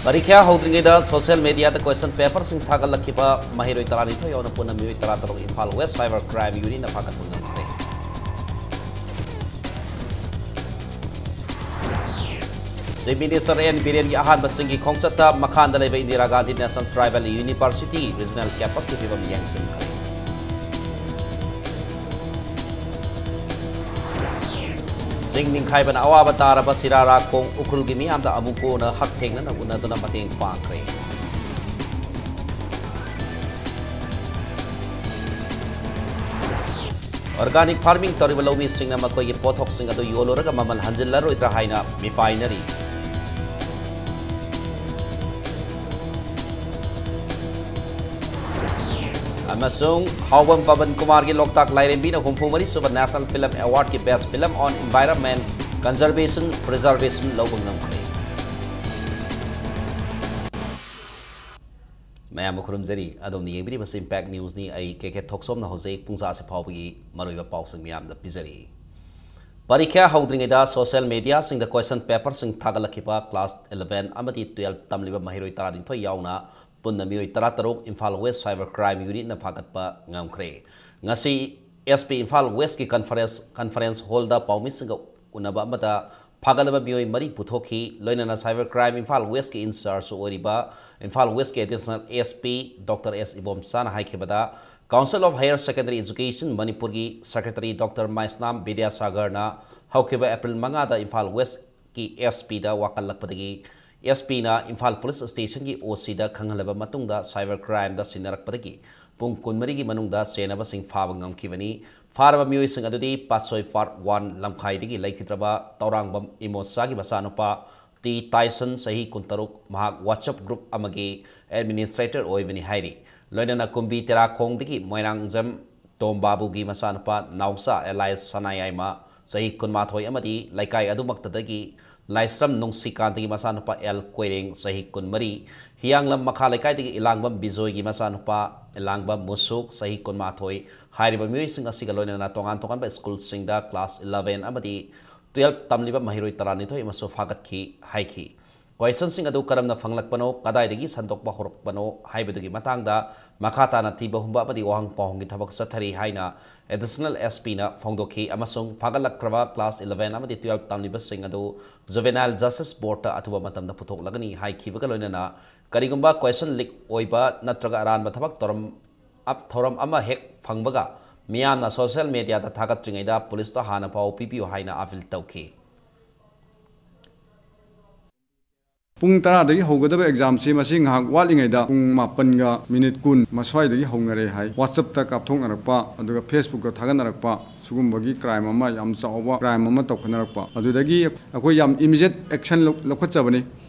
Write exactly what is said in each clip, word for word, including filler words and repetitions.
ꯄꯔꯤꯈ꯭ꯌꯥ ꯍꯧꯗ꯭ꯔꯤꯉꯩꯗ ꯁꯣꯁꯤꯌꯦꯜ ꯃꯦꯗꯤꯌꯥꯗ ꯀꯣꯏꯁꯟ ꯄꯦꯄꯔꯁꯤꯡ ꯊꯥꯒꯠꯂꯛꯈꯤꯕ ꯃꯍꯩꯔꯣꯏ ꯇꯔꯥꯅꯤꯊꯣꯏ ꯌꯥꯎꯅ ꯄꯨꯟꯅ ꯃꯤꯑꯣꯏ ꯇꯔꯥꯇꯔꯨꯛ ꯏꯝꯐꯥꯜ ꯋꯦꯁ ꯁꯥꯏꯕꯔ ꯀ꯭ꯔꯥꯏꯝ ꯌꯨꯅꯤꯠꯅ ꯐꯥꯒꯠꯄ ꯉꯝꯈ꯭ꯔꯦ꯫ ꯆꯤꯐ ꯃꯤꯅꯤꯁꯇꯔ ꯑꯦꯟ ꯕꯤꯔꯦꯟꯒꯤ ꯑꯍꯥꯟꯕ ꯆꯤꯡꯒꯤ ꯈꯣꯡꯆꯠꯇ ꯃꯈꯥꯗ ꯂꯩꯕ Indira Gandhi national tribal university regional ꯀꯦꯝꯄꯁꯀꯤ ꯐꯤꯕꯝ ꯌꯦꯡꯁꯤꯟꯈ꯭ꯔꯦ꯫ ꯆꯤꯡ ꯅꯤꯡꯈꯥꯏꯕꯅ ꯑꯋꯥꯕ ꯇꯥꯔꯕ ꯁꯤꯔꯥꯔꯥꯈꯣꯡ ꯎꯈ꯭ꯔꯨꯜꯒꯤ ꯃꯤꯌꯥꯝꯗ ꯑꯃꯨꯛ ꯍꯟꯅ ꯍꯛꯊꯦꯡꯅꯅ ꯎꯅꯗꯨꯅ ꯃꯇꯦꯡ ꯄꯥꯡꯈ꯭ꯔꯦ꯫ ꯑꯣꯔꯒꯥꯅꯤꯛ ꯐꯥꯔꯃꯤꯡ ꯇꯧꯔꯤꯕ ꯂꯧꯃꯤꯁꯤꯡꯅ ꯃꯈꯣꯏꯒꯤ ꯄꯣꯠꯊꯣꯛꯁꯤꯡ ꯑꯗꯨ ꯌꯣꯜꯂꯨꯔꯒ ꯃꯃꯜ ꯍꯟꯖꯤꯜꯂꯔꯣꯏꯗ꯭ꯔꯥ ꯍꯥꯏꯅ ꯃꯤꯄꯥꯏꯅꯔꯤ꯫ ꯑꯃꯁꯨꯡ ꯍꯥꯎꯕꯝ ꯄꯕꯟ ꯀꯨꯃꯥꯔꯒꯤ ꯂꯣꯛꯇꯥꯛ ꯂꯥꯏꯔꯦꯝꯕꯤꯅ ꯍꯨꯝꯐꯨ ꯃꯔꯤ ꯁꯨꯕ National Film Award ꯀꯤ Best Film on Environment Conservation Preservation ꯂꯧꯕ ꯉꯝꯈ꯭ꯔꯦ꯫ ꯃꯌꯥꯝꯕꯨ ꯈꯨꯔꯨꯝꯖꯔꯤ꯫ ꯑꯗꯣꯝꯅ ꯌꯦꯡꯕꯤꯔꯤꯕꯁꯤ Impact News ꯅꯤ꯫ ꯑꯩ ꯀꯦ ꯀꯦ ꯊꯣꯛꯆꯣꯝꯅ ꯍꯧꯖꯤꯛ ꯄꯨꯡ ꯆꯥꯁꯤ ꯐꯥꯎꯕꯒꯤ ꯃꯔꯨꯑꯣꯏꯕ ꯄꯥꯎꯁꯤꯡ ꯃꯌꯥꯝꯗ ꯄꯤꯖꯔꯤ꯫ ꯄꯔꯤꯈ꯭ꯌꯥ ꯍꯧꯗ꯭ꯔꯤꯉꯩꯗ ꯁꯣꯁꯤꯌꯦꯜ ꯃꯦꯗꯤꯌꯥꯁꯤꯡꯗ ꯀꯣꯏꯁꯟ ꯄꯦꯄꯔꯁꯤꯡ ꯊꯥꯒꯠꯂꯛꯈꯤꯕ ꯀ꯭ꯂꯥꯁ ꯏꯂꯚꯦꯟ ꯑꯃꯗꯤ ꯇꯨꯌꯦꯜꯐ ꯇꯝꯂꯤꯕ ꯃꯍꯩꯔꯣꯏ ꯇꯔꯥꯅꯤꯊꯣꯏ ꯌꯥꯎꯅ ꯄꯨꯟꯅ ꯃꯤꯑꯣꯏ ꯇꯔꯥꯇꯔꯨꯛ ꯏꯝꯐꯥꯜ ꯋꯦꯁ ꯁꯥꯏꯕꯔ ꯀ꯭ꯔꯥꯏꯝ ꯌꯨꯅꯤꯠꯅ ꯐꯥꯒꯠꯄ ꯉꯝꯈ꯭ꯔꯦ꯫ ꯉꯁꯤ ꯑꯦꯁ ꯄꯤ ꯏꯝꯐꯥꯜ ꯋꯦꯁꯀꯤ ꯀꯟꯐꯔꯦꯟꯁ, ꯀꯟꯐꯔꯦꯟꯁ ꯍꯣꯜꯗ ꯄꯥꯎꯃꯤꯁꯤꯡꯒ ꯎꯅꯕ ꯑꯃꯗ ꯐꯥꯒꯠꯂꯕ ꯃꯤꯑꯣꯏ ꯃꯔꯤ ꯄꯨꯊꯣꯛꯈꯤ꯫ ꯂꯣꯏꯅꯅ ꯁꯥꯏꯕꯔ ꯀ꯭ꯔꯥꯏꯝ ꯏꯝꯐꯥꯜ ꯋꯦꯁꯀꯤ ꯏꯟꯆꯥꯔꯖ ꯑꯣꯏꯔꯤꯕ ꯏꯝꯐꯥꯜ ꯋꯦꯁꯀꯤ additional S P doctor S ꯏꯕꯣꯝꯆꯥꯅ ꯍꯥꯏꯈꯤꯕꯗ, Council of Higher Secondary Education ꯃꯅꯤꯄꯨꯔꯒꯤ ꯁꯦꯀ꯭ꯔꯦꯇꯔꯤ ꯗꯣꯛꯇꯔ ꯃꯥꯏꯁꯅꯥꯝ ꯕꯤꯗ꯭ꯌꯥꯁꯥꯒꯔꯅ ꯍꯧꯈꯤꯕ ꯑꯦꯄ꯭ꯔꯤꯜ ꯃꯉꯥꯗ ꯏꯝꯐꯥꯜ ꯋꯦꯁꯀꯤ ꯑꯦꯁ ꯄꯤꯗ ꯋꯥꯀꯠꯂꯛꯄꯗꯒꯤ, ꯑꯦꯁ ꯄꯤꯅ ꯏꯝꯐꯥꯜ ꯄꯨꯂꯤꯁ ꯁ꯭ꯇꯦꯁꯟꯒꯤ ꯑꯣ ꯁꯤꯗ ꯈꯪꯍꯜꯂꯕ ꯃꯇꯨꯡꯗ ꯁꯥꯏꯕꯔ ꯀ꯭ꯔꯥꯏꯝꯗ ꯁꯤꯟꯅꯔꯛꯄꯗꯒꯤ ꯄꯨꯡ ꯀꯨꯟꯃꯔꯤꯒꯤ ꯃꯅꯨꯡꯗ ꯆꯦꯟꯅꯕꯁꯤꯡ ꯐꯥꯕ ꯉꯝꯈꯤꯕꯅꯤ꯫ ꯐꯥꯔꯕ ꯃꯤꯑꯣꯏꯁꯤꯡ ꯑꯗꯨꯗꯤ ꯄꯥꯠꯁꯣꯏ ꯄꯥꯔꯠ ꯋꯥꯟ ꯂꯝꯈꯥꯏꯗꯒꯤ ꯂꯩꯈꯤꯗ꯭ꯔꯕ ꯇꯧꯔꯥꯡꯕꯝ ꯏꯃꯣꯆꯥꯒꯤ ꯃꯆꯥꯅꯨꯄꯥ ꯇꯤ ꯇꯥꯏꯁꯟ, ꯆꯍꯤ ꯀꯨꯟꯇꯔꯨꯛ, ꯃꯍꯥꯛ WhatsApp group ꯑꯃꯒꯤ administrator ꯑꯣꯏꯕꯅꯤ ꯍꯥꯏꯔꯤ꯫ ꯂꯣꯏꯅꯅ ꯀꯨꯝꯕꯤ ꯇꯦꯔꯥꯈꯣꯡꯗꯒꯤ ꯃꯣꯏꯔꯥꯡꯖꯝ ꯇꯣꯝꯕꯥꯕꯨꯒꯤ ꯃꯆꯥꯅꯨꯄꯥ ꯅꯥꯎꯆꯥ alias ꯁꯅꯥꯌꯥꯏꯃ, ꯆꯍꯤ ꯀꯨꯟꯃꯥꯊꯣꯏ ꯑꯃꯗꯤ ꯂꯩꯀꯥꯏ ꯑꯗꯨꯃꯛꯇꯗꯒꯤ ꯂꯥꯏꯁ꯭ꯔꯝ ꯅꯨꯡꯁꯤꯀꯥꯟꯇꯒꯤ ꯃꯆꯥꯅꯨꯄꯥ ꯑꯦꯜ ꯀꯣꯏꯔꯦꯡ, ꯆꯍꯤ ꯀꯨꯟꯃꯔꯤ, ꯍꯤꯌꯥꯡꯂꯝ ꯃꯈꯥ ꯂꯩꯀꯥꯏꯗꯒꯤ ꯏꯂꯥꯡꯕꯝ ꯕꯤꯖꯣꯏꯒꯤ ꯃꯆꯥꯅꯨꯄꯥ ꯏꯂꯥꯡꯕꯝ ꯃꯨꯁꯨꯛ, ꯆꯍꯤ ꯀꯨꯟꯃꯥꯊꯣꯏ, ꯍꯥꯏꯔꯤꯕ ꯃꯤꯑꯣꯏꯁꯤꯡ ꯑꯁꯤꯒ ꯂꯣꯏꯅꯅ ꯇꯣꯉꯥꯟ ꯇꯣꯉꯥꯟꯕ ꯁ꯭ꯀꯨꯜꯁꯤꯡꯗ ꯀ꯭ꯂꯥꯁ ꯏꯂꯚꯦꯟ ꯑꯃꯗꯤ ꯇꯨꯌꯦꯜꯐ ꯇꯝꯂꯤꯕ ꯃꯍꯩꯔꯣꯏ ꯇꯔꯥꯅꯤꯊꯣꯏ ꯑꯃꯁꯨ ꯐꯥꯒꯠꯈꯤ ꯍꯥꯏꯈꯤ꯫ ꯀꯣꯏꯁꯟꯁꯤꯡ ꯑꯗꯨ ꯀꯔꯝꯅ ꯐꯪꯂꯛꯄꯅꯣ, ꯀꯗꯥꯏꯗꯒꯤ ꯁꯟꯗꯣꯛꯄ ꯍꯧꯔꯛꯄꯅꯣ ꯍꯥꯏꯕꯗꯨꯒꯤ ꯃꯇꯥꯡꯗ ꯃꯈꯥ ꯇꯥꯅ ꯊꯤꯕ ꯍꯨꯝꯕ ꯑꯃꯗꯤ ꯋꯥꯍꯪ ꯄꯥꯎꯍꯪꯒꯤ ꯊꯕꯛ ꯆꯠꯊꯔꯤ ꯍꯥꯏꯅ ꯑꯦꯗꯤꯁꯅꯦꯜ ꯑꯦꯁ ꯄꯤꯅ ꯐꯣꯡꯗꯣꯛꯈꯤ꯫ ꯑꯃꯁꯨꯡ ꯐꯥꯒꯠꯂꯛꯈ꯭ꯔꯕ ꯀ꯭ꯂꯥꯁ ꯏꯂꯚꯦꯟ ꯑꯃꯗꯤ ꯇꯨꯌꯦꯜꯐ ꯇꯝꯂꯤꯕꯁꯤꯡ ꯑꯗꯨ ꯖꯨꯚꯦꯅꯥꯏꯜ ꯖꯁꯇꯤꯁ ꯕꯣꯔꯗꯇ ꯑꯊꯨꯕ ꯃꯇꯝꯗ ꯄꯨꯊꯣꯛꯂꯒꯅꯤ ꯍꯥꯏꯈꯤꯕꯒ ꯂꯣꯏꯅꯅ ꯀꯔꯤꯒꯨꯝꯕ ꯀꯣꯏꯁꯟ ꯂꯤꯛ ꯑꯣꯏꯕ ꯅꯠꯇ꯭ꯔꯒ ꯑꯔꯥꯟꯕ ꯊꯕꯛ ꯊꯧꯔꯝ ꯑꯞ-, ꯊꯧꯔꯝ ꯑꯃ ꯍꯦꯛ ꯐꯪꯕꯒ ꯃꯤꯌꯥꯝꯅ ꯁꯣꯁꯤꯌꯦꯜ ꯃꯦꯗꯤꯌꯥꯗ ꯊꯥꯒꯠꯇ꯭ꯔꯤꯉꯩꯗ ꯄꯨꯂꯤꯁꯇ ꯍꯥꯟꯅ ꯄꯥꯎ ꯄꯤꯕꯤꯌꯨ ꯍꯥꯏꯅ ꯑꯥꯄꯤꯜ ꯇꯧꯈꯤ꯫ ꯄꯨꯡ ꯇꯔꯥꯗꯒꯤ ꯍꯧꯒꯗꯕ ꯑꯦꯛꯖꯥꯝꯁꯤ ꯃꯁꯤ ꯉꯥꯏꯍꯥꯛ ꯋꯥꯠꯂꯤꯉꯩꯗ ꯄꯨꯡ ꯃꯥꯄꯟꯒ ꯃꯤꯅꯤꯠ ꯀꯨꯟ ꯃꯁ꯭ꯋꯥꯏꯗꯒꯤ ꯍꯧꯅꯔꯦ ꯍꯥꯏ꯫ WhatsApp-ꯇ ꯀꯥꯞꯊꯣꯛꯅꯔꯛꯄ, ꯑꯗꯨꯒ Facebook-ꯇ ꯊꯥꯒꯠꯅꯔꯛꯄ, ꯁꯤꯒꯨꯝꯕꯒꯤ ꯀ꯭ꯔꯥꯏꯝ ꯑꯃ, ꯌꯥꯝ ꯆꯥꯎꯕ ꯀ꯭ꯔꯥꯏꯝ ꯑꯃ ꯇꯧꯈꯠꯅꯔꯛꯄ꯫ ꯑꯗꯨꯗꯒꯤ ꯑꯩꯈꯣꯏ ꯌꯥꯝ ꯏꯃꯤꯗꯤꯌꯦꯠ ꯑꯦꯛꯁꯟ ꯂꯧ-, ꯂꯧꯈꯠꯆꯕꯅꯤ꯫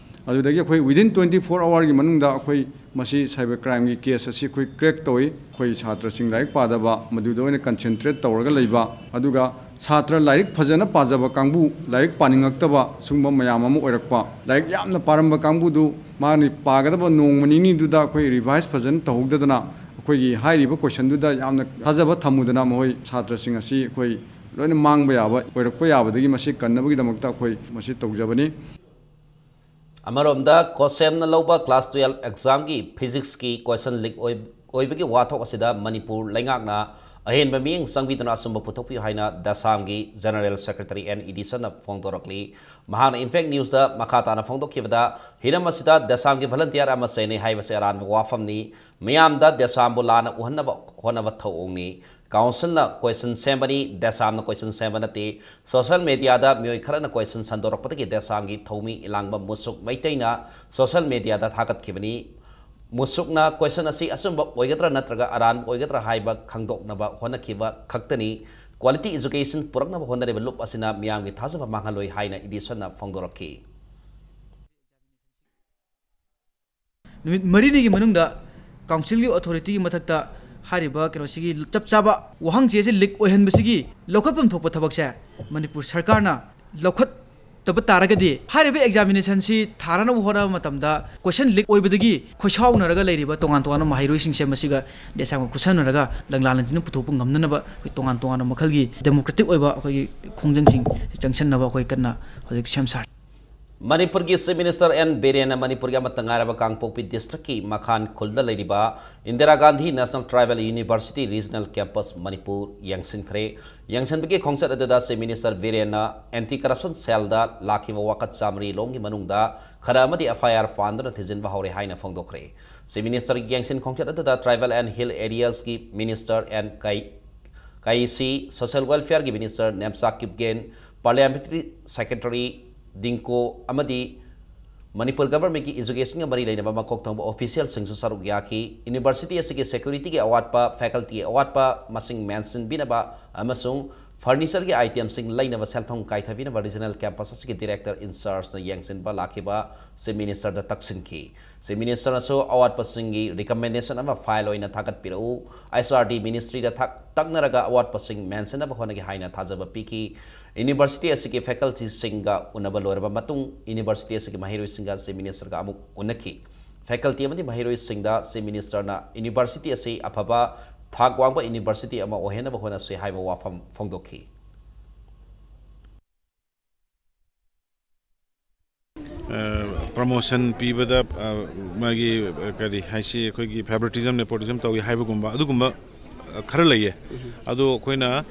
ꯑꯗꯨꯗꯒꯤ ꯑꯩꯈꯣꯏ within twenty four hour-ꯒꯤ ꯃꯅꯨꯡꯗ ꯑꯩꯈꯣꯏ ꯃꯁꯤ ꯁꯥꯏꯕꯔ ꯀ꯭ꯔꯥꯏꯝꯒꯤ ꯀꯦꯁ ꯑꯁꯤ ꯑꯩꯈꯣꯏ ꯀ꯭ꯔꯦꯛ ꯇꯧꯏ꯫ ꯑꯩꯈꯣꯏ ꯁꯥꯇ꯭ꯔꯁꯤꯡ ꯂꯥꯏꯔꯤꯛ ꯄꯥꯗꯕ, ꯃꯗꯨꯗ ꯑꯣꯏꯅ ꯀꯟꯁꯦꯟꯇ꯭ꯔꯦꯠ ꯇꯧꯔꯒ ꯂꯩꯕ, ꯑꯗꯨꯒ ꯁꯥꯇ꯭ꯔ ꯂꯥꯏꯔꯤꯛ ꯐꯖꯅ ꯄꯥꯖꯕ ꯀꯥꯡꯕꯨ ꯂꯥꯏꯔꯤꯛ ꯄꯥꯅꯤꯡꯉꯛꯇꯕ, ꯁꯤꯒꯨꯝꯕ ꯃꯌꯥꯝ ꯑꯃ ꯑꯣꯏꯔꯛꯄ꯫ ꯂꯥꯏꯔꯤꯛ ꯌꯥꯝꯅ ꯄꯥꯔꯝꯕ ꯀꯥꯡꯕꯨꯗꯨ ꯃꯥꯅ ꯄꯥꯒꯗꯕ ꯅꯣꯡꯃ ꯅꯤꯅꯤꯗꯨꯗ ꯑꯩꯈꯣꯏ ꯔꯤꯚꯥꯏꯁ ꯐꯖꯅ ꯇꯧꯍꯧꯗꯗꯅ, ꯑꯩꯈꯣꯏꯒꯤ ꯍꯥꯏꯔꯤꯕ ꯀꯣꯏꯁꯟꯗꯨꯗ ꯌꯥꯝꯅ ꯊꯥꯖꯕ ꯊꯝꯃꯨꯗꯅ ꯃꯈꯣꯏ ꯁꯥꯇ꯭ꯔꯁꯤꯡ ꯑꯁꯤ ꯑꯩꯈꯣꯏ ꯂꯣꯏꯅ ꯃꯥꯡꯕ ꯌꯥꯕ ꯑꯣꯏꯔꯛꯄ ꯌꯥꯕꯗꯒꯤ ꯃꯁꯤ ꯀꯟꯅꯕꯒꯤꯗꯃꯛꯇ ꯑꯩꯈꯣꯏ ꯃꯁꯤ ꯇꯧꯖꯕꯅꯤ꯫ ꯑꯃꯔꯣꯝꯗ, ꯀꯣꯁꯦꯝꯅ ꯂꯧꯕ ꯀ꯭ꯂꯥꯁ ꯇꯨꯌꯦꯜꯐ ꯑꯦꯛꯖꯥꯝꯒꯤ ꯐꯤꯖꯤꯛꯁꯀꯤ ꯀꯣꯏꯁꯟ ꯂꯤꯛ ꯑꯣꯏ-, ꯑꯣꯏꯕꯒꯤ ꯋꯥꯊꯣꯛ ꯑꯁꯤꯗ ꯃꯅꯤꯄꯨꯔ ꯂꯩꯉꯥꯛꯅ ꯑꯍꯦꯟꯕ ꯃꯤꯠꯌꯦꯡ ꯆꯪꯕꯤꯗꯨꯅ ꯑꯆꯨꯝꯕ ꯄꯨꯊꯣꯛꯄꯤꯌꯨ ꯍꯥꯏꯅ ꯗꯦꯁꯥꯝꯒꯤ ꯖꯦꯅꯔꯦꯜ ꯁꯦꯀ꯭ꯔꯦꯇꯔꯤ ꯑꯦꯟ ꯏꯗꯤꯁꯟꯅ ꯐꯣꯡꯗꯣꯔꯛꯂꯤ꯫ ꯃꯍꯥꯛꯅ ꯏꯝꯄꯦꯛ ꯅ꯭ꯌꯨꯁꯇ ꯃꯈꯥ ꯇꯥꯅ ꯐꯣꯡꯗꯣꯛꯈꯤꯕꯗ, ꯍꯤꯔꯝ ꯑꯁꯤꯗ ꯗꯦꯁꯥꯝꯒꯤ ꯚꯣꯂꯨꯟꯇꯤꯌꯥꯔ ꯑꯃ ꯆꯦꯟꯅꯩ ꯍꯥꯏꯕꯁꯤ ꯑꯔꯥꯟꯕ ꯋꯥꯐꯝꯅꯤ꯫ ꯃꯤꯌꯥꯝꯗ ꯗꯦꯁꯥꯝꯕꯨ ꯂꯥꯟꯅ ꯎꯍꯟꯅꯕ ꯍꯣꯠꯅꯕ ꯊꯧꯑꯣꯡꯅꯤ꯫ ꯀꯥꯎꯟꯁꯤꯜꯅ ꯀꯣꯏꯁꯟ ꯁꯦꯝꯕꯅꯤ, ꯗꯦꯁꯥꯝꯅ ꯀꯣꯏꯁꯟ ꯁꯦꯝꯕ ꯅꯠꯇꯦ꯫ ꯁꯣꯁꯤꯌꯦꯜ ꯃꯦꯗꯤꯌꯥꯗ ꯃꯤꯑꯣꯏ ꯈꯔꯅ ꯀꯣꯏꯁꯟ ꯁꯟꯗꯣꯔꯛꯄꯗꯒꯤ ꯗꯦꯁꯥꯝꯒꯤ ꯊꯧꯃꯤ ꯏꯂꯥꯡꯕꯝ ꯃꯨꯁꯨꯛ ꯃꯩꯇꯩꯅ ꯁꯣꯁꯤꯌꯦꯜ ꯃꯦꯗꯤꯌꯥꯗ ꯊꯥꯒꯠꯈꯤꯕꯅꯤ꯫ ꯃꯨꯁꯨꯛꯅ ꯀꯣꯏꯁꯟ ꯑꯁꯤ ꯑꯆꯨꯝꯕ ꯑꯣꯏꯒꯗ꯭ꯔꯥ ꯅꯠꯇ꯭ꯔꯒ ꯑꯔꯥꯟꯕ ꯑꯣꯏꯒꯗ꯭ꯔꯥ ꯍꯥꯏꯕ ꯈꯪꯗꯣꯛꯅꯕ ꯍꯣꯠꯅꯈꯤꯕ ꯈꯛꯇꯅꯤ꯫ ꯀ꯭ꯋꯥꯂꯤꯇꯤ ꯑꯦꯖꯨꯀꯦꯁꯟ ꯄꯨꯔꯛꯅꯕ ꯍꯣꯠꯅꯔꯤꯕ ꯂꯨꯞ ꯑꯁꯤꯅ ꯃꯤꯌꯥꯝꯒꯤ ꯊꯥꯖꯕ ꯃꯥꯡꯍꯜꯂꯣꯏ ꯍꯥꯏꯅ ꯏꯗꯤꯁꯟꯅ ꯐꯣꯡꯗꯣꯔꯛꯈꯤ꯫ ꯅꯨꯃꯤꯠ ꯃꯔꯤꯅꯤꯒꯤ ꯃꯅꯨꯡꯗ ꯀꯥꯎꯟꯁꯤꯜꯒꯤ ꯑꯣꯊꯣꯔꯤꯇꯤꯒꯤ ꯃꯊꯛꯇ ꯍꯥꯏꯔꯤꯕ ꯀꯩꯅꯣꯁꯤꯒꯤ ꯆꯞ ꯆꯥꯕ ꯋꯥꯍꯪ ꯆꯦꯁꯤ ꯂꯤꯛ ꯑꯣꯏꯍꯟꯕꯁꯤꯒꯤ ꯂꯧꯈꯠꯐꯝ ꯊꯣꯛꯄ ꯊꯕꯛꯁꯦ ꯃꯅꯤꯄꯨꯔ ꯁꯔꯀꯥꯔꯅ ꯂꯧꯈꯠꯇꯕ ꯇꯥꯔꯒꯗꯤ, ꯍꯥꯏꯔꯤꯕ ꯑꯦꯛꯖꯥꯃꯤꯅꯦꯁꯟꯁꯤ ꯊꯥꯅꯅꯕ ꯍꯣꯠꯅꯕ ꯃꯇꯝꯗ ꯀꯣꯏꯁꯟ ꯂꯤꯛ ꯑꯣꯏꯕꯗꯒꯤ ꯈꯣꯏꯁꯥꯎꯅꯔꯒ ꯂꯩꯔꯤꯕ ꯇꯣꯉꯥꯟ ꯇꯣꯉꯥꯟꯕ ꯃꯍꯩꯔꯣꯏꯁꯤꯡꯁꯦ ꯃꯁꯤꯒ ꯗꯦꯁꯥꯝꯒ ꯈꯨꯠꯁꯝꯅꯔꯒ ꯂꯪꯂꯥ ꯂꯪꯁꯤꯟꯅ ꯄꯨꯊꯣꯛꯄ ꯉꯝꯅꯅꯕ ꯑꯩꯈꯣꯏ ꯇꯣꯉꯥꯟ ꯇꯣꯉꯥꯟꯕ ꯃꯈꯜꯒꯤ ꯗꯦꯃꯣꯀ꯭ꯔꯦꯇꯤꯛ ꯑꯣꯏꯕ ꯑꯩꯈꯣꯏꯒꯤ ꯈꯣꯡꯖꯪꯁꯤꯡ ꯆꯪꯁꯟꯅꯕ ꯑꯩꯈꯣꯏ ꯀꯟꯅ ꯍꯧꯖꯤꯛ ꯁꯦꯝ ꯁꯥꯔꯤ꯫ ꯃꯅꯤꯄꯨꯔꯒꯤ Chief Minister ꯑꯦꯟ ꯕꯤꯔꯦꯟꯅ ꯃꯅꯤꯄꯨꯔꯒꯤ ꯑꯃꯠꯇ ꯉꯥꯏꯔꯕ ꯀꯥꯡꯄꯣꯛꯄꯤ districtꯀꯤ ꯃꯈꯥꯟ ꯈꯨꯜꯗ ꯂꯩꯔꯤꯕ Indira Gandhi National Tribal University Regional Campus Manipur ꯌꯦꯡꯁꯤꯟꯈ꯭ꯔꯦ꯫ ꯌꯦꯡꯁꯤꯟꯕꯒꯤ ꯈꯣꯡꯆꯠ ꯑꯗꯨꯗ Chief Minister ꯕꯤꯔꯦꯟꯅ Anti Corruption Cellꯗ ꯂꯥꯛꯈꯤꯕ ꯋꯥꯀꯠ ꯆꯥꯃꯔꯤ ꯂꯣꯝꯒꯤ ꯃꯅꯨꯡꯗ ꯈꯔ ꯑꯃꯗꯤ F I R ꯄꯥꯟꯗꯨꯅ ꯊꯤꯖꯤꯟꯕ ꯍꯧꯔꯦ ꯍꯥꯏꯅ ꯐꯣꯡꯗꯣꯛꯈ꯭ꯔꯦ꯫ Chief Ministerꯒꯤ ꯌꯦꯡꯁꯤꯟ ꯈꯣꯡꯆꯠ ꯑꯗꯨꯗ Tribal and Hill Areasꯀꯤ Minister N Kayisii, Social Welfareꯒꯤ Minister Nemcha Kipgen, Parliamentary Secretary ꯗꯤꯡꯀꯣ ꯑꯃꯗꯤ ꯃꯅꯤꯄꯨꯔ Governmentꯀꯤ Educationꯒ ꯃꯔꯤ ꯂꯩꯅꯕ ꯃꯀꯣꯛ ꯊꯣꯡꯕ officialꯁꯤꯡꯁꯨ ꯁꯔꯨꯛ ꯌꯥꯈꯤ꯫ University ꯑꯁꯤꯒꯤ securityꯒꯤ ꯑꯋꯥꯠꯄ, facultyꯒꯤ ꯑꯋꯥꯠꯄ ꯃꯁꯤꯡ ꯃꯦꯟꯁꯤꯟꯕꯤꯅꯕ ꯑꯃꯁꯨꯡ furnitureꯒꯤ itemꯁꯤꯡ ꯂꯩꯅꯕ ꯁꯦꯜꯐꯝ ꯀꯥꯏꯊꯕꯤꯅꯕ Regional Campus ꯑꯁꯤꯒꯤ Director in Chargeꯅ ꯌꯦꯡꯁꯤꯟꯕ ꯂꯥꯛꯈꯤꯕ Chief Ministerꯗ ꯇꯛꯁꯤꯟꯈꯤ꯫ Chief Ministerꯅꯁꯨ ꯑꯋꯥꯠꯄꯁꯤꯡꯒꯤ recommendation ꯑꯃ file ꯑꯣꯏꯅ ꯊꯥꯒꯠꯄꯤꯔꯛꯎ, H R D Ministryꯗ ꯊꯥꯛ-, ꯇꯛꯅꯔꯒ ꯑꯋꯥꯠꯄꯁꯤꯡ ꯃꯦꯟꯁꯤꯟꯅꯕ ꯍꯣꯠꯅꯒꯦ ꯍꯥꯏꯅ ꯊꯥꯖꯕ ꯄꯤꯈꯤ꯫ University ꯑꯁꯤꯒꯤ facultyꯁꯤꯡꯒ ꯎꯅꯕ ꯂꯣꯏꯔꯕ ꯃꯇꯨꯡ, University ꯑꯁꯤꯒꯤ ꯃꯍꯩꯔꯣꯏꯁꯤꯡꯒ Chief Ministerꯒ ꯑꯃꯨꯛ ꯎꯅꯈꯤ꯫ Faculty ꯑꯃꯗꯤ ꯃꯍꯩꯔꯣꯏꯁꯤꯡꯗ Chief Ministerꯅ University ꯑꯁꯤ ꯑꯐꯕ ꯊꯥꯛ ꯋꯥꯡꯕ university ꯑꯃ ꯑꯣꯏꯍꯟꯅꯕ ꯍꯣꯠꯅꯁꯤ ꯍꯥꯏꯕ ꯋꯥꯐꯝ ꯐꯣꯡꯗꯣꯛꯈꯤ꯫ ꯄ꯭ꯔꯃꯣꯁꯟ ꯄꯤꯕꯗ, ꯑ, ꯃꯥꯒꯤ, ꯑ, ꯀꯔꯤ ꯍꯥꯏꯁꯤ, ꯑꯩꯈꯣꯏꯒꯤ favoritism, nepotism ꯇꯧꯏ ꯍꯥꯏꯕꯒꯨꯝꯕ ꯑꯗꯨꯒꯨꯝꯕ, ꯑ, ꯈꯔ ꯂꯩꯌꯦ꯫ ꯑꯗꯣ ꯑꯩꯈꯣꯏꯅ,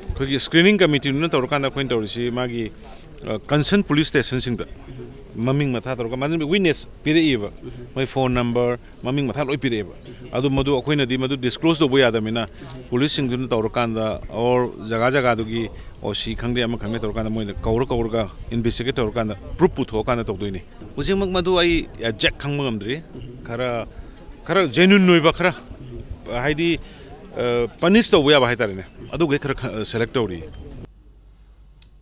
ꯑꯩꯈꯣꯏꯒꯤ screening committeeꯗꯨꯅ ꯇꯧꯔꯀꯥꯟꯗ ꯑꯩꯈꯣꯏꯅ ꯇꯧꯔꯤꯁꯤ ꯃꯥꯒꯤ, ꯑ, concerned police stationꯁꯤꯡꯗ ꯃꯃꯤꯡ ꯃꯊꯥ ꯇꯧꯔꯒ ꯃꯥꯅ witness ꯄꯤꯔꯛꯏꯕ, ꯃꯣꯏ phone number, ꯃꯃꯤꯡ ꯃꯊꯥ ꯂꯣꯏ ꯄꯤꯔꯛꯑꯦꯕ꯫ ꯑꯗꯨ ꯃꯗꯨ ꯑꯩꯈꯣꯏꯅꯗꯤ ꯃꯗꯨ disclose ꯇꯧꯕ ꯌꯥꯗꯕꯅꯤꯅ, policeꯁꯤꯡꯗꯨꯅ ꯇꯧꯔꯀꯥꯟꯗ or ꯖꯒꯥ ꯖꯒꯥꯗꯨꯒꯤ O C ꯈꯪꯗꯦ, ꯑꯃ ꯈꯪꯗꯦ ꯇꯧꯔꯀꯥꯟꯗ ꯃꯣꯏꯅ ꯀꯧꯔ ꯀꯧꯔꯒ investigate ꯇꯧꯔꯀꯥꯟꯗ proof ꯄꯨꯊꯣꯛꯑꯀꯥꯟꯗ ꯇꯧꯗꯣꯏꯅꯤ꯫ ꯍꯧꯖꯤꯛꯃꯛ ꯃꯗꯨ ꯑꯩ exact ꯈꯪꯕ ꯉꯝꯗ꯭ꯔꯤ꯫ ꯈꯔ, ꯈꯔ genuine ꯑꯣꯏꯕ, ꯈꯔ, ꯍꯥꯏꯗꯤ, ꯑ, punish ꯇꯧꯕ ꯌꯥꯕ ꯍꯥꯏꯇꯥꯔꯦꯅꯦ, ꯑꯗꯨꯒꯩ ꯈꯔ ꯈ-, select ꯇꯧꯔꯤ꯫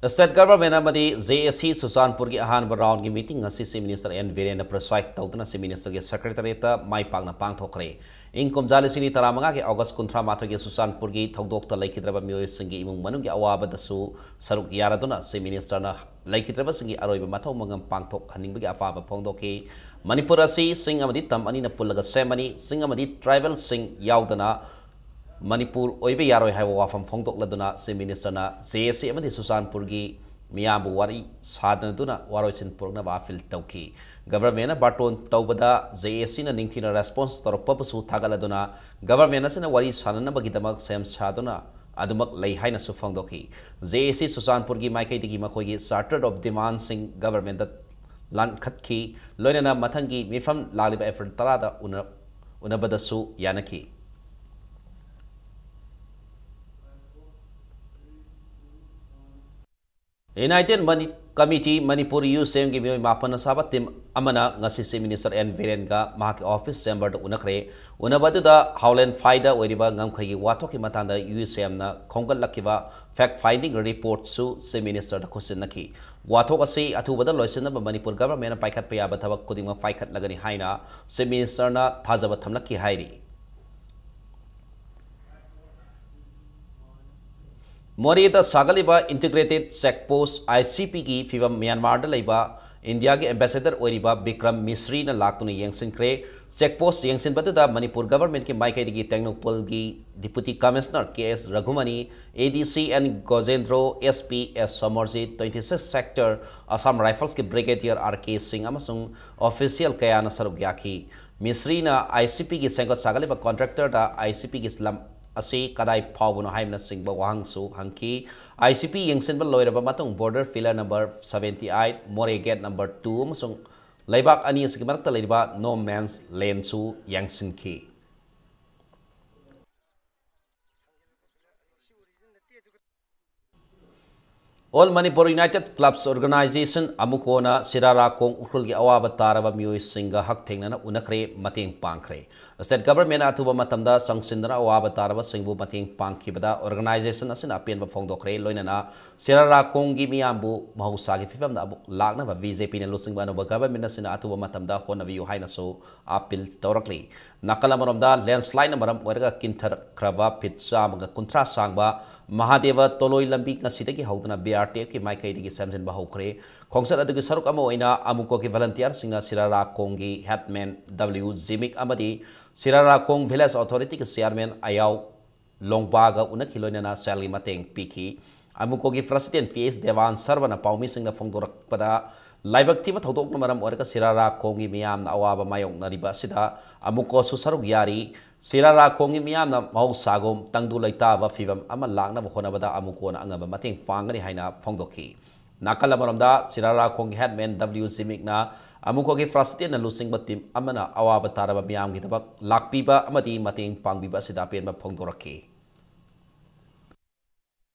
State Government ꯑꯃꯗꯤ J A C ꯆꯨꯔꯆꯥꯟꯄꯨꯔꯒꯤ ꯑꯍꯥꯟꯕ roundꯒꯤ meeting ꯑꯁꯤ Chief Minister ꯑꯦꯟ ꯕꯤꯔꯦꯟꯅ preside ꯇꯧꯗꯨꯅ Chief Ministerꯒꯤ Secretariatꯇ ꯃꯥꯏ ꯄꯥꯛꯅ ꯄꯥꯡꯊꯣꯛꯈ꯭ꯔꯦ꯫ ꯏꯪ ꯀꯨꯝꯖꯥ ꯂꯤꯁꯤꯡ ꯑꯅꯤ ꯇꯔꯥꯃꯉꯥꯒꯤ August ꯀꯨꯟꯊ꯭ꯔꯥ ꯃꯥꯊꯣꯏꯒꯤ ꯆꯨꯔꯆꯥꯟꯄꯨꯔꯒꯤ ꯊꯧꯗꯣꯛꯇ ꯂꯩꯈꯤꯗ꯭ꯔꯕ ꯃꯤꯑꯣꯏꯁꯤꯡꯒꯤ ꯏꯃꯨꯡ ꯃꯅꯨꯡꯒꯤ ꯑꯋꯥꯕꯗꯁꯨ ꯁꯔꯨꯛ ꯌꯥꯔꯗꯨꯅ Chief Ministerꯅ ꯂꯩꯈꯤꯗ꯭ꯔꯕꯁꯤꯡꯒꯤ ꯑꯔꯣꯏꯕ ꯃꯊꯧ ꯃꯉꯝ ꯄꯥꯡꯊꯣꯛꯍꯟꯅꯤꯡꯕꯒꯤ ꯑꯄꯥꯝꯕ ꯐꯣꯡꯗꯣꯛꯈꯤ꯫ ꯃꯅꯤꯄꯨꯔ ꯑꯁꯤ ꯆꯤꯡ ꯑꯃꯗꯤ ꯇꯝ ꯑꯅꯤꯅ ꯄꯨꯜꯂꯒ ꯁꯦꯝꯕꯅꯤ꯫ ꯆꯤꯡ ꯑꯃꯗꯤ tribalꯁꯤꯡ ꯌꯥꯎꯗꯅ ꯃꯅꯤꯄꯨꯔ ꯑꯣꯏꯕ ꯌꯥꯔꯣꯏ ꯍꯥꯏꯕ ꯋꯥꯐꯝ ꯐꯣꯡꯗꯣꯛꯂꯗꯨꯅ Chief Ministerꯅ J A C ꯑꯃꯗꯤ ꯆꯨꯔꯆꯥꯟꯄꯨꯔꯒꯤ ꯃꯤꯌꯥꯝꯕꯨ ꯋꯥꯔꯤ ꯁꯥꯗꯅꯗꯨꯅ ꯋꯥꯔꯣꯏꯁꯤꯟ ꯄꯨꯔꯛꯅꯕ ꯑꯥꯄꯤꯜ ꯇꯧꯈꯤ꯫ ꯒꯚꯔꯟꯃꯦꯟꯅ ꯕꯥꯔꯇꯣꯟ ꯇꯧꯕꯗ ꯖꯦ ꯑꯦ ꯁꯤꯅ ꯅꯤꯡꯊꯤꯅ ꯔꯦꯁꯄꯣꯟꯁ ꯇꯧꯔꯛꯄꯕꯨꯁꯨ ꯊꯥꯒꯠꯂꯗꯨꯅ, ꯒꯚꯔꯟꯃꯦꯟ ꯑꯁꯤꯅ ꯋꯥꯔꯤ ꯁꯥꯅꯅꯕꯒꯤꯗꯃꯛ ꯁꯦꯝ ꯁꯥꯗꯨꯅ ꯑꯗꯨꯃꯛ ꯂꯩ ꯍꯥꯏꯅꯁꯨ ꯐꯣꯡꯗꯣꯛꯈꯤ꯫ ꯖꯦ ꯑꯦ ꯁꯤ ꯆꯨꯔꯆꯥꯟꯄꯨꯔꯒꯤ ꯃꯥꯏꯀꯩꯗꯒꯤ ꯃꯈꯣꯏꯒꯤ ꯆꯥꯔꯇꯔ ꯑꯣꯐ ꯗꯤꯃꯥꯟꯁꯤꯡ ꯒꯚꯔꯟꯃꯦꯟꯗ ꯂꯥꯟꯈꯠꯈꯤ꯫ ꯂꯣꯏꯅꯅ ꯃꯊꯪꯒꯤ ꯃꯤꯐꯝ ꯂꯥꯛꯂꯤꯕ ꯑꯦꯄ꯭ꯔꯤꯜ ꯇꯔꯥꯗ ꯎꯅ-, ꯎꯅꯕꯗꯁꯨ ꯌꯥꯅꯈꯤ꯫ United Mani-, Committee Manipur, U C ꯑꯦꯝꯒꯤ ꯃꯤꯑꯣꯏ ꯃꯥꯄꯟꯅ ꯁꯥꯕ ꯇꯤꯝ ꯑꯃꯅ ꯉꯁꯤ ꯆꯤꯐ ꯃꯤꯅꯤꯁꯇꯔ ꯑꯦꯟ ꯕꯤꯔꯦꯟꯒ ꯃꯍꯥꯛꯀꯤ ꯑꯣꯐꯤꯁ ꯆꯦꯝꯕꯔꯗ ꯎꯅꯈ꯭ꯔꯦ꯫ ꯎꯅꯕ ꯑꯗꯨꯗ ꯍꯥꯎꯂꯦꯟ ꯐꯥꯏꯗ ꯑꯣꯏꯔꯤꯕ ꯉꯝꯈꯩꯒꯤ ꯋꯥꯊꯣꯛꯀꯤ ꯃꯇꯥꯡꯗ ꯌꯨ ꯁꯤ ꯑꯦꯝꯅ ꯈꯣꯝꯒꯠꯂꯛꯈꯤꯕ ꯐꯦꯛ ꯐꯥꯏꯟꯗꯤꯡ ꯔꯤꯄꯣꯔꯠꯁꯨ ꯆꯤꯐ ꯃꯤꯅꯤꯁꯇꯔꯗ ꯈꯨꯠꯁꯤꯟꯅꯈꯤ꯫ ꯋꯥꯊꯣꯛ ꯑꯁꯤ ꯑꯊꯨꯕꯗ ꯂꯣꯏꯁꯤꯟꯅꯕ ꯃꯅꯤꯄꯨꯔ ꯒꯚꯔꯟꯃꯦꯟꯅ ꯄꯥꯏꯈꯠꯄ ꯌꯥꯕ ꯊꯕꯛ ꯈꯨꯗꯤꯡꯃꯛ ꯄꯥꯏꯈꯠꯂꯒꯅꯤ ꯍꯥꯏꯅ ꯆꯤꯐ ꯃꯤꯅꯤꯁꯇꯔꯅ ꯊꯥꯖꯕ ꯊꯝꯂꯛꯈꯤ ꯍꯥꯏꯔꯤ꯫ ꯃꯣꯔꯦꯗ ꯁꯥꯒꯠꯂꯤꯕ integrated check post, I C ꯄꯤꯒꯤ ꯐꯤꯕꯝ ꯃ꯭ꯌꯥꯟꯃꯥꯔꯗ ꯂꯩꯕ ꯏꯟꯗꯤꯌꯥꯒꯤ ꯑꯦꯝꯕꯦꯁꯦꯗꯔ ꯑꯣꯏꯔꯤꯕ ꯕꯤꯀ꯭ꯔꯝ ꯃꯤꯁ꯭ꯔꯤꯅ ꯂꯥꯛꯇꯨꯅ ꯌꯦꯡꯁꯤꯟꯈ꯭ꯔꯦ꯫ ꯆꯦꯛ ꯄꯣꯁ ꯌꯦꯡꯁꯤꯟꯕꯗꯨꯗ ꯃꯅꯤꯄꯨꯔ ꯒꯚꯔꯟꯃꯦꯟꯠꯀꯤ ꯃꯥꯏꯀꯩꯗꯒꯤ ꯇꯦꯡꯅꯧꯄꯜꯒꯤ deputy commissioner K S Raghumani, A D C N Gojendro, S P S Somarjit, twenty six sector Assam Riflesꯀꯤ ꯕ꯭ꯔꯤꯒꯦꯗꯤꯌꯔ ꯑꯥꯔ ꯀꯦ ꯁꯤꯡ ꯑꯃꯁꯨꯡ ꯑꯣꯐꯤꯁꯤꯌꯦꯜ ꯀꯌꯥꯅ ꯁꯔꯨꯛ ꯌꯥꯈꯤ꯫ ꯃꯤꯁ꯭ꯔꯤꯅ ꯑꯥꯏ ꯁꯤ ꯄꯤꯒꯤ ꯁꯦꯝꯒꯠ ꯁꯥꯒꯠꯂꯤꯕ ꯀꯣꯟꯇ꯭ꯔꯦꯛꯇꯔꯗ ꯑꯥꯏ ꯁꯤ ꯄꯤꯒꯤ ꯂꯝ ꯑꯁꯤ ꯀꯗꯥꯏ ꯐꯥꯎꯕꯅꯣ ꯍꯥꯏꯕꯅꯆꯤꯡꯕ ꯋꯥꯍꯪꯁꯨ ꯍꯪꯈꯤ꯫ ꯑꯥꯏ ꯁꯤ ꯄꯤ ꯌꯦꯡꯁꯤꯟꯕ ꯂꯣꯏꯔꯕ ꯃꯇꯨꯡ border pillar number seventy eight, ꯃꯣꯔꯦ gate number two ꯑꯃꯁꯨꯡ ꯂꯩꯕꯥꯛ ꯑꯅꯤ ꯑꯁꯤꯒꯤ ꯃꯔꯛꯇ ꯂꯩꯔꯤꯕ no man's landꯁꯨ ꯌꯦꯡꯁꯤꯟꯈꯤ꯫ All Manipur United Clubs Organisation, ꯑꯃꯨꯀꯣꯅ ꯁꯤꯔꯥꯔꯥꯈꯣꯡ ꯎꯈ꯭ꯔꯨꯜꯒꯤ ꯑꯋꯥꯕ ꯇꯥꯔꯕ ꯃꯤꯑꯣꯏꯁꯤꯡꯒ ꯍꯛꯊꯦꯡꯅꯅ ꯎꯅꯈ꯭ꯔꯦ, ꯃꯇꯦꯡ ꯄꯥꯡꯈ꯭ꯔꯦ꯫ ꯁ꯭ꯇꯦꯠ ꯒꯚꯔꯟꯃꯦꯟꯠꯅ ꯑꯊꯨꯕ ꯃꯇꯝꯗ ꯆꯪꯁꯤꯟꯗꯨꯅ ꯑꯋꯥꯕ ꯇꯥꯔꯕꯁꯤꯡꯕꯨ ꯃꯇꯦꯡ ꯄꯥꯡꯈꯤꯕꯗ ꯑꯣꯔꯒꯅꯥꯏꯖꯦꯁꯟ ꯑꯁꯤꯅ ꯑꯄꯦꯟꯕ ꯐꯣꯡꯗꯣꯛꯈ꯭ꯔꯦ꯫ ꯂꯣꯏꯅꯅ ꯁꯤꯔꯥꯔꯥꯈꯣꯡꯒꯤ ꯃꯤꯌꯥꯝꯕꯨ ꯃꯍꯧꯁꯥꯒꯤ ꯐꯤꯕꯝꯗ ꯑꯃꯨꯛ ꯂꯥꯛꯅꯕ ꯕꯤ ꯖꯦ ꯄꯤꯅ ꯂꯨꯆꯤꯡꯕ ꯑꯅꯧꯕ ꯒꯚꯔꯟꯃꯦꯟꯠ ꯑꯁꯤꯅ ꯑꯊꯨꯕ ꯃꯇꯝꯗ ꯍꯣꯠꯅꯕꯤꯌꯨ ꯍꯥꯏꯅꯁꯨ ꯑꯥꯄꯤꯜ ꯇꯧꯔꯛꯂꯤ꯫ ꯅꯥꯀꯜ ꯑꯃꯔꯣꯝꯗ, ꯂꯦꯟꯁ꯭ꯂꯥꯏꯗꯅ ꯃꯔꯝ ꯑꯣꯏꯔꯒ ꯀꯤꯟꯊꯈ꯭ꯔꯕ ꯐꯤꯠ ꯆꯥꯝꯃꯒ ꯀꯨꯟꯊ꯭ꯔꯥ ꯁꯥꯡꯕ ꯃꯍꯥꯗꯦꯕ ꯇꯣꯂꯣꯏ ꯂꯝꯕꯤ ꯉꯁꯤꯗꯒꯤ ꯍꯧꯗꯨꯅ ꯕꯤ ꯑꯥꯔ ꯇꯤ ꯑꯦꯐꯀꯤ ꯃꯥꯏꯀꯩꯗꯒꯤ ꯁꯦꯝꯖꯤꯟꯕ ꯍꯧꯈ꯭ꯔꯦ꯫ ꯈꯣꯡꯆꯠ ꯑꯗꯨꯒꯤ ꯁꯔꯨꯛ ꯑꯃ ꯑꯣꯏꯅ ꯑꯃꯨꯀꯣꯒꯤ ꯚꯣꯂꯟꯇꯤꯌꯔꯁꯤꯡꯅ ꯁꯤꯔꯥꯔꯥꯈꯣꯡꯒꯤ ꯍꯦꯗꯃꯦꯟ ꯗꯕ꯭ꯂꯤꯎ ꯖꯤꯃꯤꯛ ꯑꯃꯗꯤ ꯁꯤꯔꯥꯔꯥꯈꯣꯡ ꯚꯤꯂꯦꯖ ꯑꯣꯊꯣꯔꯤꯇꯤꯒꯤ ꯆꯤꯌꯥꯔꯃꯦꯟ ꯑꯌꯥꯎ ꯂꯣꯡꯕꯥꯒ ꯎꯅꯈꯤ, ꯂꯣꯏꯅꯅ ꯁꯦꯜꯒꯤ ꯃꯇꯦꯡ ꯄꯤꯈꯤ꯫ ꯑꯃꯨꯀꯣꯒꯤ ꯄ꯭ꯔꯁꯤꯗꯦꯟ ꯄꯤ ꯑꯦꯁ ꯗꯦꯕꯥꯟ ꯁꯔꯕꯅ ꯄꯥꯎꯃꯤꯁꯤꯡꯗ ꯐꯣꯡꯗꯣꯔꯛꯄꯗ, ꯂꯥꯏꯕꯛ ꯊꯤꯕ ꯊꯧꯗꯣꯛꯅ ꯃꯔꯝ ꯑꯣꯏꯔꯒ ꯁꯤꯔꯥꯔꯥꯈꯣꯡꯒꯤ ꯃꯤꯌꯥꯝꯅ ꯑꯋꯥꯕ ꯃꯥꯌꯣꯛꯅꯔꯤꯕ ꯑꯁꯤꯗ ꯑꯃꯨꯀꯣꯁꯨ ꯁꯔꯨꯛ ꯌꯥꯔꯤ꯫ ꯁꯤꯔꯥꯔꯥꯈꯣꯡꯒꯤ ꯃꯤꯌꯥꯝꯅ ꯃꯍꯧꯁꯥꯒꯨꯝ ꯇꯪꯗꯨ ꯂꯩꯇꯥꯕ ꯐꯤꯕꯝ ꯑꯃ ꯂꯥꯛꯅꯕ ꯍꯣꯠꯅꯕꯗ ꯑꯃꯨꯀꯣꯅ ꯑꯉꯝꯕ ꯃꯇꯦꯡ ꯄꯥꯡꯒꯅꯤ ꯍꯥꯏꯅ ꯐꯣꯡꯗꯣꯛꯈꯤ꯫ ꯅꯥꯀꯜ ꯑꯃꯔꯣꯝꯗ, ꯁꯤꯔꯥꯔꯥꯈꯣꯡꯒꯤ headman W ꯖꯤꯃꯤꯛꯅ ꯑꯃꯨꯀꯣꯒꯤ ꯄ꯭ꯔꯁꯤꯗꯦꯟꯅ ꯂꯨꯆꯤꯡꯕ ꯇꯤꯝ ꯑꯃꯅ ꯑꯋꯥꯕ ꯇꯥꯔꯕ ꯃꯤꯌꯥꯝꯒꯤꯗꯃꯛ ꯂꯥꯛꯄꯤꯕ ꯑꯃꯗꯤ ꯃꯇꯦꯡ ꯄꯥꯡꯕꯤꯕ ꯑꯁꯤꯗ ꯑꯄꯦꯟꯕ ꯐꯣꯡꯗꯣꯔꯛꯈꯤ꯫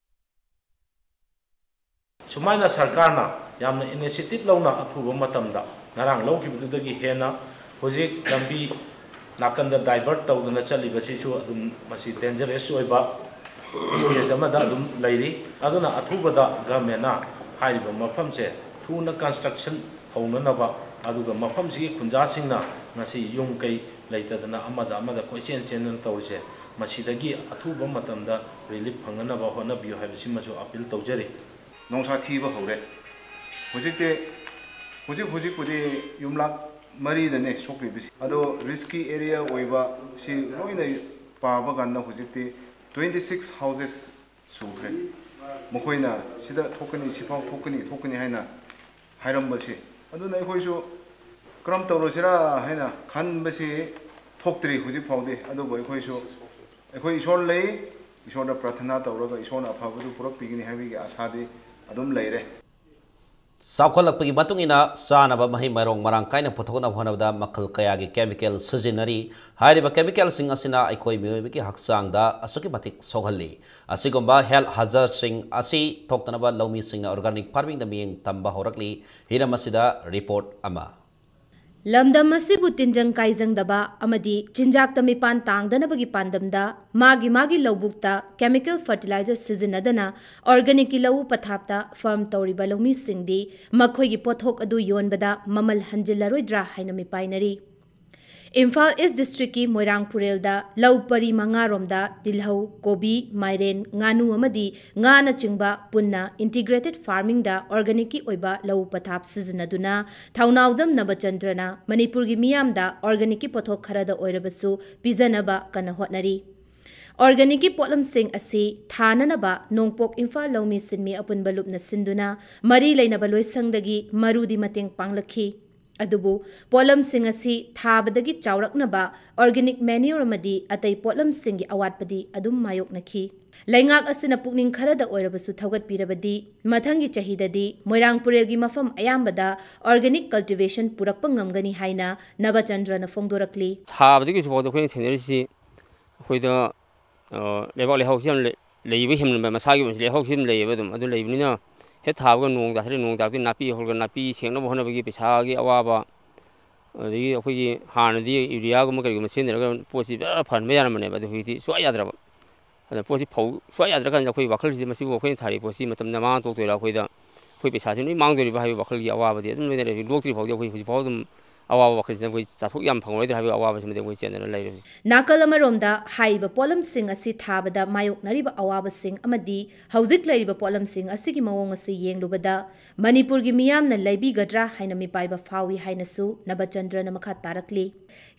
ꯁꯨꯃꯥꯏꯅ ꯁꯔꯀꯥꯔꯅ ꯌꯥꯝꯅ initiative ꯂꯧꯅ ꯑꯊꯨꯕ ꯃꯇꯝꯗ ꯉꯔꯥꯡ ꯂꯧꯈꯤꯕꯗꯨꯗꯒꯤ ꯍꯦꯟꯅ ꯍꯧꯖꯤꯛ ꯂꯝꯕꯤ ꯅꯥꯀꯟꯗ divert ꯇꯧꯗꯨꯅ ꯆꯠꯂꯤꯕꯁꯤꯁꯨ ꯑꯗꯨꯝ ꯃꯁꯤ dangerous ꯑꯣꯏꯕ stage ꯑꯃꯗ ꯑꯗꯨꯝ ꯂꯩꯔꯤ꯫ ꯑꯗꯨꯅ ꯑꯊꯨꯕꯗ governmentꯅ ꯍꯥꯏꯔꯤꯕ ꯃꯐꯝꯁꯦ ꯊꯨꯅ construction ꯍꯧꯅꯅꯕ, ꯑꯗꯨꯒ ꯃꯐꯝꯁꯤꯒꯤ ꯈꯨꯟꯖꯥꯁꯤꯡꯅ ꯉꯁꯤ ꯌꯨꯝ ꯀꯩ ꯂꯩꯇꯗꯅ ꯑꯃꯗ ꯑꯃꯗ ꯀꯣꯏꯆꯦꯟ ꯆꯦꯟꯗꯅ ꯇꯧꯔꯤꯁꯦ, ꯃꯁꯤꯗꯒꯤ ꯑꯊꯨꯕ ꯃꯇꯝꯗ relief ꯐꯪꯅꯅꯕ ꯍꯣꯠꯅꯕꯤꯌꯨ ꯍꯥꯏꯕꯁꯤꯃꯁꯨ appeal ꯇꯧꯖꯔꯤ꯫ ꯅꯣꯡꯁꯥ ꯊꯤꯕ ꯍꯧꯔꯦ꯫ ꯍꯧꯖꯤꯛꯇꯤ, ꯍꯧꯖꯤꯛ ꯍꯧꯖꯤꯛꯄꯨꯗꯤ ꯌꯨꯝꯂꯛ ꯃꯔꯤꯗꯅꯦ ꯁꯣꯛꯂꯤꯕꯁꯤ꯫ ꯑꯗꯣ risky area ꯑꯣꯏꯕ ꯁꯤ ꯂꯣꯏꯅ ꯄꯥꯕ ꯀꯥꯟꯗ ꯍꯧꯖꯤꯛꯇꯤ twenty six houses ꯁꯨꯈ꯭ꯔꯦ꯫ ꯃꯈꯣꯏꯅ ꯁꯤꯗ ꯊꯣꯛꯀꯅꯤ, ꯁꯤꯐꯥꯎ ꯊꯣꯛꯀꯅꯤ, ꯊꯣꯛꯀꯅꯤ ꯍꯥꯏꯅ ꯍꯥꯏꯔꯝꯕꯁꯦ꯫ ꯑꯗꯨꯅ ꯑꯩꯈꯣꯏꯁꯨ ꯀꯔꯝ ꯇꯧꯔꯁꯤꯔꯥ ꯍꯥꯏꯅ ꯈꯟꯕꯁꯤ ꯊꯣꯛꯇ꯭ꯔꯤ ꯍꯧꯖꯤꯛ ꯐꯥꯎꯗꯤ꯫ ꯑꯗꯨꯕꯨ ꯑꯩꯈꯣꯏꯁꯨ, ꯑꯩꯈꯣꯏ ꯏꯁꯣꯔ ꯂꯩ, ꯏꯁꯣꯔꯗ ꯄ꯭ꯔꯥꯊꯅꯥ ꯇꯧꯔꯒ ꯏꯁꯣꯔꯅ ꯑꯐꯕꯗꯨ ꯄꯨꯔꯛꯄꯤꯒꯅꯤ ꯍꯥꯏꯕꯒꯤ ꯑꯥꯁꯥꯗꯤ ꯑꯗꯨꯝ ꯂꯩꯔꯦ꯫ ꯆꯥꯎꯈꯠꯂꯛꯄꯒꯤ ꯃꯇꯨꯡ ꯏꯟꯅ ꯆꯥꯅꯕ ꯃꯍꯩ ꯃꯔꯣꯡ ꯃꯔꯥꯡ ꯀꯥꯏꯅ ꯄꯨꯊꯣꯛꯅꯕ ꯍꯣꯠꯅꯕꯗ ꯃꯈꯜ ꯀꯌꯥꯒꯤ chemical ꯁꯤꯖꯤꯟꯅꯔꯤ꯫ ꯍꯥꯏꯔꯤꯕ chemicalꯁꯤꯡ ꯑꯁꯤꯅ ꯑꯩꯈꯣꯏ ꯃꯤꯑꯣꯏꯕꯒꯤ ꯍꯛꯆꯥꯡꯗ ꯑꯁꯨꯛꯀꯤ ꯃꯇꯤꯛ ꯁꯣꯛꯍꯜꯂꯤ꯫ ꯑꯁꯤꯒꯨꯝꯕ health hazardꯁꯤꯡ ꯑꯁꯤ ꯊꯣꯛꯇꯅꯕ ꯂꯧꯃꯤꯁꯤꯡꯅ organic farmingꯗ ꯃꯤꯠꯌꯦꯡ ꯊꯝꯕ ꯍꯧꯔꯛꯂꯤ꯫ ꯍꯤꯔꯝ ꯑꯁꯤꯗ report ꯑꯃ꯫ ꯂꯝꯗꯝ ꯑꯁꯤꯕꯨ ꯇꯤꯟꯖꯪ ꯀꯥꯏꯖꯪꯗꯕ ꯑꯃꯗꯤ ꯆꯤꯟꯖꯥꯛꯇ ꯃꯤꯄꯥꯟ ꯇꯥꯡꯗꯅꯕꯒꯤ ꯄꯥꯟꯗꯝꯗ ꯃꯥꯒꯤ ꯃꯥꯒꯤ ꯂꯧꯕꯨꯛꯇ chemical fertilizer ꯁꯤꯖꯤꯟꯅꯗꯅ organicꯀꯤ ꯂꯧꯎ ꯄꯊꯥꯞꯇ farm ꯇꯧꯔꯤꯕ ꯂꯧꯃꯤꯁꯤꯡꯗꯤ ꯃꯈꯣꯏꯒꯤ ꯄꯣꯠꯊꯣꯛ ꯑꯗꯨ ꯌꯣꯟꯕꯗ ꯃꯃꯜ ꯍꯟꯖꯤꯜꯂꯔꯣꯏꯗ꯭ꯔꯥ ꯍꯥꯏꯅ ꯃꯤꯄꯥꯏꯅꯔꯤ꯫ ꯏꯝꯐꯥꯜ East districtꯀꯤ ꯃꯣꯏꯔꯥꯡ ꯄꯨꯔꯦꯜꯗ ꯂꯧ ꯄꯔꯤ ꯃꯉꯥꯔꯣꯝꯗ ꯇꯤꯜꯍꯧ, ꯀꯣꯕꯤ, ꯃꯥꯏꯔꯦꯟ, ꯉꯥꯅꯨ ꯑꯃꯗꯤ ꯉꯥꯅꯆꯤꯡꯕ ꯄꯨꯟꯅ integrated farmingꯗ organicꯀꯤ ꯑꯣꯏꯕ ꯂꯧ ꯄꯊꯥꯞ ꯁꯤꯖꯤꯟꯅꯗꯨꯅ ꯊꯧꯅꯥꯎꯖꯝ ꯅꯕꯆꯟꯗ꯭ꯔꯅ ꯃꯅꯤꯄꯨꯔꯒꯤ ꯃꯤꯌꯥꯝꯗ organicꯀꯤ ꯄꯣꯠꯊꯣꯛ ꯈꯔꯗ ꯑꯣꯏꯔꯕꯁꯨ ꯄꯤꯖꯅꯕ ꯀꯟꯅ ꯍꯣꯠꯅꯔꯤ꯫ ꯑꯣꯔꯒꯥꯅꯤꯛꯀꯤ ꯄꯣꯠꯂꯝꯁꯤꯡ ꯑꯁꯤ ꯊꯥꯅꯅꯕ ꯅꯣꯡꯄꯣꯛ ꯏꯝꯐꯥꯜ ꯂꯧꯃꯤ ꯁꯤꯟꯃꯤ ꯑꯄꯨꯟꯕ ꯂꯨꯞꯅ ꯁꯤꯟꯗꯨꯅ ꯃꯔꯤ ꯂꯩꯅꯕ ꯂꯣꯏꯁꯪꯗꯒꯤ ꯃꯔꯨꯗꯤ ꯃꯇꯦꯡ ꯄꯥꯡꯂꯛꯈꯤ꯫ ꯑꯗꯨꯕꯨ ꯄꯣꯠꯂꯝꯁꯤꯡ ꯑꯁꯤ ꯊꯥꯕꯗꯒꯤ ꯆꯥꯎꯔꯛꯅꯕ organic manure ꯑꯃꯗꯤ ꯑꯇꯩ ꯄꯣꯠꯂꯝꯁꯤꯡꯒꯤ ꯑꯋꯥꯠꯄꯗꯤ ꯑꯗꯨꯝ ꯃꯥꯌꯣꯛꯅꯈꯤ꯫ ꯂꯩꯉꯥꯛ ꯑꯁꯤꯅ ꯄꯨꯛꯅꯤꯡ ꯈꯔꯗ ꯑꯣꯏꯔꯕꯁꯨ ꯊꯧꯒꯠꯄꯤꯔꯕꯗꯤ ꯃꯊꯪꯒꯤ ꯆꯍꯤꯗꯗꯤ ꯃꯣꯏꯔꯥꯡ ꯄꯨꯔꯦꯜꯒꯤ ꯃꯐꯝ ꯑꯌꯥꯝꯕꯗ organic cultivation ꯄꯨꯔꯛꯄ ꯉꯝꯒꯅꯤ ꯍꯥꯏꯅ ꯅꯕꯆꯟꯗ꯭ꯔꯅ ꯐꯣꯡꯗꯣꯔꯛꯂꯤ꯫ ꯊꯥꯕꯗꯒꯤ ꯍꯧꯖꯤꯛꯐꯥꯎꯗ ꯑꯩꯈꯣꯏꯅ ꯊꯦꯡꯅꯔꯤꯁꯤ ꯑꯩꯈꯣꯏꯗ ꯂꯩꯕꯥꯛ ꯂꯩꯍꯥꯎꯁꯤ ꯌꯥꯝ ꯂꯩꯕ ꯍꯦꯟꯃꯟꯕ, ꯃꯁꯥꯒꯤ ꯑꯣꯏꯅꯁꯨ ꯂꯩꯍꯥꯎꯁꯤ ꯑꯗꯨꯝ ꯂꯩꯌꯦꯕ꯫ ꯑꯗꯨꯝ ꯑꯗꯨ ꯂꯩꯕꯅꯤꯅ ꯍꯦꯛ ꯊꯥꯕꯒ ꯅꯣꯡ ꯇꯥꯊꯔꯦ, ꯅꯣꯡ ꯇꯥꯔꯛꯇꯦ, ꯅꯥꯄꯤ ꯍꯧꯔꯒ ꯅꯥꯄꯤ ꯁꯦꯡꯅꯕ ꯍꯣꯠꯅꯕꯒꯤ ꯄꯩꯁꯥꯒꯤ ꯑꯋꯥꯕ, ꯑꯗꯒꯤ ꯑꯩꯈꯣꯏꯒꯤ ꯍꯥꯟꯅꯗꯤ ꯌꯨꯔꯤꯌꯥꯒꯨꯝꯕ ꯀꯔꯤꯒꯨꯝꯕ ꯁꯤꯖꯤꯟꯅꯔꯒ ꯄꯣꯠꯁꯤ ꯐꯖꯅ ꯐꯍꯟꯕ ꯌꯥꯔꯝꯕꯅꯦꯕ꯫ ꯑꯗꯨ ꯍꯧꯖꯤꯛꯇꯤ ꯁꯨꯡꯌꯥ ꯌꯥꯗ꯭ꯔꯕ꯫ ꯑꯗ ꯄꯣꯠꯁꯤ ꯐꯧ ꯁꯨꯡꯌꯥ ꯌꯥꯗ꯭ꯔꯀꯥꯟꯗ ꯑꯩꯈꯣꯏ ꯋꯥꯈꯜꯁꯤꯗ ꯃꯁꯤꯕꯨ ꯑꯩꯈꯣꯏꯅ ꯊꯥꯔꯤꯕ ꯄꯣꯠꯁꯤ ꯃꯇꯝꯗ ꯃꯥꯡ ꯇꯣꯛꯇꯣꯏꯔꯥ, ꯑꯩꯈꯣꯏꯗ ꯑꯩꯈꯣꯏ ꯄꯩꯁꯥꯁꯤ ꯂꯣꯏ ꯃꯥꯡꯗꯣꯔꯤꯕ ꯍꯥꯏꯕꯒꯤ ꯋꯥꯈꯜꯒꯤ ꯑꯋꯥꯕꯗꯤ ꯑꯗꯨꯝ ꯂꯣꯏꯅ ꯂꯩꯔꯦ꯫ ꯂꯣꯛꯇ꯭ꯔꯤ ꯐꯥꯎꯗꯤ ꯑꯩꯈꯣꯏ ꯍꯧꯖꯤꯛ ꯐꯥꯎ ꯑꯗꯨꯝ ꯑꯋꯥꯕ ꯋꯥꯈꯜꯁꯤꯗ ꯑꯩꯈꯣꯏ ꯆꯥꯊꯣꯛ ꯌꯥꯝ ꯐꯪꯉꯔꯣꯏꯗ꯭ꯔꯥ ꯍꯥꯏꯕꯒꯤ ꯑꯋꯥꯕꯁꯤꯃꯗꯤ ꯑꯩꯈꯣꯏ ꯆꯦꯟꯗꯅ ꯂꯩꯔꯦ ꯍꯧꯖꯤꯛ꯫ ꯅꯥꯀꯜ ꯑꯃꯔꯣꯝꯗ ꯍꯥꯏꯔꯤꯕ ꯄꯣꯠꯂꯝꯁꯤꯡ ꯑꯁꯤ ꯊꯥꯕꯗ ꯃꯥꯌꯣꯛꯅꯔꯤꯕ ꯑꯋꯥꯕꯁꯤꯡ ꯑꯃꯗꯤ ꯍꯧꯖꯤꯛ ꯂꯩꯔꯤꯕ ꯄꯣꯠꯂꯝꯁꯤꯡ ꯑꯁꯤꯒꯤ ꯃꯑꯣꯡ ꯑꯁꯤ ꯌꯦꯡꯂꯨꯕꯗ ꯃꯅꯤꯄꯨꯔꯒꯤ ꯃꯤꯌꯥꯝꯅ ꯂꯩꯕꯤꯒꯗ꯭ꯔꯥ ꯍꯥꯏꯅ ꯃꯤꯄꯥꯏꯕ ꯐꯥꯎꯏ ꯍꯥꯏꯅꯁꯨ ꯅꯕꯆꯟꯗ꯭ꯔꯅ ꯃꯈꯥ ꯇꯥꯔꯛꯂꯤ꯫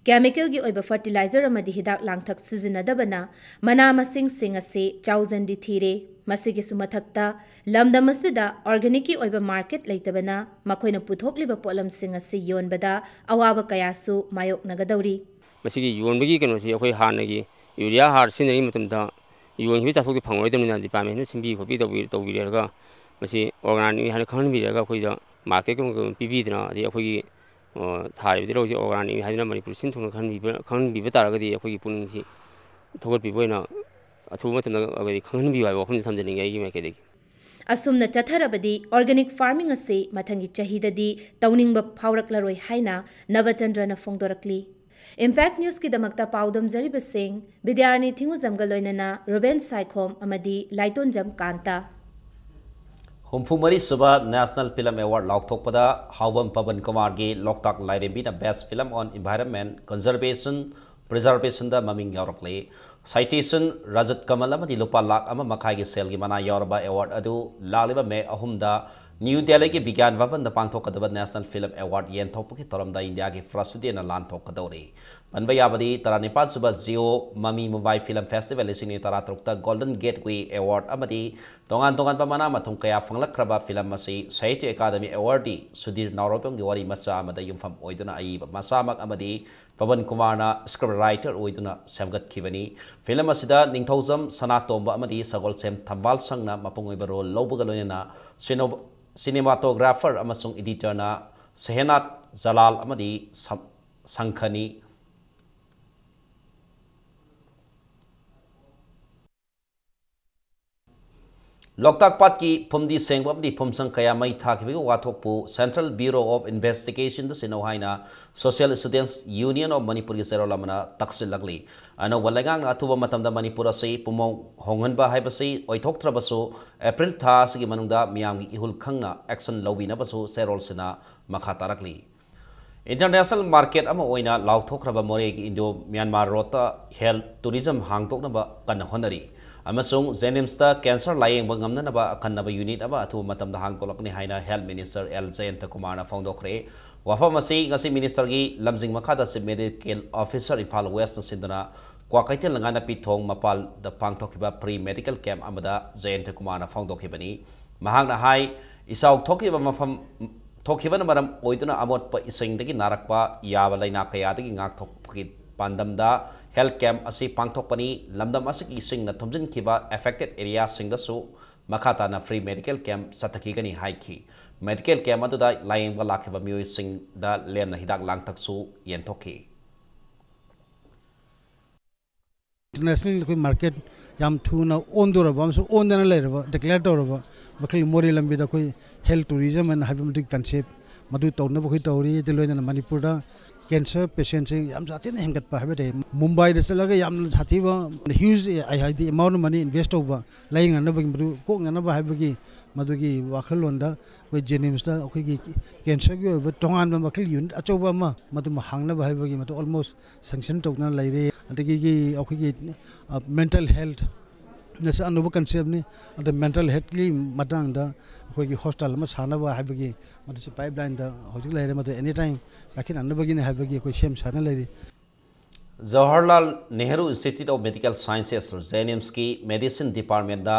ꯀꯦꯃꯤꯀꯦꯜꯒꯤ ꯑꯣꯏꯕ fertilizer ꯑꯃꯗꯤ ꯍꯤꯗꯥꯛ ꯂꯥꯡꯊꯛ ꯁꯤꯖꯤꯟꯅꯗꯕꯅ ꯃꯅꯥ ꯃꯁꯤꯡꯁꯤꯡ ꯑꯁꯤ ꯆꯥꯎꯖꯟꯗꯤ ꯊꯤꯔꯦ꯫ ꯃꯁꯤꯒꯤꯁꯨ ꯃꯊꯛꯇ ꯂꯝꯗꯝ ꯑꯁꯤꯗ organicꯀꯤ ꯑꯣꯏꯕ market ꯂꯩꯇꯕꯅ ꯃꯈꯣꯏꯅ ꯄꯨꯊꯣꯛꯂꯤꯕ ꯄꯣꯠꯂꯝꯁꯤꯡ ꯑꯁꯤ ꯌꯣꯟꯕꯗ ꯑꯋꯥꯕ ꯀꯌꯥꯁꯨ ꯃꯥꯌꯣꯛꯅꯒꯗꯧꯔꯤ꯫ ꯃꯁꯤꯒꯤ ꯌꯣꯟꯕꯒꯤ ꯀꯩꯅꯣꯁꯤ ꯑꯩꯈꯣꯏ ꯍꯥꯟꯅꯒꯤ ꯌꯨꯔꯤꯌꯥ ꯍꯥꯔ ꯁꯤꯖꯤꯟꯅꯔꯤꯉꯩ ꯃꯇꯝꯗ ꯌꯣꯟꯈꯤꯕ ꯆꯥꯊꯣꯛꯇꯤ ꯐꯪꯉꯔꯣꯏꯗꯕꯅꯤꯅ departmentꯅ ꯁꯤꯟꯕꯤ ꯈꯣꯠꯄꯤ ꯇꯧꯕꯤ-, ꯇꯧꯕꯤꯔꯒ ꯃꯁꯤ organicꯅꯤ ꯍꯥꯏꯅ ꯈꯪꯍꯟꯕꯤꯔꯒ ꯑꯩꯈꯣꯏꯗ marketꯀꯨꯝꯕ ꯄꯤꯕꯤꯗꯅ, ꯑꯗꯩ ꯑꯩꯈꯣꯏꯒꯤ ꯑꯣ, ꯊꯥꯔꯤꯕꯗꯤ ꯂꯧꯁꯤ organicꯅꯤ ꯍꯥꯏꯗꯨꯅ ꯃꯅꯤꯄꯨꯔ ꯁꯤꯟ ꯊꯨꯡꯅ ꯈꯪꯍꯟꯕꯤꯕ, ꯈꯪꯍꯟꯕꯤꯕ ꯇꯥꯔꯒꯗꯤ ꯑꯩꯈꯣꯏꯒꯤ ꯄꯨꯛꯅꯤꯡꯁꯤ ꯊꯧꯒꯠꯄꯤꯕ ꯑꯣꯏꯅ ꯑꯊꯨꯕ ꯃꯇꯝꯗ ꯑꯩꯈꯣꯏꯗꯤ ꯈꯪꯍꯟꯕꯤꯌꯨ ꯍꯥꯏꯕ ꯋꯥꯐꯝꯁꯤ ꯊꯝꯖꯅꯤꯡꯉꯤ ꯑꯩꯒꯤ ꯃꯥꯏꯀꯩꯗꯒꯤ꯫ ꯑꯁꯨꯝꯅ ꯆꯠꯊꯔꯕꯗꯤ organic farming ꯑꯁꯤ ꯃꯊꯪꯒꯤ ꯆꯍꯤꯗꯗꯤ ꯇꯧꯅꯤꯡꯕ ꯐꯥꯎꯔꯛꯂꯔꯣꯏ ꯍꯥꯏꯅ ꯅꯕꯆꯟꯗ꯭ꯔꯅ ꯐꯣꯡꯗꯣꯔꯛꯂꯤ꯫ Impact Newsꯀꯤꯗꯃꯛꯇ ꯄꯥꯎꯗꯝꯖꯔꯤꯕꯁꯤꯡ ꯕꯤꯗ꯭ꯌꯥꯔꯥꯅꯤ ꯊꯤꯡꯉꯨꯖꯝꯒ ꯂꯣꯏꯅꯅ ꯔꯨꯕꯦꯟ ꯁꯥꯏꯈꯣꯝ ꯑꯃꯗꯤ ꯂꯥꯏꯇꯣꯟꯖꯝ ꯀꯥꯟꯇ꯫ ꯍꯨꯝꯐꯨ ꯃꯔꯤ ꯁꯨꯕ National Film Award ꯂꯥꯎꯊꯣꯛꯄꯗ ꯍꯥꯎꯕꯝ Paban ꯀꯨꯃꯥꯔꯒꯤ Loktak ꯂꯥꯏꯔꯦꯝꯕꯤꯅ Best Film on Environment Conservation Preservationꯗ ꯃꯃꯤꯡ ꯌꯥꯎꯔꯛꯂꯤ꯫ Citation ꯔꯖꯠ ꯀꯃꯜ ꯑꯃꯗꯤ ꯂꯨꯄꯥ ꯂꯥꯈ ꯑꯃ ꯃꯈꯥꯏꯒꯤ ꯁꯦꯜꯒꯤ ꯃꯅꯥ ꯌꯥꯎꯔꯕ award ꯑꯗꯨ ꯂꯥꯛꯂꯤꯕ ꯃꯦ ꯑꯍꯨꯝꯗ ꯅ꯭ꯌꯨ ꯗꯦꯜꯂꯤꯒꯤ ꯕꯤꯒ꯭ꯌꯥꯟ ꯚꯕꯟꯗ ꯄꯥꯡꯊꯣꯛꯀꯗꯕ ꯅꯦꯁꯅꯦꯜ ꯐꯤꯂꯝ ꯑꯦꯋꯥꯔꯗ ꯌꯦꯟꯊꯣꯛꯄꯒꯤ ꯊꯧꯔꯝꯗ ꯏꯟꯗꯤꯌꯥꯒꯤ ꯐ꯭ꯔꯁꯤꯗꯦꯟꯅ ꯂꯥꯟꯊꯣꯛꯀꯗꯧꯔꯤ꯫ ꯄꯟꯕ ꯌꯥꯕꯗꯤ, ꯇꯔꯥꯅꯤꯄꯥꯟ ꯁꯨꯕ ꯖꯤꯑꯣ ꯃꯃꯤ ꯃꯨꯝꯕꯥꯏ ꯐꯤꯂꯝ ꯐꯦꯁꯇꯤꯚꯦꯜ ꯂꯤꯁꯤꯡ ꯑꯅꯤ ꯇꯔꯥꯇꯔꯨꯛꯇ ꯒꯣꯜꯗꯟ ꯒꯦꯠꯋꯦ ꯑꯦꯋꯥꯔꯗ ꯑꯃꯗꯤ ꯇꯣꯉꯥꯟ ꯇꯣꯉꯥꯟꯕ ꯃꯅꯥ ꯃꯊꯨꯝ ꯀꯌꯥ ꯐꯪꯂꯛꯈ꯭ꯔꯕ ꯐꯤꯂꯝ ꯑꯁꯤ ꯁꯥꯍꯤꯇ꯭ꯌ ꯑꯦꯀꯥꯗꯃꯤ ꯑꯦꯋꯥꯔꯗꯤ ꯁꯨꯙꯤꯔ ꯅꯥꯎꯔꯣꯏꯕꯝꯒꯤ ꯋꯥꯔꯤ ꯃꯆꯥ ꯑꯃꯗ ꯌꯨꯝꯐꯝ ꯑꯣꯏꯗꯨꯅ ꯑꯏꯕ ꯃꯁꯥꯃꯛ ꯑꯃꯗꯤ ꯄꯕꯟ ꯀꯨꯃꯥꯔꯅ ꯁ꯭ꯀ꯭ꯔꯤꯞ ꯔꯥꯏꯇꯔ ꯑꯣꯏꯗꯨꯅ ꯁꯦꯝꯒꯠꯈꯤꯕꯅꯤ꯫ ꯐꯤꯂꯝ ꯑꯁꯤꯗ ꯅꯤꯡꯊꯧꯖꯝ ꯁꯅꯥꯇꯣꯝꯕ ꯑꯃꯗꯤ ꯁꯒꯣꯜꯁꯦꯝ ꯊꯝꯕꯥꯜ ꯁꯪꯅ ꯃꯄꯨꯡ ꯑꯣꯏꯕ ꯔꯣꯜ ꯂꯧꯕꯒ ꯂꯣꯏꯅꯅ ꯁꯤꯅꯣ-, ꯁꯤꯅꯦꯃꯥꯇꯣꯒ꯭ꯔꯥꯐꯔ ꯑꯃꯁꯨꯡ ꯏꯗꯤꯇꯔꯅ ꯁꯦꯍꯦꯅꯥꯠ ꯖꯂꯥꯜ ꯑꯃꯗꯤ ꯁꯝ-, ꯁꯪꯈꯅꯤ꯫ ꯂꯣꯛꯇꯥꯛ ꯄꯥꯠꯀꯤ ꯐꯨꯝꯗꯤ ꯁꯦꯡꯕ ꯑꯃꯗꯤ ꯐꯨꯝꯁꯪ ꯀꯌꯥ ꯃꯩ ꯊꯥꯈꯤꯕꯒꯤ ꯋꯥꯊꯣꯛꯄꯨ Central Bureau of Investigationꯗ ꯁꯤꯟꯅꯧ ꯍꯥꯏꯅ Social Students Union of ꯃꯅꯤꯄꯨꯔꯒꯤ ꯆꯦꯔꯣꯜ ꯑꯃꯅ ꯇꯛꯁꯤꯜꯂꯛꯂꯤ꯫ ꯑꯅꯧꯕ ꯂꯩꯉꯥꯛꯅ ꯑꯊꯨꯕ ꯃꯇꯝꯗ ꯃꯅꯤꯄꯨꯔ ꯑꯁꯤ ꯄꯨꯝꯃꯣꯡ ꯍꯣꯡꯍꯟꯕ ꯍꯥꯏꯕꯁꯤ ꯑꯣꯏꯊꯣꯛꯇ꯭ꯔꯕꯁꯨ, ꯑꯦꯄ꯭ꯔꯤꯜ ꯊꯥ ꯑꯁꯤꯒꯤ ꯃꯅꯨꯡꯗ ꯃꯤꯌꯥꯝꯒꯤ ꯏꯍꯨꯜ ꯈꯪꯅ action ꯂꯧꯕꯤꯅꯕꯁꯨ ꯆꯦꯔꯣꯜꯁꯤꯅ ꯃꯈꯥ ꯇꯥꯔꯛꯂꯤ꯫ International market ꯑꯃ ꯑꯣꯏꯅ ꯂꯥꯎꯊꯣꯛꯈ꯭ꯔꯕ ꯃꯣꯔꯦꯒꯤ Indo Myanmar roadꯇ health tourism ꯍꯥꯡꯗꯣꯛꯅꯕ ꯀꯟꯅ ꯍꯣꯠꯅꯔꯤ ꯑꯃꯁꯨꯡ JNIMSꯇ cancer ꯂꯥꯌꯦꯡꯕ ꯉꯝꯅꯅꯕ ꯑꯈꯟꯅꯕ unit ꯑꯃ ꯑꯊꯨꯕ ꯃꯇꯝꯗ ꯍꯥꯡꯗꯣꯛꯂꯛꯀꯅꯤ ꯍꯥꯏꯅ Health Minister ꯑꯦꯜ ꯖꯌꯟꯇ ꯀꯨꯃꯥꯔꯅ ꯐꯣꯡꯗꯣꯛꯈ꯭ꯔꯦ꯫ ꯋꯥꯐꯝ ꯑꯁꯤ ꯉꯁꯤ ministerꯒꯤ ꯂꯝꯖꯤꯡ ꯃꯈꯥꯗ Chief Medical Officer ꯏꯝꯐꯥꯜ Westꯅ ꯁꯤꯟꯗꯨꯅ ꯀ꯭ꯋꯥꯀꯩꯊꯦꯜ ꯉꯥꯅꯄꯤ ꯊꯣꯡ ꯃꯄꯥꯜꯗ ꯄꯥꯡꯊꯣꯛꯈꯤꯕ free medical camp ꯑꯃꯗ ꯖꯌꯟꯇ ꯀꯨꯃꯥꯔꯅ ꯐꯣꯡꯗꯣꯛꯈꯤꯕꯅꯤ꯫ ꯃꯍꯥꯛꯅ ꯍꯥꯏ, ꯏꯆꯥꯎ ꯊꯣꯛꯈꯤꯕ ꯃꯐꯝ, ꯊꯣꯛꯈꯤꯕꯅ ꯃꯔꯝ ꯑꯣꯏꯗꯨꯅ ꯑꯃꯣꯠꯄ ꯏꯁꯤꯡꯗꯒꯤ ꯅꯥꯔꯛꯄ ꯌꯥꯕ ꯂꯥꯏꯅꯥ ꯀꯌꯥꯗꯒꯤ ꯉꯥꯛꯊꯣꯛꯄꯒꯤ ꯄꯥꯟꯗꯝꯗ health camp ꯑꯁꯤ ꯄꯥꯡꯊꯣꯛꯄꯅꯤ꯫ ꯂꯝꯗꯝ ꯑꯁꯤꯒꯤ ꯏꯁꯤꯡꯅ ꯊꯨꯝꯖꯤꯟꯈꯤꯕ affected areaꯁꯤꯡꯗꯁꯨ ꯃꯈꯥ ꯇꯥꯅ free medical camp ꯆꯠꯊꯈꯤꯒꯅꯤ ꯍꯥꯏꯈꯤ꯫ Medical camp ꯑꯗꯨꯗ ꯂꯥꯌꯦꯡꯕ ꯂꯥꯛꯈꯤꯕ ꯃꯤꯑꯣꯏꯁꯤꯡꯗ ꯂꯦꯝꯅ ꯍꯤꯗꯥꯛ ꯂꯥꯡꯊꯛꯁꯨ ꯌꯦꯟꯊꯣꯛꯈꯤ꯫ International ꯑꯩꯈꯣꯏ market ꯌꯥꯝ ꯊꯨꯅ ꯑꯣꯟꯗꯧꯔꯕ ꯑꯃꯁꯨꯡ ꯑꯣꯟꯗꯅ ꯂꯩꯔꯕ, declare ꯇꯧꯔꯕ ꯃꯈꯜꯒꯤ ꯃꯣꯔꯦ ꯂꯝꯕꯤꯗ ꯑꯩꯈꯣꯏ health tourism ꯍꯥꯏꯅ ꯍꯥꯏꯕ ꯃꯗꯨꯒꯤ concept ꯃꯗꯨ ꯇꯧꯅꯕ ꯑꯩꯈꯣꯏ ꯇꯧꯔꯤ꯫ ꯑꯗꯨ ꯂꯣꯏꯅꯅ ꯃꯅꯤꯄꯨꯔꯗ cancer patientꯁꯦ ꯌꯥꯝ ꯁꯥꯊꯤꯅ ꯍꯦꯟꯒꯠꯄ ꯍꯥꯏꯕ ꯇꯥꯏ꯫ ꯃꯨꯝꯕꯥꯏꯗ ꯆꯠꯂꯒ ꯌꯥꯝꯅ ꯁꯥꯊꯤꯕ huge, ꯍꯥꯏꯗꯤ amount of money invest ꯇꯧꯕ, ꯂꯥꯏꯌꯦꯡꯅꯅꯕꯒꯤ ꯃꯗꯨ ꯀꯣꯛꯅꯅꯕ ꯍꯥꯏꯕꯒꯤ ꯃꯗꯨꯒꯤ ꯋꯥꯈꯜꯂꯣꯟꯗ ꯑꯩꯈꯣꯏ JNIMSꯇ ꯑꯩꯈꯣꯏꯒꯤ cancerꯒꯤ ꯑꯣꯏꯕ ꯇꯣꯉꯥꯟꯕ ꯃꯈꯜ unit ꯑꯆꯧꯕ ꯑꯃ ꯃꯗꯨꯃ ꯍꯥꯡꯅꯕ ꯍꯥꯏꯕꯒꯤ ꯃꯗꯨ almost sanction ꯇꯧꯗꯨꯅ ꯂꯩꯔꯦ꯫ ꯑꯗꯒꯤ ꯑꯩꯈꯣꯏꯒꯤ, ꯑ, mental health ꯅꯁꯨ ꯑꯅꯧꯕ ꯀꯟꯁꯦꯞꯅꯤ꯫ ꯑꯗ ꯃꯦꯟꯇꯦꯜ ꯍꯦꯜꯠꯀꯤ ꯃꯇꯥꯡꯗ ꯑꯩꯈꯣꯏꯒꯤ ꯍꯣꯁꯄꯤꯇꯥꯜ ꯑꯃ ꯁꯥꯅꯕ ꯍꯥꯏꯕꯒꯤ ꯃꯗꯨꯁꯨ ꯄꯥꯏꯞꯂꯥꯏꯟꯗ ꯍꯧꯖꯤꯛ ꯂꯩꯔꯦ꯫ ꯃꯗꯨ ꯑꯦꯅꯤ ꯇꯥꯏꯝ ꯄꯥꯏꯈꯠꯅꯅꯕꯒꯤꯅꯤ ꯍꯥꯏꯕꯒꯤ ꯑꯩꯈꯣꯏ ꯁꯦꯝ ꯁꯥꯗꯨꯅ ꯂꯩꯔꯤ꯫ Jawaharlal Nehru institute of medical sciences, J N ꯑꯦꯝꯁꯀꯤ ꯃꯦꯗꯤꯁꯤꯟ ꯗꯤꯄꯥꯔꯠꯃꯦꯟꯗ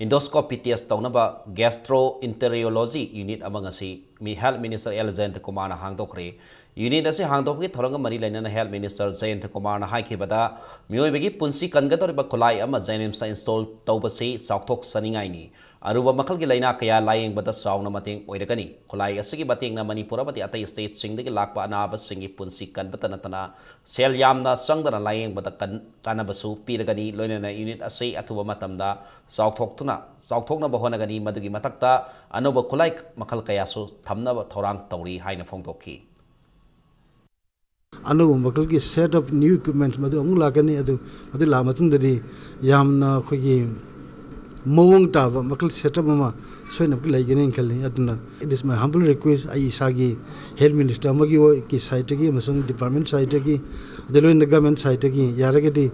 ꯏꯟꯗꯣꯁꯀꯣꯄꯤ ꯇꯦꯁ ꯇꯧꯅꯕ ꯒ꯭ꯌꯥꯁꯇ꯭ꯔꯣ ꯏꯟꯇꯔꯤꯌꯣꯂꯣꯖꯤ ꯌꯨꯅꯤꯠ ꯑꯃ ꯉꯁꯤ ꯃꯤ-, ꯍꯦꯜꯊ ꯃꯤꯅꯤꯁꯇꯔ ꯑꯦꯜ ꯖꯌꯟꯇ ꯀꯨꯃꯥꯔꯅ ꯍꯥꯡꯗꯣꯛꯈ꯭ꯔꯦ꯫ ꯌꯨꯅꯤꯠ ꯑꯁꯤ ꯍꯥꯡꯗꯣꯛꯄꯒꯤ ꯊꯧꯔꯝꯒ ꯃꯔꯤ ꯂꯩꯅꯅ ꯍꯦꯜꯊ ꯃꯤꯅꯤꯁꯇꯔ ꯖꯌꯟꯇ ꯀꯨꯃꯥꯔꯅ ꯍꯥꯏꯈꯤꯕꯗ, ꯃꯤꯑꯣꯏꯕꯒꯤ ꯄꯨꯟꯁꯤ ꯀꯟꯒꯗꯧꯔꯤꯕ ꯈꯨꯠꯂꯥꯏ ꯑꯃ ꯖꯦ ꯑꯦꯟ ꯑꯦꯝꯁꯇ ꯏꯟꯁꯇꯣꯜ ꯇꯧꯕꯁꯤ ꯆꯥꯎꯊꯣꯛꯆꯅꯤꯡꯉꯥꯏꯅꯤ꯫ ꯑꯔꯨꯕ ꯃꯈꯜꯒꯤ ꯂꯥꯏꯅꯥ ꯀꯌꯥ ꯂꯥꯌꯦꯡꯕꯗ ꯆꯥꯎꯅ ꯃꯇꯦꯡ ꯑꯣꯏꯔꯒꯅꯤ꯫ ꯈꯨꯠꯂꯥꯏ ꯑꯁꯤꯒꯤ ꯃꯇꯦꯡꯅ ꯃꯅꯤꯄꯨꯔ ꯑꯃꯗꯤ ꯑꯇꯩ ꯁ꯭ꯇꯦꯠꯁꯤꯡꯗꯒꯤ ꯂꯥꯛꯄ ꯑꯅꯥꯕꯁꯤꯡꯒꯤ ꯄꯨꯟꯁꯤ ꯀꯟꯕꯇ ꯅꯠꯇꯅ ꯁꯦꯜ ꯌꯥꯝꯅ ꯆꯪꯗꯅ ꯂꯥꯌꯦꯡꯕꯗ ꯀꯟ-, ꯀꯥꯟꯅꯕꯁꯨ ꯄꯤꯔꯒꯅꯤ꯫ ꯂꯣꯏꯅꯅ ꯌꯨꯅꯤꯠ ꯑꯁꯤ ꯑꯊꯨꯕ ꯃꯇꯝꯗ ꯆꯥꯎꯊꯣꯛꯇꯨꯅ, ꯆꯥꯎꯊꯣꯛꯅꯕ ꯍꯣꯠꯅꯒꯅꯤ꯫ ꯃꯗꯨꯒꯤ ꯃꯊꯛꯇ ꯑꯅꯧꯕ ꯈꯨꯠꯂꯥꯏ ꯃꯈꯜ ꯀꯌꯥꯁꯨ ꯊꯝꯅꯕ ꯊꯧꯔꯥꯡ ꯇꯧꯔꯤ ꯍꯥꯏꯅ ꯐꯣꯡꯗꯣꯛꯈꯤ꯫ ꯑꯅꯧꯕ ꯃꯈꯜꯒꯤ set of new equipments ꯃꯗꯨ ꯑꯃꯨꯛ ꯂꯥꯛꯀꯅꯤ꯫ ꯑꯗꯨ, ꯃꯗꯨ ꯂꯥꯛꯑ ꯃꯇꯨꯡꯗꯗꯤ ꯌꯥꯝꯅ ꯑꯩꯈꯣꯏꯒꯤ ꯃꯑꯣꯡ ꯇꯥꯕ ꯃꯈꯜ setup ꯑꯃ ꯁꯣꯏꯗꯅꯃꯛꯀꯤ ꯂꯩꯒꯅꯤ ꯍꯥꯏꯅ ꯈꯜꯂꯤ꯫ ꯑꯗꯨꯅ it is my humble request, ꯑꯩ ꯏꯁꯥꯒꯤ ꯍꯦꯜꯊ ꯃꯤꯅꯤꯁꯇꯔ ꯑꯃꯒꯤ ꯑꯣꯏ-, ꯀꯤ ꯁꯥꯏꯠꯇꯒꯤ ꯑꯃꯁꯨꯡ ꯗꯤꯄꯥꯔꯠꯃꯦꯟ ꯁꯥꯏꯠꯇꯒꯤ, ꯑꯗꯩ ꯂꯣꯏꯅ ꯒꯚꯔꯟꯃꯦꯟ ꯁꯥꯏꯠꯇꯒꯤ ꯌꯥꯔꯒꯗꯤ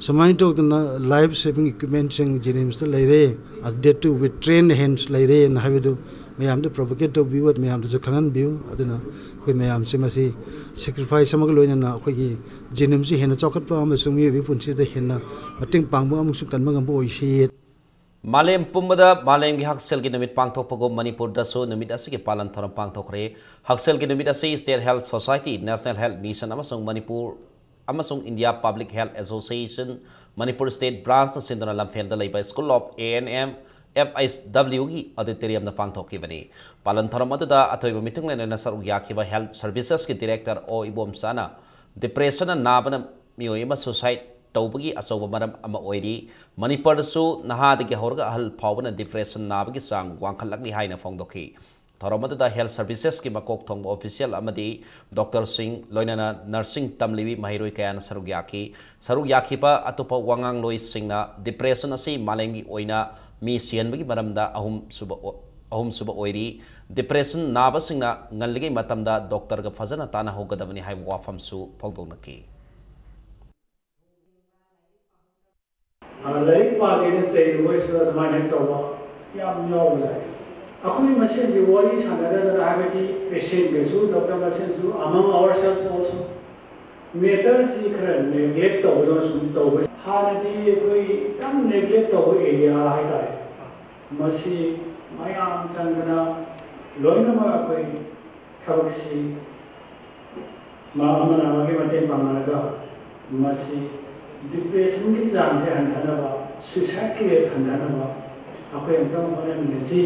ꯁꯨꯃꯥꯏꯅ ꯇꯧꯗꯅ life saving equipmentꯁꯤꯡ ꯖꯦꯅꯤꯝꯁꯇ ꯂꯩꯔꯦ, ꯑꯗ that too with trained hands ꯂꯩꯔꯦꯅ ꯍꯥꯏꯕꯗꯨ ꯃꯌꯥꯝꯗ propagate ꯇꯧꯕꯤꯌꯨ, ꯃꯌꯥꯝꯗꯁꯨ ꯈꯪꯍꯟꯕꯤꯌꯨ꯫ ꯑꯗꯨꯅ ꯑꯩꯈꯣꯏ ꯃꯌꯥꯝꯁꯦ ꯃꯁꯤ sacrifice ꯑꯃꯒ ꯂꯣꯏꯅꯅ ꯑꯩꯈꯣꯏꯒꯤ ꯖꯦꯅꯤꯝꯁꯁꯤ ꯍꯦꯟꯅ ꯆꯥꯎꯈꯠꯄ ꯑꯃꯁꯨꯡ ꯃꯤꯑꯣꯏꯕꯒꯤ ꯄꯨꯟꯁꯤꯗ ꯍꯦꯟꯅ ꯃꯇꯦꯡ ꯄꯥꯡꯕ ꯑꯃꯁꯨꯡ ꯀꯟꯕ ꯉꯝꯕ ꯑꯣꯏꯁꯤ꯫ ꯃꯥꯂꯦꯝ ꯄꯨꯝꯕꯗ ꯃꯥꯂꯦꯝꯒꯤ ꯍꯛꯁꯦꯜꯒꯤ ꯅꯨꯃꯤꯠ ꯄꯥꯡꯊꯣꯛꯄꯒꯨꯝ ꯃꯅꯤꯄꯨꯔꯗꯁꯨ ꯅꯨꯃꯤꯠ ꯑꯁꯤꯒꯤ ꯄꯥꯂꯟ ꯊꯧꯔꯝ ꯄꯥꯡꯊꯣꯛꯈ꯭ꯔꯦ꯫ ꯍꯛꯁꯦꯜꯒꯤ ꯅꯨꯃꯤꯠ ꯑꯁꯤ State Health Society, National Health Mission ꯑꯃꯁꯨꯡ ꯃꯅꯤꯄꯨꯔ ꯑꯃꯁꯨꯡ India Public Health Association, Manipur State Branchꯅ ꯁꯤꯟꯗꯨꯅ ꯂꯝꯐꯦꯜꯗ ꯂꯩꯕ School of A N M F H Wꯒꯤ auditoriumꯗ ꯄꯥꯡꯊꯣꯛꯈꯤꯕꯅꯤ꯫ ꯄꯥꯂꯟ ꯊꯧꯔꯝ ꯑꯗꯨꯗ ꯑꯊꯣꯏꯕ ꯃꯤꯊꯨꯡꯂꯦꯟ ꯑꯣꯏꯅ ꯁꯔꯨꯛ ꯌꯥꯈꯤꯕ Health Servicesꯀꯤ Director ꯑꯣ ꯏꯕꯣꯝꯆꯥꯅ depressionꯅ ꯅꯥꯕꯅ ꯃꯤꯑꯣꯏ ꯑꯃ suicide ꯇꯧꯕꯒꯤ ꯑꯆꯧꯕ ꯃꯔꯝ ꯑꯃ ꯑꯣꯏꯔꯤ꯫ ꯃꯅꯤꯄꯨꯔꯗꯁꯨ ꯅꯍꯥꯗꯒꯤ ꯍꯧꯔꯒ ꯑꯍꯜ ꯐꯥꯎꯕꯅ depression ꯅꯥꯕꯒꯤ ꯆꯥꯡ ꯋꯥꯡꯈꯠꯂꯛꯂꯤ ꯍꯥꯏꯅ ꯐꯣꯡꯗꯣꯛꯈꯤ꯫ ꯊꯧꯔꯝ ꯑꯗꯨꯗ Health Servicesꯀꯤ ꯃꯀꯣꯛ ꯊꯣꯡꯕ official ꯑꯃꯗꯤ doctorꯁꯤꯡ, ꯂꯣꯏꯅꯅ nursing ꯇꯝꯂꯤꯕꯤ ꯃꯍꯩꯔꯣꯏ ꯀꯌꯥꯅ ꯁꯔꯨꯛ ꯌꯥꯈꯤ꯫ ꯁꯔꯨꯛ ꯌꯥꯈꯤꯕ ꯑꯇꯣꯞꯄ ꯋꯥꯉꯥꯡꯂꯣꯏꯁꯤꯡꯅ depression ꯑꯁꯤ ꯃꯥꯂꯦꯝꯒꯤ ꯑꯣꯏꯅ ꯃꯤ ꯁꯤꯍꯟꯕꯒꯤ ꯃꯔꯝꯗ ꯑꯍꯨꯝꯁꯨꯕ ꯑꯣ-, ꯑꯍꯨꯝꯁꯨꯕ ꯑꯣꯏꯔꯤ꯫ Depression ꯅꯥꯕꯁꯤꯡꯅ ꯉꯜꯂꯤꯉꯩ ꯃꯇꯝꯗ doctorꯒ ꯐꯖꯅ ꯇꯥꯟꯅꯍꯧꯒꯗꯕꯅꯤ ꯍꯥꯏꯕ ꯋꯥꯐꯝꯁꯨ ꯐꯣꯡꯗꯣꯛꯅꯈꯤ꯫ ꯂꯥꯏꯔꯤꯛ ꯄꯥꯒꯦꯅ ꯆꯩꯔꯨꯕꯩꯁꯨ ꯑꯗꯨꯃꯥꯏꯅ ꯍꯦꯛ ꯇꯧꯕ ꯌꯥꯝ ꯌꯥꯎꯕꯖꯥꯠꯅꯤ꯫ ꯑꯩꯈꯣꯏ ꯃꯁꯦꯟꯁꯤ ꯋꯥꯔꯤ ꯁꯥꯟꯅꯗꯗꯅ, ꯍꯥꯏꯕꯗꯤ patientꯒꯁꯨ doctor ꯃꯁꯦꯟꯁꯨ, among ourselves also, matterꯁꯤ ꯈꯔ neglect ꯇꯧꯕꯗꯧꯅ ꯁꯨꯝ ꯇꯧꯕ꯫ ꯍꯥꯟꯅꯗꯤ ꯑꯩꯈꯣꯏ ꯌꯥꯝ neglect ꯇꯧꯕ area ꯍꯥꯏꯇꯥꯔꯦ꯫ ꯃꯁꯤ ꯃꯌꯥꯝ ꯆꯪꯗꯅ ꯂꯣꯏꯅꯃꯛ ꯑꯩꯈꯣꯏ ꯊꯕꯛꯁꯤ ꯃꯥ ꯑꯃꯅ ꯑꯃꯒꯤ ꯃꯇꯦꯡ ꯄꯥꯡꯅꯔꯒ ꯃꯁꯤ depressionꯒꯤ ꯆꯥꯡꯁꯦ ꯍꯟꯊꯅꯕ, suicideꯀꯤ rate ꯍꯟꯊꯅꯕ ꯑꯩꯈꯣꯏ ꯑꯃꯨꯛꯇꯪ ꯍꯣꯠꯅꯃꯤꯟꯅꯁꯤ꯫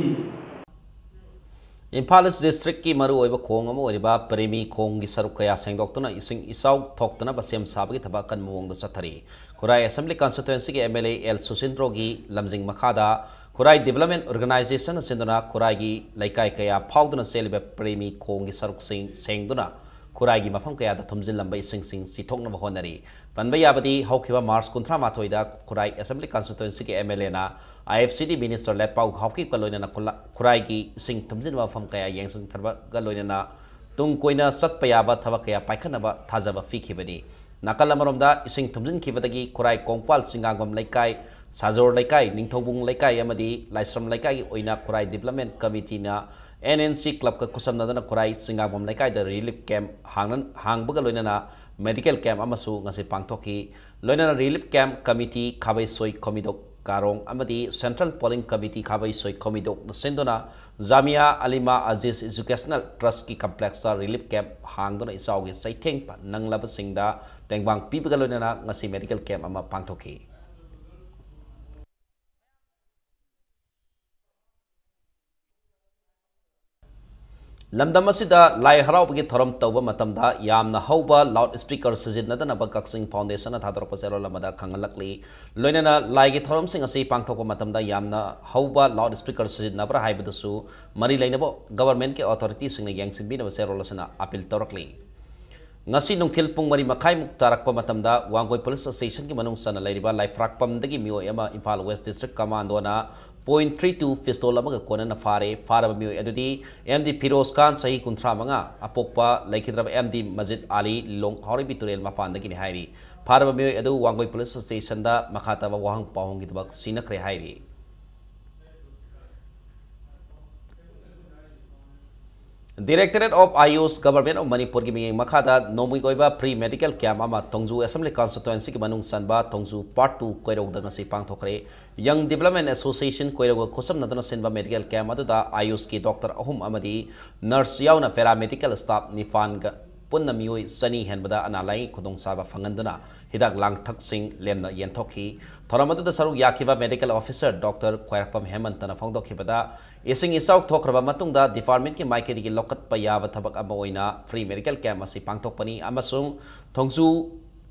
ꯏꯝꯐꯥꯜ ꯏꯁ ꯗꯤꯁꯇ꯭ꯔꯤꯛꯀꯤ ꯃꯔꯨꯑꯣꯏꯕ ꯈꯣꯡ ꯑꯃ ꯑꯣꯏꯔꯤꯕ ꯄ꯭ꯔꯦꯃꯤ ꯈꯣꯡꯒꯤ ꯁꯔꯨꯛ ꯀꯌꯥ ꯁꯦꯡꯗꯣꯛꯇꯨꯅ ꯏꯁꯤꯡ ꯏꯆꯥꯎ ꯊꯣꯛꯇꯅꯕ ꯁꯦꯝ ꯁꯥꯕꯒꯤ ꯊꯕꯛ ꯑꯀꯟꯕ ꯃꯑꯣꯡꯗ ꯆꯠꯊꯔꯤ꯫ ꯈꯨꯔꯥꯏ Assembly Constituencyꯒꯤ MLA ꯑꯦꯜ ꯁꯨꯁꯤꯟꯗ꯭ꯔꯣꯒꯤ ꯂꯝꯖꯤꯡ ꯃꯈꯥꯗ ꯈꯨꯔꯥꯏ Development Organizationꯅ ꯁꯤꯟꯗꯨꯅ ꯈꯨꯔꯥꯏꯒꯤ ꯂꯩꯀꯥꯏ ꯀꯌꯥ ꯐꯥꯎꯗꯨꯅ ꯆꯦꯜꯂꯤꯕ ꯄ꯭ꯔꯦꯃꯤ ꯈꯣꯡꯒꯤ ꯁꯔꯨꯛꯁꯤꯡ ꯁꯦꯡꯗꯨꯅ ꯈꯨꯔꯥꯏꯒꯤ ꯃꯐꯝ ꯀꯌꯥꯗ ꯊꯨꯝꯖꯤꯜꯂꯝꯕ ꯏꯁꯤꯡꯁꯤꯡ ꯆꯤꯊꯣꯛꯅꯕ ꯍꯣꯠꯅꯔꯤ꯫ ꯄꯟꯕ ꯌꯥꯕꯗꯤ, ꯍꯧꯈꯤꯕ ꯃꯥꯔꯆ ꯀꯨꯟꯊ꯭ꯔꯥ ꯃꯥꯊꯣꯏꯗ ꯈꯨꯔꯥꯏ Assembly Constituencyꯒꯤ MLAꯅ IFCD Minister ꯂꯦꯠꯄꯥꯎ ꯍꯥꯎꯀꯤꯞꯀ ꯂꯣꯏꯅꯅ ꯈꯨꯂꯥ-, ꯈꯨꯔꯥꯏꯒꯤ ꯏꯁꯤꯡ ꯊꯨꯝꯖꯤꯟꯕ ꯃꯐꯝ ꯀꯌꯥ ꯌꯦꯡꯁꯤꯟꯈ꯭ꯔꯕꯒ ꯂꯣꯏꯅꯅ ꯇꯨꯡ ꯀꯣꯏꯅ ꯆꯠꯄ ꯌꯥꯕ ꯊꯕꯛ ꯀꯌꯥ ꯄꯥꯏꯈꯠꯅꯕ ꯊꯥꯖꯕ ꯄꯤꯈꯤꯕꯅꯤ꯫ ꯅꯥꯀꯜ ꯑꯃꯔꯣꯝꯗ, ꯏꯁꯤꯡ ꯊꯨꯝꯖꯤꯟꯈꯤꯕꯗꯒꯤ ꯈꯨꯔꯥꯏ ꯀꯣꯡꯄꯥꯜ ꯆꯤꯡꯉꯥꯡꯕꯝ ꯂꯩꯀꯥꯏ, ꯁꯥꯖꯣꯔ ꯂꯩꯀꯥꯏ, ꯅꯤꯡꯊꯧꯕꯨꯡ ꯂꯩꯀꯥꯏ ꯑꯃꯗꯤ ꯂꯥꯏꯁ꯭ꯔꯝ ꯂꯩꯀꯥꯏꯒꯤ ꯑꯣꯏꯅ ꯈꯨꯔꯥꯏ Development Committeeꯅ NNC Clubꯀ ꯈꯨꯠꯁꯝꯅꯗꯨꯅ ꯈꯨꯔꯥꯏ ꯆꯤꯡꯉꯥꯡꯕꯝ ꯂꯩꯀꯥꯏꯗ relief camp ꯍꯥꯡꯅ-, ꯍꯥꯡꯕꯒ ꯂꯣꯏꯅꯅ medical camp ꯑꯃꯁꯨ ꯉꯁꯤ ꯄꯥꯡꯊꯣꯛꯈꯤ꯫ ꯂꯣꯏꯅꯅ relief camp committee ꯈꯥꯕꯩꯁꯣꯏ ꯈꯣꯃꯤꯗꯣꯛ ꯀꯥꯔꯣꯡ ꯑꯃꯗꯤ Central Polling Committee ꯈꯥꯕꯩꯁꯣꯏ ꯈꯣꯃꯤꯗꯣꯛꯅ ꯁꯤꯟꯗꯨꯅ Jamia ꯑꯂꯤꯃꯥ Aziz Educational Trustꯀꯤ complexꯇ relief camp ꯍꯥꯡꯗꯨꯅ ꯏꯆꯥꯎꯒꯤ ꯆꯩꯊꯦꯡ ꯅꯪꯂꯕꯁꯤꯡꯗ ꯇꯦꯡꯕꯥꯡ ꯄꯤꯕꯒ ꯂꯣꯏꯅꯅ ꯉꯁꯤ medical camp ꯑꯃ ꯄꯥꯡꯊꯣꯛꯈꯤ꯫ ꯂꯝꯗꯝ ꯑꯁꯤꯗ ꯂꯥꯏ ꯍꯔꯥꯎꯕꯒꯤ ꯊꯧꯔꯝ ꯇꯧꯕ ꯃꯇꯝꯗ ꯌꯥꯝꯅ ꯍꯧꯕ loud speaker ꯁꯤꯖꯤꯟꯅꯗꯅꯕ ꯀꯛꯆꯤꯡ Foundationꯅ ꯊꯥꯗꯣꯔꯛꯄ ꯆꯦꯔꯣꯜ ꯑꯃꯗ ꯈꯪꯍꯜꯂꯛꯂꯤ꯫ ꯂꯣꯏꯅꯅ ꯂꯥꯏꯒꯤ ꯊꯧꯔꯝꯁꯤꯡ ꯑꯁꯤ ꯄꯥꯡꯊꯣꯛꯄ ꯃꯇꯝꯗ ꯌꯥꯝꯅ ꯍꯧꯕ loud speaker ꯁꯤꯖꯤꯟꯅꯕ꯭ꯔꯥ ꯍꯥꯏꯕꯗꯨꯁꯨ ꯃꯔꯤ ꯂꯩꯅꯕ governmentꯀꯤ authorityꯁꯤꯡꯅ ꯌꯦꯡꯁꯤꯟꯕꯤꯅꯕ ꯆꯦꯔꯣꯜ ꯑꯁꯤꯅ appeal ꯇꯧꯔꯛꯂꯤ꯫ ꯉꯁꯤ ꯅꯨꯡꯊꯤꯜ ꯄꯨꯡ ꯃꯔꯤ ꯃꯈꯥꯏꯃꯨꯛ ꯇꯥꯔꯛꯄ ꯃꯇꯝꯗ ꯋꯥꯡꯒꯣꯏ ꯄꯨꯂꯤꯁ ꯁ꯭ꯇꯦꯁꯟꯒꯤ ꯃꯅꯨꯡ ꯆꯟꯅ ꯂꯩꯔꯤꯕ ꯂꯥꯏꯐ꯭ꯔꯥꯛꯄꯝꯗꯒꯤ ꯃꯤꯑꯣꯏ ꯑꯃ ꯏꯝꯐꯥꯜ ꯋꯦꯁ ꯗꯤꯁꯇ꯭ꯔꯤꯛ ꯀꯃꯥꯟꯗꯣꯅ ꯄꯣꯏꯟ ꯊ꯭ꯔꯤ ꯇꯨ ꯄꯤꯁꯇꯣꯜ ꯑꯃꯒ ꯀꯣꯟꯅꯅ ꯐꯥꯔꯦ꯫ ꯐꯥꯔꯕ ꯃꯤꯑꯣꯏ ꯑꯗꯨꯗꯤ ꯑꯦꯝ ꯗꯤ ꯐꯤꯔꯣꯖ ꯈꯥꯟ, ꯆꯍꯤ ꯀꯨꯟꯊ꯭ꯔꯥ ꯃꯉꯥ, ꯑꯄꯣꯛꯄ ꯂꯩꯈꯤꯗ꯭ꯔꯕ ꯑꯦꯝ ꯗꯤ ꯃꯖꯤꯗ ꯑꯂꯤ, ꯂꯤꯂꯣꯡ ꯍꯥꯎꯔꯩꯕꯤ ꯇꯨꯔꯦꯜ ꯃꯄꯥꯟꯗꯒꯤꯅꯤ ꯍꯥꯏꯔꯤ꯫ ꯐꯥꯔꯕ ꯃꯤꯑꯣꯏ ꯑꯗꯨ ꯋꯥꯡꯒꯣꯏ ꯄꯨꯂꯤꯁ ꯁ꯭ꯇꯦꯁꯟꯗ ꯃꯈꯥ ꯇꯥꯕ ꯋꯥꯍꯪ ꯄꯥꯎꯍꯪꯒꯤꯗꯃꯛ ꯁꯤꯟꯅꯈ꯭ꯔꯦ ꯍꯥꯏꯔꯤ꯫ Directorate of Ayush, Government of ꯃꯅꯤꯄꯨꯔꯒꯤ ꯃꯤꯠꯌꯦꯡ ꯃꯈꯥꯗ ꯅꯣꯡꯃꯒꯤ ꯑꯣꯏꯕ free medical camp ꯑꯃ ꯊꯣꯡꯖꯨ Assembly Constituencyꯒꯤ ꯃꯅꯨꯡ ꯆꯟꯕ ꯊꯣꯡꯖꯨ Part two ꯀꯣꯏꯔꯧꯗ ꯉꯁꯤ ꯄꯥꯡꯊꯣꯛꯈ꯭ꯔꯦ꯫ Young Development Association ꯀꯣꯏꯔꯧꯒ ꯈꯨꯠꯁꯝꯅꯗꯨꯅ ꯁꯤꯟꯕ medical camp ꯑꯗꯨꯗ ꯑꯥꯌꯨꯁꯀꯤ doctor ꯑꯍꯨꯝ ꯑꯃꯗꯤ nurse ꯌꯥꯎꯅ paramedical staff ꯅꯤꯄꯥꯟꯒ ꯄꯨꯟꯅ ꯃꯤꯑꯣꯏ ꯆꯅꯤ ꯍꯦꯟꯕꯗ ꯑꯅꯥ ꯂꯥꯏꯌꯦꯡ ꯈꯨꯗꯣꯡꯆꯥꯕ ꯐꯪꯍꯟꯗꯨꯅ ꯍꯤꯗꯥꯛ ꯂꯥꯡꯊꯛꯁꯤꯡ ꯂꯦꯝꯅ ꯌꯦꯟꯊꯣꯛꯈꯤ꯫ ꯊꯧꯔꯝ ꯑꯗꯨꯗ ꯁꯔꯨꯛ ꯌꯥꯈꯤꯕ medical officer doctor ꯈ꯭ꯋꯥꯏꯔꯥꯛꯄꯝ ꯍꯦꯃꯟꯇꯅ ꯐꯣꯡꯗꯣꯛꯈꯤꯕꯗ, ꯏꯁꯤꯡ ꯏꯆꯥꯎ ꯊꯣꯛꯈ꯭ꯔꯕ ꯃꯇꯨꯡꯗ departmentꯀꯤ ꯃꯥꯏꯀꯩꯗꯒꯤ ꯂꯧꯈꯠꯄ ꯌꯥꯕ ꯊꯕꯛ ꯑꯃ ꯑꯣꯏꯅ free medical camp ꯑꯁꯤ ꯄꯥꯡꯊꯣꯛꯄꯅꯤ ꯑꯃꯁꯨꯡ ꯊꯣꯡꯖꯨ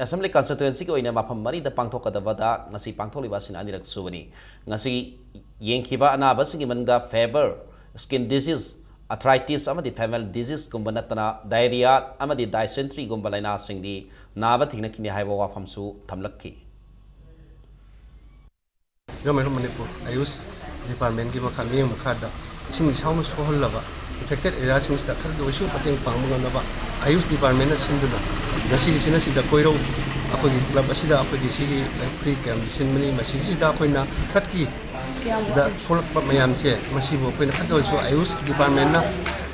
Assembly Constituencyꯒꯤ ꯑꯣꯏꯅ ꯃꯐꯝ ꯃꯔꯤꯗ ꯄꯥꯡꯊꯣꯛꯀꯗꯕꯗ ꯉꯁꯤ ꯄꯥꯡꯊꯣꯛꯂꯤꯕ ꯑꯁꯤꯅ ꯑꯅꯤꯔꯛ ꯁꯨꯕꯅꯤ꯫ ꯉꯁꯤ ꯌꯦꯡꯈꯤꯕ ꯑꯅꯥꯕꯁꯤꯡꯒꯤ ꯃꯅꯨꯡꯗ fever, skin disease, arthritis ꯑꯃꯗꯤ family diseaseꯀꯨꯝꯕ ꯅꯠꯇꯅ diarrhea ꯑꯃꯗꯤ dysenteryꯒꯨꯝꯕ ꯂꯥꯏꯅꯥꯁꯤꯡꯗꯤ ꯅꯥꯕ ꯊꯦꯡꯅꯈꯤꯅꯤ ꯍꯥꯏꯕ ꯋꯥꯐꯝꯁꯨ ꯊꯝꯂꯛꯈꯤ꯫ Government of ꯃꯅꯤꯄꯨꯔ ꯑꯥꯌꯨꯁ departmentꯀꯤ ꯃꯈꯥ, ꯃꯤꯠꯌꯦꯡ ꯃꯈꯥꯗ ꯏꯁꯤꯡ ꯏꯆꯥꯎꯅ ꯁꯣꯛꯍꯜꯂꯕ affected areaꯁꯤꯡꯁꯤꯗ ꯈꯔꯗ ꯑꯣꯏꯁꯨ ꯃꯇꯦꯡ ꯄꯥꯡꯕ ꯉꯝꯅꯕ ꯑꯥꯌꯨꯁ departmentꯅ ꯁꯤꯟꯗꯨꯅ ꯉꯁꯤꯒꯤꯁꯤꯅ ꯁꯤꯗ ꯀꯣꯏꯔꯧ, ꯑꯩꯈꯣꯏꯒꯤ club ꯑꯁꯤꯗ ꯑꯩꯈꯣꯏꯒꯤ ꯁꯤꯒꯤ free campꯁꯤ ꯁꯤꯟꯕꯅꯤ꯫ ꯃꯁꯤꯒꯤꯁꯤꯗ ꯑꯩꯈꯣꯏꯅ ꯈꯔꯀꯤ ꯗ ꯁꯣꯛꯂꯛꯄ ꯃꯌꯥꯝꯁꯦ, ꯃꯁꯤꯕꯨ ꯑꯩꯈꯣꯏꯅ ꯈꯔꯗ ꯑꯣꯏꯁꯨ ꯑꯥꯌꯨꯁ departmentꯅ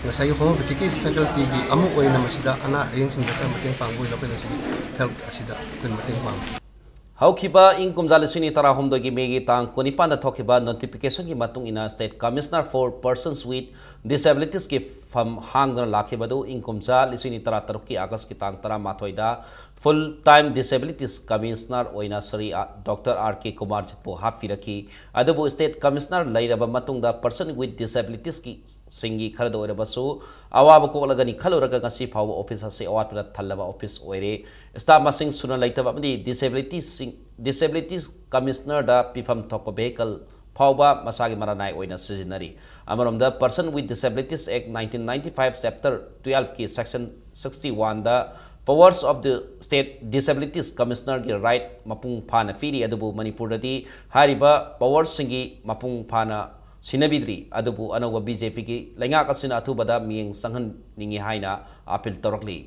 ꯉꯁꯥꯏꯒꯤ homeopathyꯒꯤ facultyꯒꯤ ꯑꯃ ꯑꯣꯏꯅ ꯃꯁꯤꯗ ꯑꯅꯥ ꯑꯌꯦꯛꯁꯤꯡꯗ ꯈꯔ ꯃꯇꯦꯡ ꯄꯥꯡꯕ ꯑꯣꯏꯅ ꯑꯩꯈꯣꯏꯅ ꯁꯤꯒꯤ health ꯑꯁꯤꯗ ꯑꯩꯈꯣꯏꯅ ꯃꯇꯦꯡ ꯄꯥꯡꯕ꯫ ꯍꯧꯈꯤꯕ ꯏꯪ ꯀꯨꯝꯖꯥ ꯂꯤꯁꯤꯡ ꯑꯅꯤ ꯇꯔꯥꯍꯨꯝꯗꯣꯏꯒꯤ ꯃꯦꯒꯤ ꯇꯥꯡ ꯀꯨꯟꯅꯤꯄꯥꯟꯗ ꯊꯣꯛꯈꯤꯕ notificationꯒꯤ ꯃꯇꯨꯡ ꯏꯟꯅ State Commissioner for Persons with Disabilitiesꯀꯤ ꯐꯝ ꯍꯥꯡꯗꯨꯅ ꯂꯥꯛꯈꯤꯕ ꯑꯗꯨ ꯏꯪ ꯀꯨꯝꯖꯥ ꯂꯤꯁꯤꯡ ꯑꯅꯤ ꯇꯔꯥꯇꯔꯨꯛꯀꯤ Augustꯀꯤ ꯇꯥꯡ ꯇꯔꯥꯃꯥꯊꯣꯏꯗ full time disabilities commissioner ꯑꯣꯏꯅ ꯁ꯭ꯔꯤ ꯑꯥ, doctor R K ꯀꯨꯃꯥꯔꯖꯤꯠꯄꯨ ꯍꯥꯞꯄꯤꯔꯛꯈꯤ꯫ ꯑꯗꯨꯕꯨ State Commissioner ꯂꯩꯔꯕ ꯃꯇꯨꯡꯗ Person with Disabilitiesꯀꯤ ꯁꯤꯡꯒꯤ ꯈꯔꯗ ꯑꯣꯏꯔꯕꯁꯨ ꯑꯋꯥꯕ ꯀꯣꯛꯂꯒꯅꯤ ꯈꯜꯂꯨꯔꯒ ꯉꯁꯤ ꯐꯥꯎꯕ office ꯑꯁꯤ ꯑꯋꯥꯠꯄꯅ ꯊꯜꯂꯕ office ꯑꯣꯏꯔꯦ꯫ Staff ꯃꯁꯤꯡ ꯁꯨꯅ ꯂꯩꯇꯕ ꯑꯃꯗꯤ disabilitiesꯁꯤꯡ, disabilities commissionerꯗ ꯄꯤꯐꯝ ꯊꯣꯛꯄ vehicle ꯐꯥꯎꯕ ꯃꯁꯥꯒꯤ ꯃꯔꯥꯅꯥꯏ ꯑꯣꯏꯅ ꯁꯤꯖꯤꯟꯅꯔꯤ꯫ ꯑꯃꯔꯣꯝꯗ, Person with Disabilities Act nineteen ninety-five Chapter twelve ꯀꯤ Section sixty-one the Powers of the State Disabilities Commissioner ꯒꯤ right ꯃꯄꯨꯡ ꯐꯥꯅ ꯄꯤꯔꯤ, ꯑꯗꯨꯕꯨ ꯃꯅꯤꯄꯨꯔꯗꯗꯤ ꯍꯥꯏꯔꯤꯕ power ꯁꯤꯡꯒꯤ ꯃꯄꯨꯡ ꯐꯥꯅ ꯁꯤꯟꯅꯕꯤꯗ꯭ꯔꯤ꯫ ꯑꯗꯨꯕꯨ ꯑꯅꯧꯕ BJP ꯒꯤ ꯂꯩꯉꯥꯛ ꯑꯁꯤꯅ ꯑꯊꯨꯕꯗ ꯃꯤꯠꯌꯦꯡ ꯆꯪꯍꯟꯅꯤꯡꯏ ꯍꯥꯏꯅ appeal ꯇꯧꯔꯛꯂꯤ꯫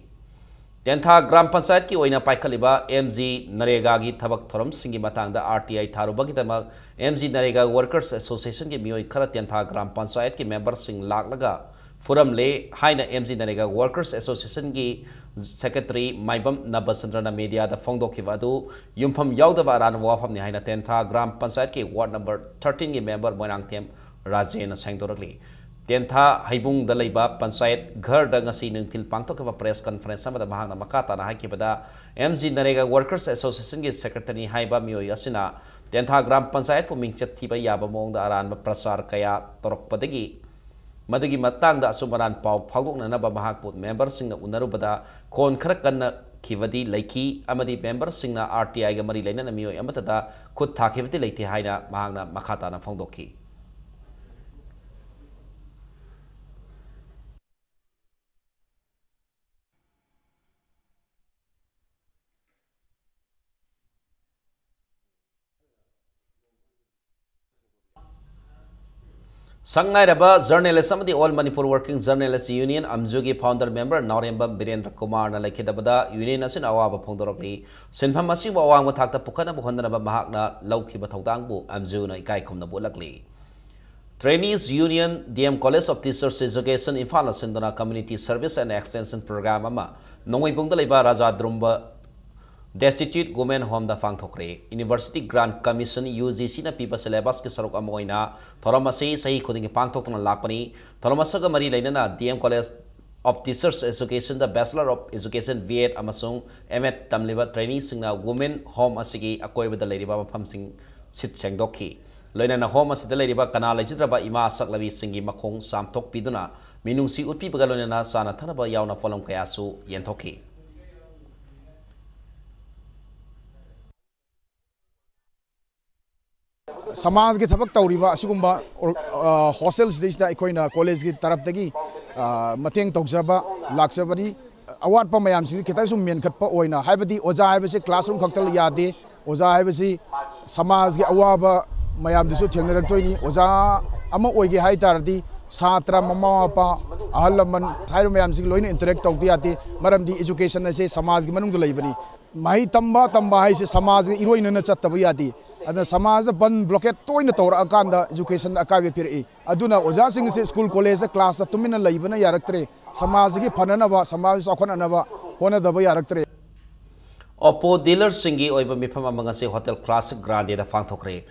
ꯇꯦꯟꯊꯥ ꯒ꯭ꯔꯥꯝ ꯄꯟꯆꯥꯌꯠꯀꯤ ꯑꯣꯏꯅ ꯄꯥꯏꯈꯠꯂꯤꯕ MGNREGA ꯒꯤ ꯊꯕꯛ ꯊꯧꯔꯝꯁꯤꯡꯒꯤ ꯃꯇꯥꯡꯗ RTI ꯊꯥꯔꯨꯕꯒꯤꯗꯃꯛ MGNREGA Workers Association ꯒꯤ ꯃꯤꯑꯣꯏ ꯈꯔ ꯇꯦꯟꯊꯥ ꯒ꯭ꯔꯥꯝ ꯄꯟꯆꯥꯌꯠꯀꯤ member ꯁꯤꯡ ꯂꯥꯛꯂꯒ ꯐꯨꯔꯝꯂꯦ ꯍꯥꯏꯅ MGNREGA Workers Association ꯒꯤ secretary ꯃꯥꯏꯕꯝ ꯅꯕꯆꯟꯗ꯭ꯔꯅ media ꯗ ꯐꯣꯡꯗꯣꯛꯈꯤꯕ ꯑꯗꯨ ꯌꯨꯝꯐꯝ ꯌꯥꯎꯗꯕ ꯑꯔꯥꯟꯕ ꯋꯥꯐꯝꯅꯤ ꯍꯥꯏꯅ ꯇꯦꯟꯊꯥ ꯒ꯭ꯔꯥꯝ ꯄꯟꯆꯥꯌꯠꯀꯤ ward number thirteen ꯒꯤ member ꯃꯣꯏꯔꯥꯡꯊꯦꯝ ꯔꯥꯖꯦꯟꯅ ꯁꯦꯡꯗꯣꯔꯛꯂꯤ꯫ ꯇꯦꯟꯊꯥ ꯍꯩꯕꯨꯡꯗ ꯂꯩꯕ ꯄꯟꯆꯥꯌꯠ ꯘꯔꯗ ꯉꯁꯤ ꯅꯨꯡꯊꯤꯜ ꯄꯥꯡꯊꯣꯛꯈꯤꯕ press conference ꯑꯃꯗ ꯃꯍꯥꯛꯅ ꯃꯈꯥ ꯇꯥꯅ ꯍꯥꯏꯈꯤꯕꯗ, MGNREGA Workers Association ꯒꯤ secretary ꯅꯤ ꯍꯥꯏꯕ ꯃꯤꯑꯣꯏ ꯑꯁꯤꯅ ꯇꯦꯟꯊꯥ ꯒ꯭ꯔꯥꯝ ꯄꯟꯆꯥꯌꯠꯄꯨ ꯃꯤꯡꯆꯠ ꯊꯤꯕ ꯌꯥꯕ ꯃꯑꯣꯡꯗ ꯑꯔꯥꯟꯕ ꯄ꯭ꯔꯆꯥꯔ ꯀꯌꯥ ꯇꯧꯔꯛꯄꯗꯒꯤ ꯃꯗꯨꯒꯤ ꯃꯇꯥꯡꯗ ꯑꯆꯨꯝ ꯑꯔꯥꯟ ꯄꯥꯎ ꯐꯥꯎꯗꯣꯛꯅꯅꯕ ꯃꯍꯥꯛꯄꯨ member ꯁꯤꯡꯅ ꯎꯅꯔꯨꯕꯗ ꯈꯣꯟ ꯈꯔ ꯀꯟꯅꯈꯤꯕꯗꯤ ꯂꯩꯈꯤ ꯑꯃꯗꯤ member ꯁꯤꯡꯅ RTI ꯒ ꯃꯔꯤ ꯂꯩꯅꯅ ꯃꯤꯑꯣꯏ ꯑꯃꯠꯇꯗ ꯈꯨꯠ ꯊꯥꯈꯤꯕꯗꯤ ꯂꯩꯇꯦ ꯍꯥꯏꯅ ꯃꯍꯥꯛꯅ ꯃꯈꯥ ꯇꯥꯅ ꯐꯣꯡꯗꯣꯛꯈꯤ꯫ ꯁꯛꯅꯥꯏꯔꯕ journalist ꯑꯃꯗꯤ All Manipur Working Journalist Union, ꯑꯝꯖꯨꯒꯤ founder member ꯅꯥꯎꯔꯦꯝꯕꯝ Birendra ꯀꯨꯃꯥꯔꯅ ꯂꯩꯈꯤꯗꯕꯗ union ꯑꯁꯤꯅ ꯑꯋꯥꯕ ꯐꯣꯡꯗꯣꯔꯛꯂꯤ꯫ ꯁꯤꯟꯐꯝ ꯑꯁꯤꯕꯨ ꯑꯋꯥꯡꯕ ꯊꯥꯛꯇ ꯄꯨꯈꯠꯅꯕ ꯍꯣꯠꯅꯔꯕ ꯃꯍꯥꯛꯅ ꯂꯧꯈꯤꯕ ꯊꯧꯗꯥꯡꯕꯨ ꯑꯝꯖꯨꯅ ꯏꯀꯥꯏ ꯈꯨꯝꯅꯕ ꯎꯠꯂꯛꯂꯤ꯫ Trainees Union, DM College of Teachers Education ꯏꯝꯐꯥꯜꯅ ꯁꯤꯟꯗꯨꯅ Community Service and Extension Program ꯑꯃ ꯅꯣꯡꯃꯩꯕꯨꯡꯗ ꯂꯩꯕ ꯔꯥꯖꯥ ꯗ꯭ꯔꯨꯝꯕ Destitute Women Home ꯗ ꯄꯥꯡꯊꯣꯛꯈ꯭ꯔꯦ꯫ University Grant Commission, UGC ꯅ ꯄꯤꯕ syllabus ꯀꯤ ꯁꯔꯨꯛ ꯑꯃ ꯑꯣꯏꯅ ꯊꯧꯔꯝ ꯑꯁꯤ ꯆꯍꯤ ꯈꯨꯗꯤꯡꯒꯤ ꯄꯥꯡꯊꯣꯛꯇꯨꯅ ꯂꯥꯛꯄꯅꯤ꯫ ꯊꯧꯔꯝ ꯑꯁꯤꯒ ꯃꯔꯤ ꯂꯩꯅꯅ DM College of Teachers Education the Bachelor of Education, B.Ed ꯑꯃꯁꯨꯡ M.Ed ꯇꯝꯂꯤꯕ trainee ꯁꯤꯡꯅ Women Home ꯑꯁꯤꯒꯤ ꯑꯀꯣꯏꯕꯗ ꯂꯩꯔꯤꯕ ꯃꯐꯝꯁꯤꯡ ꯁꯤꯠ ꯁꯦꯡꯗꯣꯛꯈꯤ꯫ ꯂꯣꯏꯅꯅ home ꯑꯁꯤꯗ ꯂꯩꯔꯤꯕ ꯀꯅꯥ ꯂꯩꯖꯗ꯭ꯔꯕ ꯏꯃꯥ ꯆꯠꯂꯕꯤꯁꯤꯡꯒꯤ ꯃꯈꯣꯡ ꯆꯥꯝꯊꯣꯛꯄꯤꯗꯨꯅ ꯃꯤꯅꯨꯡꯁꯤ ꯎꯠꯄꯤꯕꯒ ꯂꯣꯏꯅꯅ ꯆꯥꯅ ꯊꯛꯅꯕ ꯌꯥꯎꯅ ꯄꯣꯠꯂꯝ ꯀꯌꯥꯁꯨ ꯌꯦꯟꯊꯣꯛꯈꯤ꯫ ꯁꯃꯥꯖꯒꯤ ꯊꯕꯛ ꯇꯧꯔꯤꯕ ꯑꯁꯤꯒꯨꯝꯕ ꯑꯣꯔ-, ꯑ, ꯍꯣꯁꯇꯦꯜꯁꯤꯗꯩꯁꯤꯗ ꯑꯩꯈꯣꯏꯅ ꯀꯣꯂꯦꯖꯀꯤ ꯇꯔꯞꯇꯒꯤ, ꯑ, ꯃꯇꯦꯡ ꯇꯧꯖꯕ ꯂꯥꯛꯆꯕꯅꯤ꯫ ꯑꯋꯥꯠꯄ ꯃꯌꯥꯝꯁꯤꯡꯁꯤ ꯈꯤꯇꯪ ꯁꯨꯝ ꯃꯦꯟꯈꯠꯄ ꯑꯣꯏꯅ, ꯍꯥꯏꯕꯗꯤ ꯑꯣꯖꯥ ꯍꯥꯏꯕꯁꯤ classroom ꯈꯛꯇ ꯌꯥꯗꯦ꯫ ꯑꯣꯖꯥ ꯍꯥꯏꯕꯁꯤ ꯁꯃꯥꯖꯒꯤ ꯑꯋꯥꯕ ꯃꯌꯥꯝꯗꯨꯁꯨ ꯊꯦꯡꯅꯔꯛꯇꯣꯏꯅꯤ꯫ ꯑꯣꯖꯥ ꯑꯃ ꯑꯣꯏꯒꯦ ꯍꯥꯏ ꯇꯥꯔꯗꯤ ꯁꯥꯇ꯭ꯔ, ꯃꯃꯥ ꯃꯄꯥ, ꯑꯍꯜ ꯂꯃꯟ ꯍꯥꯏꯔꯤꯕ ꯃꯌꯥꯝꯁꯤꯒ ꯂꯣꯏꯅ interact ꯇꯧꯗ ꯌꯥꯗꯦ꯫ ꯃꯔꯝꯗꯤ education ꯑꯁꯦ ꯁꯃꯥꯖꯒꯤ ꯃꯅꯨꯡꯗ ꯂꯩꯕꯅꯤ꯫ ꯃꯍꯩ ꯇꯝꯕ ꯇꯝꯕ ꯍꯥꯏꯁꯦ ꯁꯃꯥꯖꯒ ꯏꯔꯣꯏꯅꯅ ꯆꯠꯇꯕ ꯌꯥꯗꯦ꯫ ꯑꯗꯨꯅ ꯁꯃꯥꯖꯗ ꯕꯟ blockade ꯇꯣꯏꯅ ꯇꯧꯔꯛꯑꯀꯥꯟꯗ educationꯗ ꯑꯀꯥꯏꯕ ꯄꯤꯔꯛꯏ꯫ ꯑꯗꯨꯅ ꯑꯣꯖꯥꯁꯤꯡ ꯑꯁꯤ school collegeꯗ classꯇ ꯇꯨꯃꯤꯟꯅ ꯂꯩꯕꯅ ꯌꯥꯔꯛꯇ꯭ꯔꯦ꯫ ꯁꯃꯥꯖꯒꯤ ꯐꯅꯅꯕ, ꯁꯃꯥꯖ ꯆꯥꯎꯈꯠꯅꯅꯕ ꯍꯣꯠꯅꯗꯕ ꯌꯥꯔꯛꯇ꯭ꯔꯦ꯫ Oppo dealerꯁꯤꯡꯒꯤ ꯑꯣꯏꯕ ꯃꯤꯐꯝ ꯑꯃ ꯉꯁꯤ Hotel Classic Grandeꯗ ꯄꯥꯡꯊꯣꯛꯈ꯭ꯔꯦ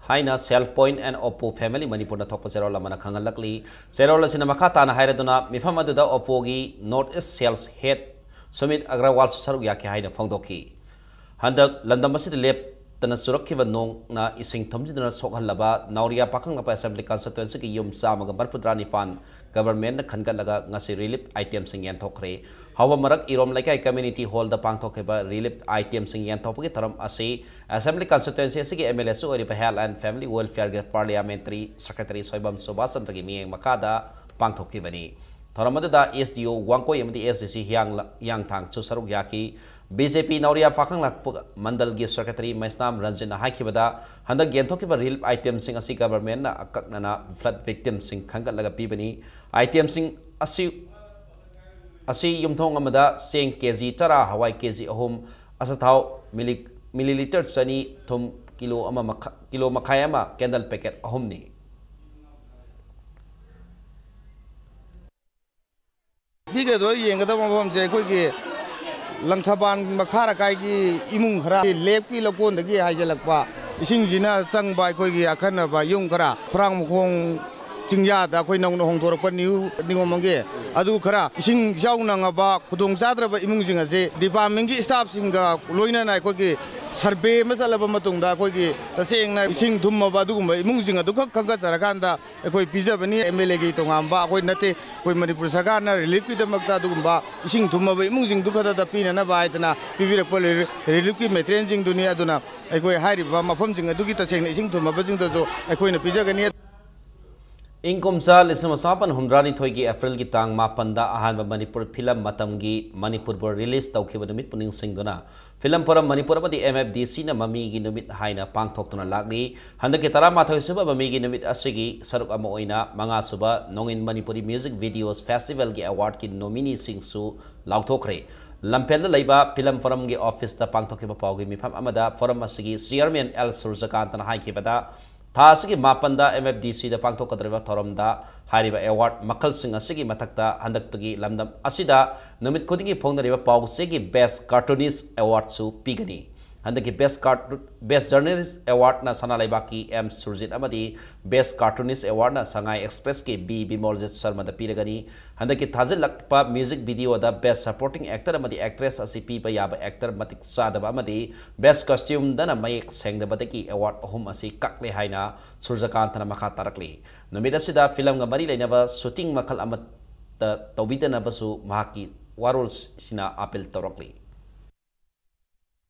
ꯍꯥꯏꯅ Sell Point and Oppo Family ꯃꯅꯤꯄꯨꯔꯅ ꯊꯣꯛꯄ ꯆꯦꯔꯣꯜ ꯑꯃꯅ ꯈꯪꯍꯜꯂꯛꯂꯤ꯫ ꯆꯦꯔꯣꯜ ꯑꯁꯤꯅ ꯃꯈꯥ ꯇꯥꯅ ꯍꯥꯏꯔꯗꯨꯅ, ꯃꯤꯐꯝ ꯑꯗꯨꯗ Oppoꯒꯤ North East Sales Head Sumit ꯑꯒ꯭ꯔꯋꯥꯜꯁꯨ ꯁꯔꯨꯛ ꯌꯥꯈꯤ ꯍꯥꯏꯅ ꯐꯣꯡꯗꯣꯛꯈꯤ꯫ ꯍꯟꯗꯛ ꯂꯝꯗꯝ ꯑꯁꯤꯗ ꯂꯦꯞꯇꯅ ꯆꯨꯔꯛꯈꯤꯕ ꯅꯣꯡꯅ ꯏꯁꯤꯡ ꯊꯨꯝꯖꯤꯟꯗꯨꯅ ꯁꯣꯛꯍꯜꯂꯕ ꯅꯥꯎꯔꯤꯌꯥ ꯄꯥꯈꯪꯂꯥꯛꯄ Assembly Constituencyꯒꯤ ꯌꯨꯝ ꯆꯥꯝꯃꯒ ꯃꯔꯤꯐꯨꯇꯔꯥꯅꯤꯄꯥꯟ governmentꯅ ꯈꯟꯒꯠꯂꯒ ꯉꯁꯤ relief itemꯁꯤꯡ ꯌꯦꯟꯊꯣꯛꯈ꯭ꯔꯦ꯫ ꯍꯥꯎꯕ ꯃꯔꯛ ꯏꯔꯣꯝ ꯂꯩꯀꯥꯏ community hallꯗ ꯄꯥꯡꯊꯣꯛꯈꯤꯕ relief itemꯁꯤꯡ ꯌꯦꯟꯊꯣꯛꯄꯒꯤ ꯊꯧꯔꯝ ꯑꯁꯤ Assembly Constituency ꯑꯁꯤꯒꯤ MLAꯁꯨ ꯑꯣꯏꯔꯤꯕ Health and Family Welfareꯒꯤ Parliamentary Secretary Soibam Subhas ꯆꯟꯗ꯭ꯔꯒꯤ ꯃꯤꯠꯌꯦꯡ ꯃꯈꯥꯗ ꯄꯥꯡꯊꯣꯛꯈꯤꯕꯅꯤ꯫ ꯊꯧꯔꯝ ꯑꯗꯨꯗ SDO ꯋꯥꯡꯀꯣꯏ ꯑꯃꯗꯤ SDC ꯍꯤꯌꯥꯡ-, ꯍꯤꯌꯥꯡꯊꯥꯡꯁꯨ ꯁꯔꯨꯛ ꯌꯥꯈꯤ꯫ BJP ꯅꯥꯎꯔꯤꯌꯥ ꯄꯥꯈꯪꯂꯥꯛꯄ ꯃꯟꯗꯜꯒꯤ Secretary ꯃꯩꯁꯅꯥꯝ ꯔꯟꯖꯟꯅ ꯍꯥꯏꯈꯤꯕꯗ, ꯍꯟꯗꯛ ꯌꯦꯟꯊꯣꯛꯈꯤꯕ relief itemꯁꯤꯡ ꯑꯁꯤ governmentꯅ ꯑꯀꯛꯅꯅ flood victimꯁꯤꯡ ꯈꯟꯒꯠꯂꯒ ꯄꯤꯕꯅꯤ꯫ Itemꯁꯤꯡ ꯑꯁꯤ, ꯑꯁꯤ ꯌꯨꯝꯊꯣꯡ ꯑꯃꯗ ꯆꯦꯡ KG ꯇꯔꯥ, ꯍꯋꯥꯏ KG ꯑꯍꯨꯝ, ꯑꯆꯥꯊꯥꯎ milli-, milliliter ꯆꯅꯤ, ꯊꯨꯝ ꯀꯤꯂꯣ ꯑꯃ ꯃꯈꯥ-, ꯀꯤꯂꯣ ꯃꯈꯥꯏ ꯑꯃ, candle packet ꯑꯍꯨꯝꯅꯤ꯫ ꯄꯤꯒꯗꯣꯏ ꯌꯦꯡꯒꯗꯕ ꯃꯐꯝꯁꯦ ꯑꯩꯈꯣꯏꯒꯤ ꯂꯪꯊꯕꯥꯜ ꯃꯈꯥ ꯂꯩꯀꯥꯏꯒꯤ ꯏꯃꯨꯡ ꯈꯔ ꯂꯦꯞꯀꯤ ꯂꯧꯀꯣꯟꯗꯒꯤ ꯍꯥꯏꯖꯤꯜꯂꯛꯄ ꯏꯁꯤꯡꯁꯤꯅ ꯆꯪꯕ ꯑꯩꯈꯣꯏꯒꯤ ꯑꯈꯟꯅꯕ ꯌꯨꯝ ꯈꯔ ꯈꯨꯔꯥꯡ ꯃꯈꯣꯡ ꯆꯤꯡꯌꯥꯗ ꯑꯩꯈꯣꯏ ꯅꯧꯅ ꯍꯣꯡꯗꯣꯔꯛꯄ ꯅ꯭ꯌꯨ ꯅꯤꯉꯣꯝꯕꯝꯒꯤ ꯑꯗꯨ ꯈꯔ ꯏꯁꯤꯡ ꯏꯆꯥꯎ ꯅꯪꯉꯕ ꯈꯨꯗꯣꯡ ꯆꯥꯗ꯭ꯔꯕ ꯏꯃꯨꯡꯁꯤꯡ ꯑꯁꯤ ꯗꯤꯄꯥꯔꯠꯃꯦꯟꯒꯤ ꯁ꯭ꯇꯥꯐꯁꯤꯡꯒ ꯂꯣꯏꯅꯅ ꯑꯩꯈꯣꯏꯒꯤ ꯁꯔꯚꯦ ꯑꯃ ꯆꯠꯂꯕ ꯃꯇꯨꯡꯗ ꯑꯩꯈꯣꯏꯒꯤ ꯇꯁꯦꯡꯅ ꯏꯁꯤꯡ ꯊꯨꯝꯃꯕ ꯑꯗꯨꯒꯨꯝꯕ ꯏꯃꯨꯡꯁꯤꯡ ꯑꯗꯨꯈꯛ ꯈꯟꯒꯠꯆꯔꯀꯥꯟꯗ ꯑꯩꯈꯣꯏ ꯄꯤꯖꯕꯅꯤ꯫ ꯑꯦꯝ ꯑꯦꯜ ꯑꯦꯒꯤ ꯇꯣꯉꯥꯟꯕ ꯑꯩꯈꯣꯏ ꯅꯠꯇꯦ, ꯑꯩꯈꯣꯏ ꯃꯅꯤꯄꯨꯔ ꯁꯔꯀꯥꯔꯅ ꯔꯤꯂꯤꯐꯀꯤꯗꯃꯛꯇ ꯑꯗꯨꯒꯨꯝꯕ ꯏꯁꯤꯡ ꯊꯨꯝꯃꯕ ꯏꯃꯨꯡꯁꯤꯡꯗꯨ ꯈꯛꯇꯗ ꯄꯤꯅꯅꯕ ꯍꯥꯏꯗꯅ ꯄꯤꯕꯤꯔꯛꯄ ꯔꯤꯂꯤꯐꯀꯤ ꯃꯦꯇꯔꯤꯌꯦꯜꯁꯤꯡꯗꯨꯅꯤ꯫ ꯑꯗꯨꯅ ꯑꯩꯈꯣꯏ ꯍꯥꯏꯔꯤꯕ ꯃꯐꯝꯁꯤꯡ ꯑꯗꯨꯒꯤ ꯇꯁꯦꯡꯅ ꯏꯁꯤꯡ ꯊꯨꯝꯃꯕꯁꯤꯡꯗꯁꯨ ꯑꯩꯈꯣꯏꯅ ꯄꯤꯖꯒꯅꯤ꯫ ꯏꯪ ꯀꯨꯝꯖꯥ ꯂꯤꯁꯤꯡ ꯑꯃ ꯆꯃꯥꯄꯟ ꯍꯨꯝꯗ꯭ꯔꯥꯅꯤꯊꯣꯏꯒꯤ ꯑꯦꯄ꯭ꯔꯤꯜꯒꯤ ꯇꯥꯡ ꯃꯥꯄꯟꯗ ꯑꯍꯥꯟꯕ ꯃꯅꯤꯄꯨꯔ ꯐꯤꯂꯝ ꯃꯇꯝꯒꯤ ꯃꯅꯤꯄꯨꯔꯕꯨ ꯔꯤꯂꯤꯖ ꯇꯧꯈꯤꯕ ꯅꯨꯃꯤꯠꯄꯨ ꯅꯤꯡꯁꯤꯡꯗꯨꯅ ꯐꯤꯂꯝ ꯐꯣꯔꯝ ꯃꯅꯤꯄꯨꯔ ꯑꯃꯗꯤ ꯑꯦꯝ ꯑꯦꯐ ꯗꯤ ꯁꯤꯅ ꯃꯃꯤꯒꯤ ꯅꯨꯃꯤꯠ ꯍꯥꯏꯅ ꯄꯥꯡꯊꯣꯛꯇꯨꯅ ꯂꯥꯛꯂꯤ꯫ ꯍꯟꯗꯛꯀꯤ ꯇꯔꯥꯃꯥꯊꯣꯏ ꯁꯨꯕ ꯃꯃꯤꯒꯤ ꯅꯨꯃꯤꯠ ꯑꯁꯤꯒꯤ ꯁꯔꯨꯛ ꯑꯃ ꯑꯣꯏꯅ ꯃꯉꯥ ꯁꯨꯕ ꯅꯣꯡꯏꯟ ꯃꯅꯤꯄꯨꯔꯤ ꯃ꯭ꯌꯨꯖꯤꯛ ꯚꯤꯗꯤꯑꯣꯁ ꯐꯦꯁꯇꯤꯚꯦꯜꯒꯤ ꯑꯦꯋꯥꯔꯗꯀꯤ ꯅꯣꯃꯤꯅꯤꯁꯤꯡꯁꯨ ꯂꯥꯎꯊꯣꯛꯈ꯭ꯔꯦ꯫ ꯂꯝꯐꯦꯜꯗ ꯂꯩꯕ ꯐꯤꯂꯝ ꯐꯣꯔꯝꯒꯤ ꯑꯣꯐꯤꯁꯇ ꯄꯥꯡꯊꯣꯛꯈꯤꯕ ꯄꯥꯎꯒꯤ ꯃꯤꯐꯝ ꯑꯃꯗ ꯐꯣꯔꯝ ꯑꯁꯤꯒꯤ ꯆꯤꯌꯔꯃꯦꯟ ꯑꯦꯜ ꯁꯨꯔꯖꯀꯥꯟꯇꯅ ꯍꯥꯏꯈꯤꯕꯗ, ꯊꯥ ꯑꯁꯤꯒꯤ ꯃꯥꯄꯟꯗ ꯑꯦꯝ ꯑꯦꯐ ꯗꯤ ꯁꯤꯗ ꯄꯥꯡꯊꯣꯛꯀꯗꯧꯔꯤꯕ ꯊꯧꯔꯝꯗ ꯍꯥꯏꯔꯤꯕ ꯑꯦꯋꯥꯔꯗ ꯃꯈꯜꯁꯤꯡ ꯑꯁꯤꯒꯤ ꯃꯊꯛꯇ ꯍꯟꯗꯛꯇꯒꯤ ꯂꯝꯗꯝ ꯑꯁꯤꯗ ꯅꯨꯃꯤꯠ ꯈꯨꯗꯤꯡꯒꯤ ꯐꯣꯡꯅꯔꯤꯕ ꯄꯥꯎ ꯆꯦꯒꯤ ꯕꯦꯁ ꯀꯥꯔꯇꯨꯅꯤꯁ ꯑꯦꯋꯥꯔꯗꯁꯨ ꯄꯤꯒꯅꯤ꯫ ꯍꯟꯗꯛꯀꯤ ꯕꯦꯁ ꯀꯥꯔꯇꯨ-, ꯕꯦꯁ ꯖꯔꯅꯦꯂꯤꯁ ꯑꯦꯋꯥꯔꯗꯅ ꯁꯅꯥ ꯂꯩꯕꯥꯛꯀꯤ ꯑꯦꯝ ꯁꯨꯔꯖꯤꯠ ꯑꯃꯗꯤ ꯕꯦꯁ ꯀꯥꯔꯇꯨꯅꯤꯁ ꯑꯦꯋꯥꯔꯗꯅ ꯁꯉꯥꯏ ꯑꯦꯛꯁꯄ꯭ꯔꯦꯁꯀꯤ ꯕꯤ ꯕꯤꯃꯣꯜꯖꯤꯠ ꯁꯔꯃꯗ ꯄꯤꯔꯒꯅꯤ꯫ ꯍꯟꯗꯛꯀꯤ ꯊꯥꯖꯤꯜꯂꯛꯄ ꯃ꯭ꯌꯨꯖꯤꯛ ꯚꯤꯗꯤꯑꯣꯗ ꯕꯦꯁ ꯁꯄꯣꯔꯇꯤꯡ ꯑꯦꯛꯇꯔ ꯑꯃꯗꯤ ꯑꯦꯛꯇ꯭ꯔꯦꯁ ꯑꯁꯤ ꯄꯤꯕ ꯌꯥꯕ ꯑꯦꯛꯇꯔ ꯃꯇꯤꯛ ꯆꯥꯗꯕ ꯑꯃꯗꯤ ꯕꯦꯁ ꯀꯣꯁꯇ꯭ꯌꯨꯝꯗꯅ ꯃꯌꯦꯛ ꯁꯦꯡꯗꯕꯗꯒꯤ ꯑꯦꯋꯥꯔꯗ ꯑꯍꯨꯝ ꯑꯁꯤ ꯀꯛꯂꯦ ꯍꯥꯏꯅ ꯁꯨꯔꯖꯀꯥꯟꯇꯅ ꯃꯈꯥ ꯇꯥꯔꯛꯂꯤ꯫ ꯅꯨꯃꯤꯠ ꯑꯁꯤꯗ ꯐꯤꯂꯝꯒ ꯃꯔꯤ ꯂꯩꯅꯕ ꯁꯨꯇꯤꯡ ꯃꯈꯜ ꯑꯃꯠꯇ ꯇꯧꯕꯤꯗꯅꯕꯁꯨ ꯃꯍꯥꯛꯀꯤ ꯋꯥꯔꯣꯜꯁꯤꯅ ꯑꯥꯄꯤꯜ ꯇꯧꯔꯛꯂꯤ꯫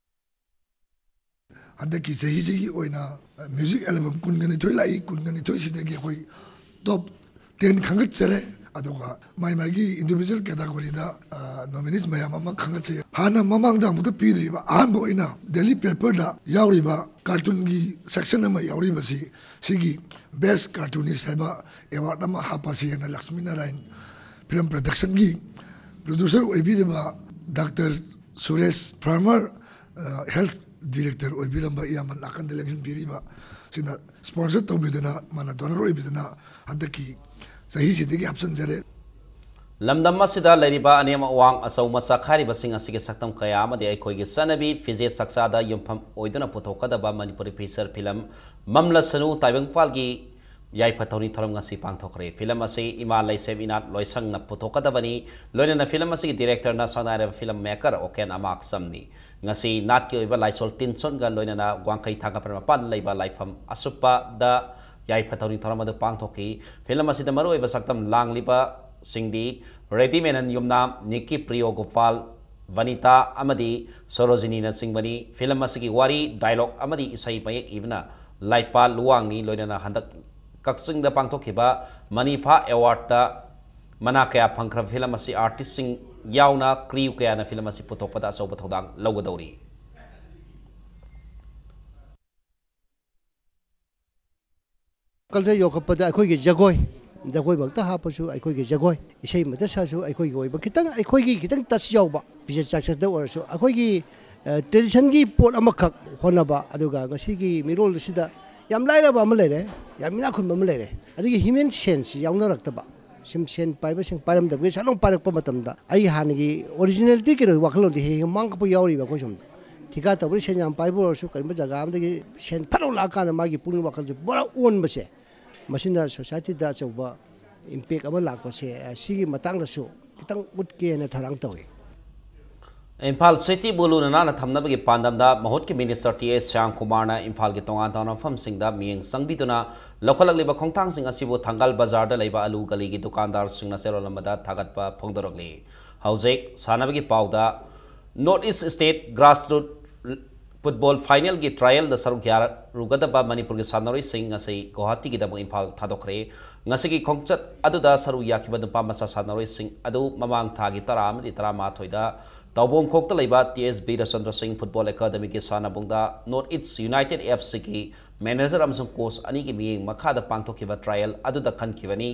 ꯍꯟꯗꯛꯀꯤ ꯆꯍꯤꯁꯤꯒꯤ ꯑꯣꯏꯅ ꯃ꯭ꯌꯨꯖꯤꯛ ꯑꯦꯜꯕꯝ ꯀꯨꯟꯒ ꯅꯤꯊꯣꯏ ꯂꯥꯛꯏ꯫ ꯀꯨꯟꯒ ꯅꯤꯊꯣꯏꯁꯤꯗꯒꯤ ꯑꯩꯈꯣꯏ ꯇꯣꯞ ꯇꯦꯟ ꯈꯟꯒꯠꯆꯔꯦ꯫ ꯑꯗꯨꯒ ꯃꯥꯏ ꯃꯥꯏꯒꯤ ꯏꯟꯗꯤꯚꯤꯖꯨꯋꯦꯜ ꯀꯦꯇꯥꯒꯣꯔꯤꯗ, ꯑ, ꯅꯣꯃꯤꯅꯤꯁ ꯃꯌꯥꯝ ꯑꯃ ꯈꯟꯒꯠꯆꯩ꯫ ꯍꯥꯟꯅ ꯃꯃꯥꯡꯗ ꯑꯃꯨꯛꯇ ꯄꯤꯗ꯭ꯔꯤꯕ ꯑꯍꯥꯟꯕ ꯑꯣꯏꯅ ꯗꯦꯂꯤ ꯄꯦꯄꯔꯗ ꯌꯥꯎꯔꯤꯕ ꯀꯥꯔꯇꯨꯟꯒꯤ ꯁꯦꯛꯁꯟ ꯑꯃ ꯌꯥꯎꯔꯤꯕꯁꯤ, ꯁꯤꯒꯤ ꯕꯦꯁ ꯀꯥꯔꯇꯨꯅꯤꯁ ꯍꯥꯏꯕ ꯑꯦꯋꯥꯔꯗ ꯑꯃ ꯍꯥꯞꯄꯁꯤ ꯍꯥꯏꯅ ꯂꯛꯁꯃꯤ ꯅꯥꯔꯥꯌꯟ ꯐꯤꯂꯝ ꯄ꯭ꯔꯗꯛꯁꯟꯒꯤ ꯄ꯭ꯔꯣꯗ꯭ꯌꯨꯁꯔ ꯑꯣꯏꯕꯤꯔꯤꯕ ꯗꯥꯛꯇꯔ ꯁꯨꯔꯦꯁ ꯐꯥꯔꯃꯔ, ꯑ, ꯍꯦꯜꯊ ꯗꯤꯔꯦꯛꯇꯔ ꯑꯣꯏꯕꯤꯔꯝꯕ ꯏꯌꯥꯝꯕ ꯅꯥꯀꯟꯗ ꯂꯦꯡꯁꯤꯟꯕꯤꯔꯤꯕ ꯁꯤꯅ ꯁ꯭ꯄꯣꯟꯁꯔ ꯇꯧꯕꯤꯗꯨꯅ, ꯃꯥꯅ ꯗꯣꯅꯔ ꯑꯣꯏꯕꯤꯗꯨꯅ ꯍꯟꯗꯛꯀꯤ ꯆꯍꯤꯁꯤꯗꯒꯤ ꯍꯥꯞꯆꯤꯟꯖꯔꯦ꯫ ꯂꯝꯗꯝ ꯑꯁꯤꯗ ꯂꯩꯔꯤꯕ ꯑꯅꯦꯝ ꯑꯋꯥꯡ ꯑꯆꯧ ꯃꯆꯥ ꯈꯥꯏꯔꯤꯕꯁꯤꯡ ꯑꯁꯤꯒꯤ ꯁꯛꯇꯝ ꯀꯌꯥ ꯑꯃꯗꯤ ꯑꯩꯈꯣꯏꯒꯤ ꯆꯠꯅꯕꯤ ꯐꯤꯖꯦꯠ ꯆꯥꯛꯆꯥꯗ ꯌꯨꯝꯐꯝ ꯑꯣꯏꯗꯨꯅ ꯄꯨꯊꯣꯛꯀꯗꯕ ꯃꯅꯤꯄꯨꯔꯤ ꯐꯤꯆꯔ ꯐꯤꯂꯝ ꯃꯝꯂꯁꯅꯨ ꯇꯥꯏꯕꯪꯄꯥꯜꯒꯤ ꯌꯥꯏꯐ ꯊꯧꯅꯤ ꯊꯧꯔꯝ ꯉꯁꯤ ꯄꯥꯡꯊꯣꯛꯈ꯭ꯔꯦ꯫ ꯐꯤꯂꯝ ꯑꯁꯤ ꯏꯃꯥ ꯂꯩꯁꯦꯝ ꯏꯅꯥꯠ ꯂꯣꯏꯁꯪꯅ ꯄꯨꯊꯣꯛꯀꯗꯕꯅꯤ꯫ ꯂꯣꯏꯅꯅ ꯐꯤꯂꯝ ꯑꯁꯤꯒꯤ ꯗꯤꯔꯦꯛꯇꯔꯅ ꯁꯛꯅꯥꯏꯔꯕ ꯐꯤꯂꯝ ꯃꯦꯀꯔ ꯑꯣꯀꯦꯟ ꯑꯃꯥꯛꯁꯝꯅꯤ꯫ ꯉꯁꯤ ꯅꯥꯠꯀꯤ ꯑꯣꯏꯕ ꯂꯥꯏꯁꯣꯜ ꯇꯤꯟꯁꯣꯟꯒ ꯂꯣꯏꯅꯅ ꯋꯥꯡꯈꯩ ꯊꯥꯡꯒꯄꯟ ꯃꯄꯥꯟ ꯂꯩꯕ ꯂꯥꯏꯐꯝ ꯑꯁꯨꯞꯄꯗ ꯌꯥꯏꯐ ꯊꯧꯅꯤ ꯊꯧꯔꯝ ꯑꯗꯨ ꯄꯥꯡꯊꯣꯛꯈꯤ꯫ ꯐꯤꯂꯝ ꯑꯁꯤꯗ ꯃꯔꯨꯑꯣꯏꯕ ꯁꯛꯇꯝ ꯂꯥꯡꯂꯤꯕꯁꯤꯡꯗꯤ ꯔꯦꯗꯤ ꯃꯦꯅꯟ ꯌꯨꯝꯅꯥꯝ, ꯅꯤꯛꯀꯤ ꯄ꯭ꯔꯤꯌꯣ ꯒꯣꯄꯥꯜ, ꯚꯅꯤꯇꯥ ꯑꯃꯗꯤ ꯁꯣꯔꯣꯖꯤꯅꯤꯅꯆꯤꯡꯕꯅꯤ꯫ ꯐꯤꯂꯝ ꯑꯁꯤꯒꯤ ꯋꯥꯔꯤ, ꯗꯥꯏꯂꯣꯒ ꯑꯃꯗꯤ ꯏꯁꯩ ꯃꯌꯦꯛ ꯏꯕꯅ ꯂꯥꯏꯄꯥ ꯂꯨꯋꯥꯡꯅꯤ꯫ ꯂꯣꯏꯅꯅ ꯍꯟꯗꯛ ꯀꯛꯆꯤꯡꯗ ꯄꯥꯡꯊꯣꯛꯈꯤꯕ ꯃꯅꯤꯐꯥ ꯑꯦꯋꯥꯔꯗꯇ ꯃꯅꯥ ꯀꯌꯥ ꯐꯪꯈ꯭ꯔꯕ ꯐꯤꯂꯝ ꯑꯁꯤ ꯑꯥꯔꯇꯤꯁꯁꯤꯡ ꯌꯥꯎꯅ ꯀ꯭ꯔꯤꯌꯨ ꯀꯌꯥꯅ ꯐꯤꯂꯝ ꯑꯁꯤ ꯄꯨꯊꯣꯛꯄꯗ ꯑꯆꯧꯕ ꯊꯧꯗꯥꯡ ꯂꯧꯒꯗꯧꯔꯤ꯫ ꯀꯜꯆꯔ ꯌꯣꯛꯈꯠꯄꯗ ꯑꯩꯈꯣꯏꯒꯤ ꯖꯒꯣꯏ, ꯖꯒꯣꯏꯃꯛꯇ ꯍꯥꯞꯄꯁꯨ ꯑꯩꯈꯣꯏꯒꯤ ꯖꯒꯣꯏ, ꯏꯁꯩꯃꯛꯇ ꯁꯥꯁꯨ ꯑꯩꯈꯣꯏꯒꯤ ꯑꯣꯏꯕ ꯈꯤꯇꯪ, ꯑꯩꯈꯣꯏꯒꯤ ꯈꯤꯇꯪ ꯇꯆ ꯌꯥꯎꯕ ꯐꯤꯖꯦꯠ ꯆꯥꯛꯆꯦꯠꯇ ꯑꯣꯏꯔꯁꯨ ꯑꯩꯈꯣꯏꯒꯤ ꯇ꯭ꯔꯦꯗꯤꯁꯟꯒꯤ ꯄꯣꯠ ꯑꯃꯈꯛ ꯍꯣꯠꯅꯕ꯫ ꯑꯗꯨꯒ ꯉꯁꯤꯒꯤ ꯃꯤꯔꯣꯜ ꯑꯁꯤꯗ ꯌꯥꯝ ꯂꯥꯏꯔꯕ ꯑꯃ ꯂꯩꯔꯦ, ꯌꯥꯝ ꯏꯅꯥꯛ ꯈꯨꯟꯕ ꯑꯃ ꯂꯩꯔꯦ꯫ ꯑꯗꯨꯒꯤ ꯍ꯭ꯌꯨꯃꯦꯟ ꯁꯦꯟꯁꯁꯤ ꯌꯥꯎꯅꯔꯛꯇꯕ, ꯁꯨꯝ ꯁꯦꯟ ꯄꯥꯏꯕꯁꯤꯡ ꯄꯥꯏꯔꯝꯗꯕꯒꯤ ꯁꯠ ꯂꯥꯎ ꯄꯥꯏꯔꯛꯄ ꯃꯇꯝꯗ ꯑꯩꯒꯤ ꯍꯥꯟꯅꯒꯤ ꯑꯣꯔꯤꯖꯤꯅꯦꯂꯤꯇꯤ ꯀꯩꯅꯣ ꯋꯥꯈꯜꯂꯣꯟꯗꯤ ꯍꯦꯛ ꯍꯦꯛ ꯃꯥꯡ ꯀꯛꯄ ꯌꯥꯎꯔꯤꯕ꯫ ꯑꯩꯈꯣꯏ ꯁꯣꯝꯗ ꯊꯤꯀꯥ ꯇꯧꯕꯗ ꯁꯦꯟ ꯌꯥꯝ ꯄꯥꯏꯕ ꯑꯣꯏꯔꯁꯨ ꯀꯔꯤꯒꯨꯝꯕ ꯖꯒꯥ ꯑꯃꯗꯒꯤ ꯁꯦꯟ ꯐꯠ ꯂꯥꯎ ꯂꯥꯛꯑꯀꯥꯟꯗ ꯃꯥꯒꯤ ꯄꯨꯛꯅꯤꯡ ꯋꯥꯈꯜꯁꯦ ꯄꯨꯔꯥ ꯑꯣꯟꯕꯁꯦ, ꯃꯁꯤꯅ ꯁꯣꯁꯥꯏꯇꯤꯗ ꯑꯆꯧꯕ ꯏꯝꯄꯦꯛ ꯑꯃ ꯂꯥꯛꯄꯁꯦ, ꯑ, ꯁꯤꯒꯤ ꯃꯇꯥꯡꯗꯁꯨ ꯈꯤꯇꯪ ꯎꯠꯀꯦꯅ ꯊꯧꯔꯥꯡ ꯇꯧꯏ꯫ ꯏꯝꯐꯥꯜ ꯁꯤꯇꯤꯕꯨ ꯂꯨꯅ ꯅꯥꯟꯅ ꯊꯝꯅꯕꯒꯤ ꯄꯥꯟꯗꯝꯗ ꯃꯍꯨꯠꯀꯤ ꯃꯤꯅꯤꯁꯇꯔ ꯇꯤ ꯑꯦꯁ ꯁ꯭ꯌꯥꯝꯀꯨꯃꯥꯔꯅ ꯏꯝꯐꯥꯜꯒꯤ ꯇꯣꯉꯥꯟ ꯇꯣꯉꯥꯟꯕ ꯃꯐꯝꯁꯤꯡꯗ ꯃꯤꯠꯌꯦꯡ ꯆꯪꯕꯤꯗꯨꯅ ꯂꯧꯈꯠꯂꯛꯂꯤꯕ ꯈꯣꯡꯊꯥꯡꯁꯤꯡ ꯑꯁꯤꯕꯨ ꯊꯪꯒꯥꯜ ꯕꯖꯥꯔꯗ ꯂꯩꯕ ꯑꯂꯨ ꯒꯂꯤꯒꯤ ꯗꯨꯀꯥꯟꯗꯥꯔꯁꯤꯡꯅ ꯆꯦꯔꯣꯜ ꯑꯃꯗ ꯊꯥꯒꯠꯄ ꯐꯣꯡꯗꯣꯔꯛꯂꯤ꯫ ꯍꯧꯖꯤꯛ ꯁꯥꯟꯅꯕꯒꯤ ꯄꯥꯎꯗ, north east state grassroot football ꯐꯥꯏꯅꯦꯜꯒꯤ ꯇ꯭ꯔꯥꯌꯦꯜꯗ ꯁꯔꯨꯛ ꯌꯥꯔꯨꯒꯗꯕ ꯃꯅꯤꯄꯨꯔꯒꯤ ꯁꯥꯟꯅꯔꯣꯏꯁꯤꯡ ꯉꯁꯤ ꯒꯨꯋꯥꯍꯥꯇꯤꯒꯤꯗꯃꯛ ꯏꯝꯐꯥꯜ ꯊꯥꯗꯣꯛꯈ꯭ꯔꯦ꯫ ꯉꯁꯤꯒꯤ ꯈꯣꯡꯆꯠ ꯑꯗꯨꯗ ꯁꯔꯨꯛ ꯌꯥꯈꯤꯕ ꯅꯨꯄꯥ ꯃꯆꯥ ꯁꯥꯟꯅꯔꯣꯏꯁꯤꯡ ꯑꯗꯨ ꯃꯃꯥꯡ ꯊꯥꯒꯤ ꯇꯔꯥ ꯑꯃꯗꯤ ꯇꯔꯥꯃꯥꯊꯣꯏꯗ ꯇꯥꯎꯕꯣꯡꯈꯣꯛꯇ ꯂꯩꯕ ꯇꯤ ꯑꯦꯁ ꯕꯤꯔ ꯆꯟꯗ꯭ꯔ ꯁꯤꯡ ꯐꯨꯠꯕꯣꯜ ꯑꯦꯀꯥꯗꯃꯤꯒꯤ ꯁꯥꯟꯅꯕꯨꯡꯗ ꯅꯣꯔꯠ ꯏꯁ ꯌꯨꯅꯥꯏꯇꯦꯗ ꯑꯦꯐ ꯁꯤꯒꯤ ꯃꯦꯅꯦꯖꯔ ꯑꯃꯁꯨꯡ ꯀꯣꯆ ꯑꯅꯤꯒꯤ ꯃꯤꯠꯌꯦꯡ ꯃꯈꯥꯗ ꯄꯥꯡꯊꯣꯛꯈꯤꯕ ꯇ꯭ꯔꯥꯌꯦꯜ ꯑꯗꯨꯗ ꯈꯟꯈꯤꯕꯅꯤ꯫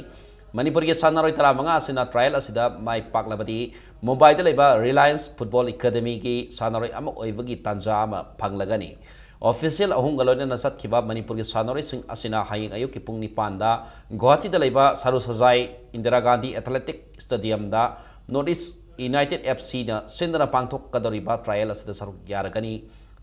ꯃꯅꯤꯄꯨꯔꯒꯤ ꯁꯥꯟꯅꯔꯣꯏ ꯇꯔꯥꯃꯉꯥ ꯑꯁꯤꯅ ꯇ꯭ꯔꯥꯌꯦꯜ ꯑꯁꯤꯗ ꯃꯥꯏ ꯄꯥꯛꯂꯕꯗꯤ ꯃꯨꯝꯕꯥꯏꯗ ꯂꯩꯕ ꯔꯤꯂꯥꯌꯟꯁ ꯐꯨꯠꯕꯣꯜ ꯑꯦꯀꯥꯗꯃꯤꯒꯤ ꯁꯥꯟꯅꯔꯣꯏ ꯑꯃ ꯑꯣꯏꯕꯒꯤ ꯇꯥꯟꯖꯥ ꯑꯃ ꯐꯪꯂꯒꯅꯤ꯫ ꯑꯣꯐꯤꯁꯤꯌꯦꯜ ꯑꯍꯨꯝꯒ ꯂꯣꯏꯅꯅ ꯆꯠꯈꯤꯕ ꯃꯅꯤꯄꯨꯔꯒꯤ ꯁꯥꯟꯅꯔꯣꯏꯁꯤꯡ ꯑꯁꯤꯅ ꯍꯌꯦꯡ ꯑꯌꯨꯛꯀꯤ ꯄꯨꯡ ꯅꯤꯄꯥꯟꯗ ꯒꯨꯋꯥꯍꯥꯇꯤꯗ ꯂꯩꯕ ꯁꯔꯨ ꯁꯖꯥꯏ ꯏꯟꯗꯤꯔꯥ ꯒꯥꯟꯙꯤ ꯑꯦꯊꯂꯦꯇꯤꯛ ꯁ꯭ꯇꯦꯗꯤꯌꯝꯗ ꯅꯣꯔꯠ ꯏꯁ ꯌꯨꯅꯥꯏꯇꯦꯗ ꯑꯦꯐ ꯁꯤꯅ ꯁꯤꯟꯗꯨꯅ ꯄꯥꯡꯊꯣꯛꯀꯗꯧꯔꯤꯕ ꯇ꯭ꯔꯥꯌꯦꯜ ꯑꯁꯤꯗ ꯁꯔꯨꯛ ꯌꯥꯔꯒꯅꯤ꯫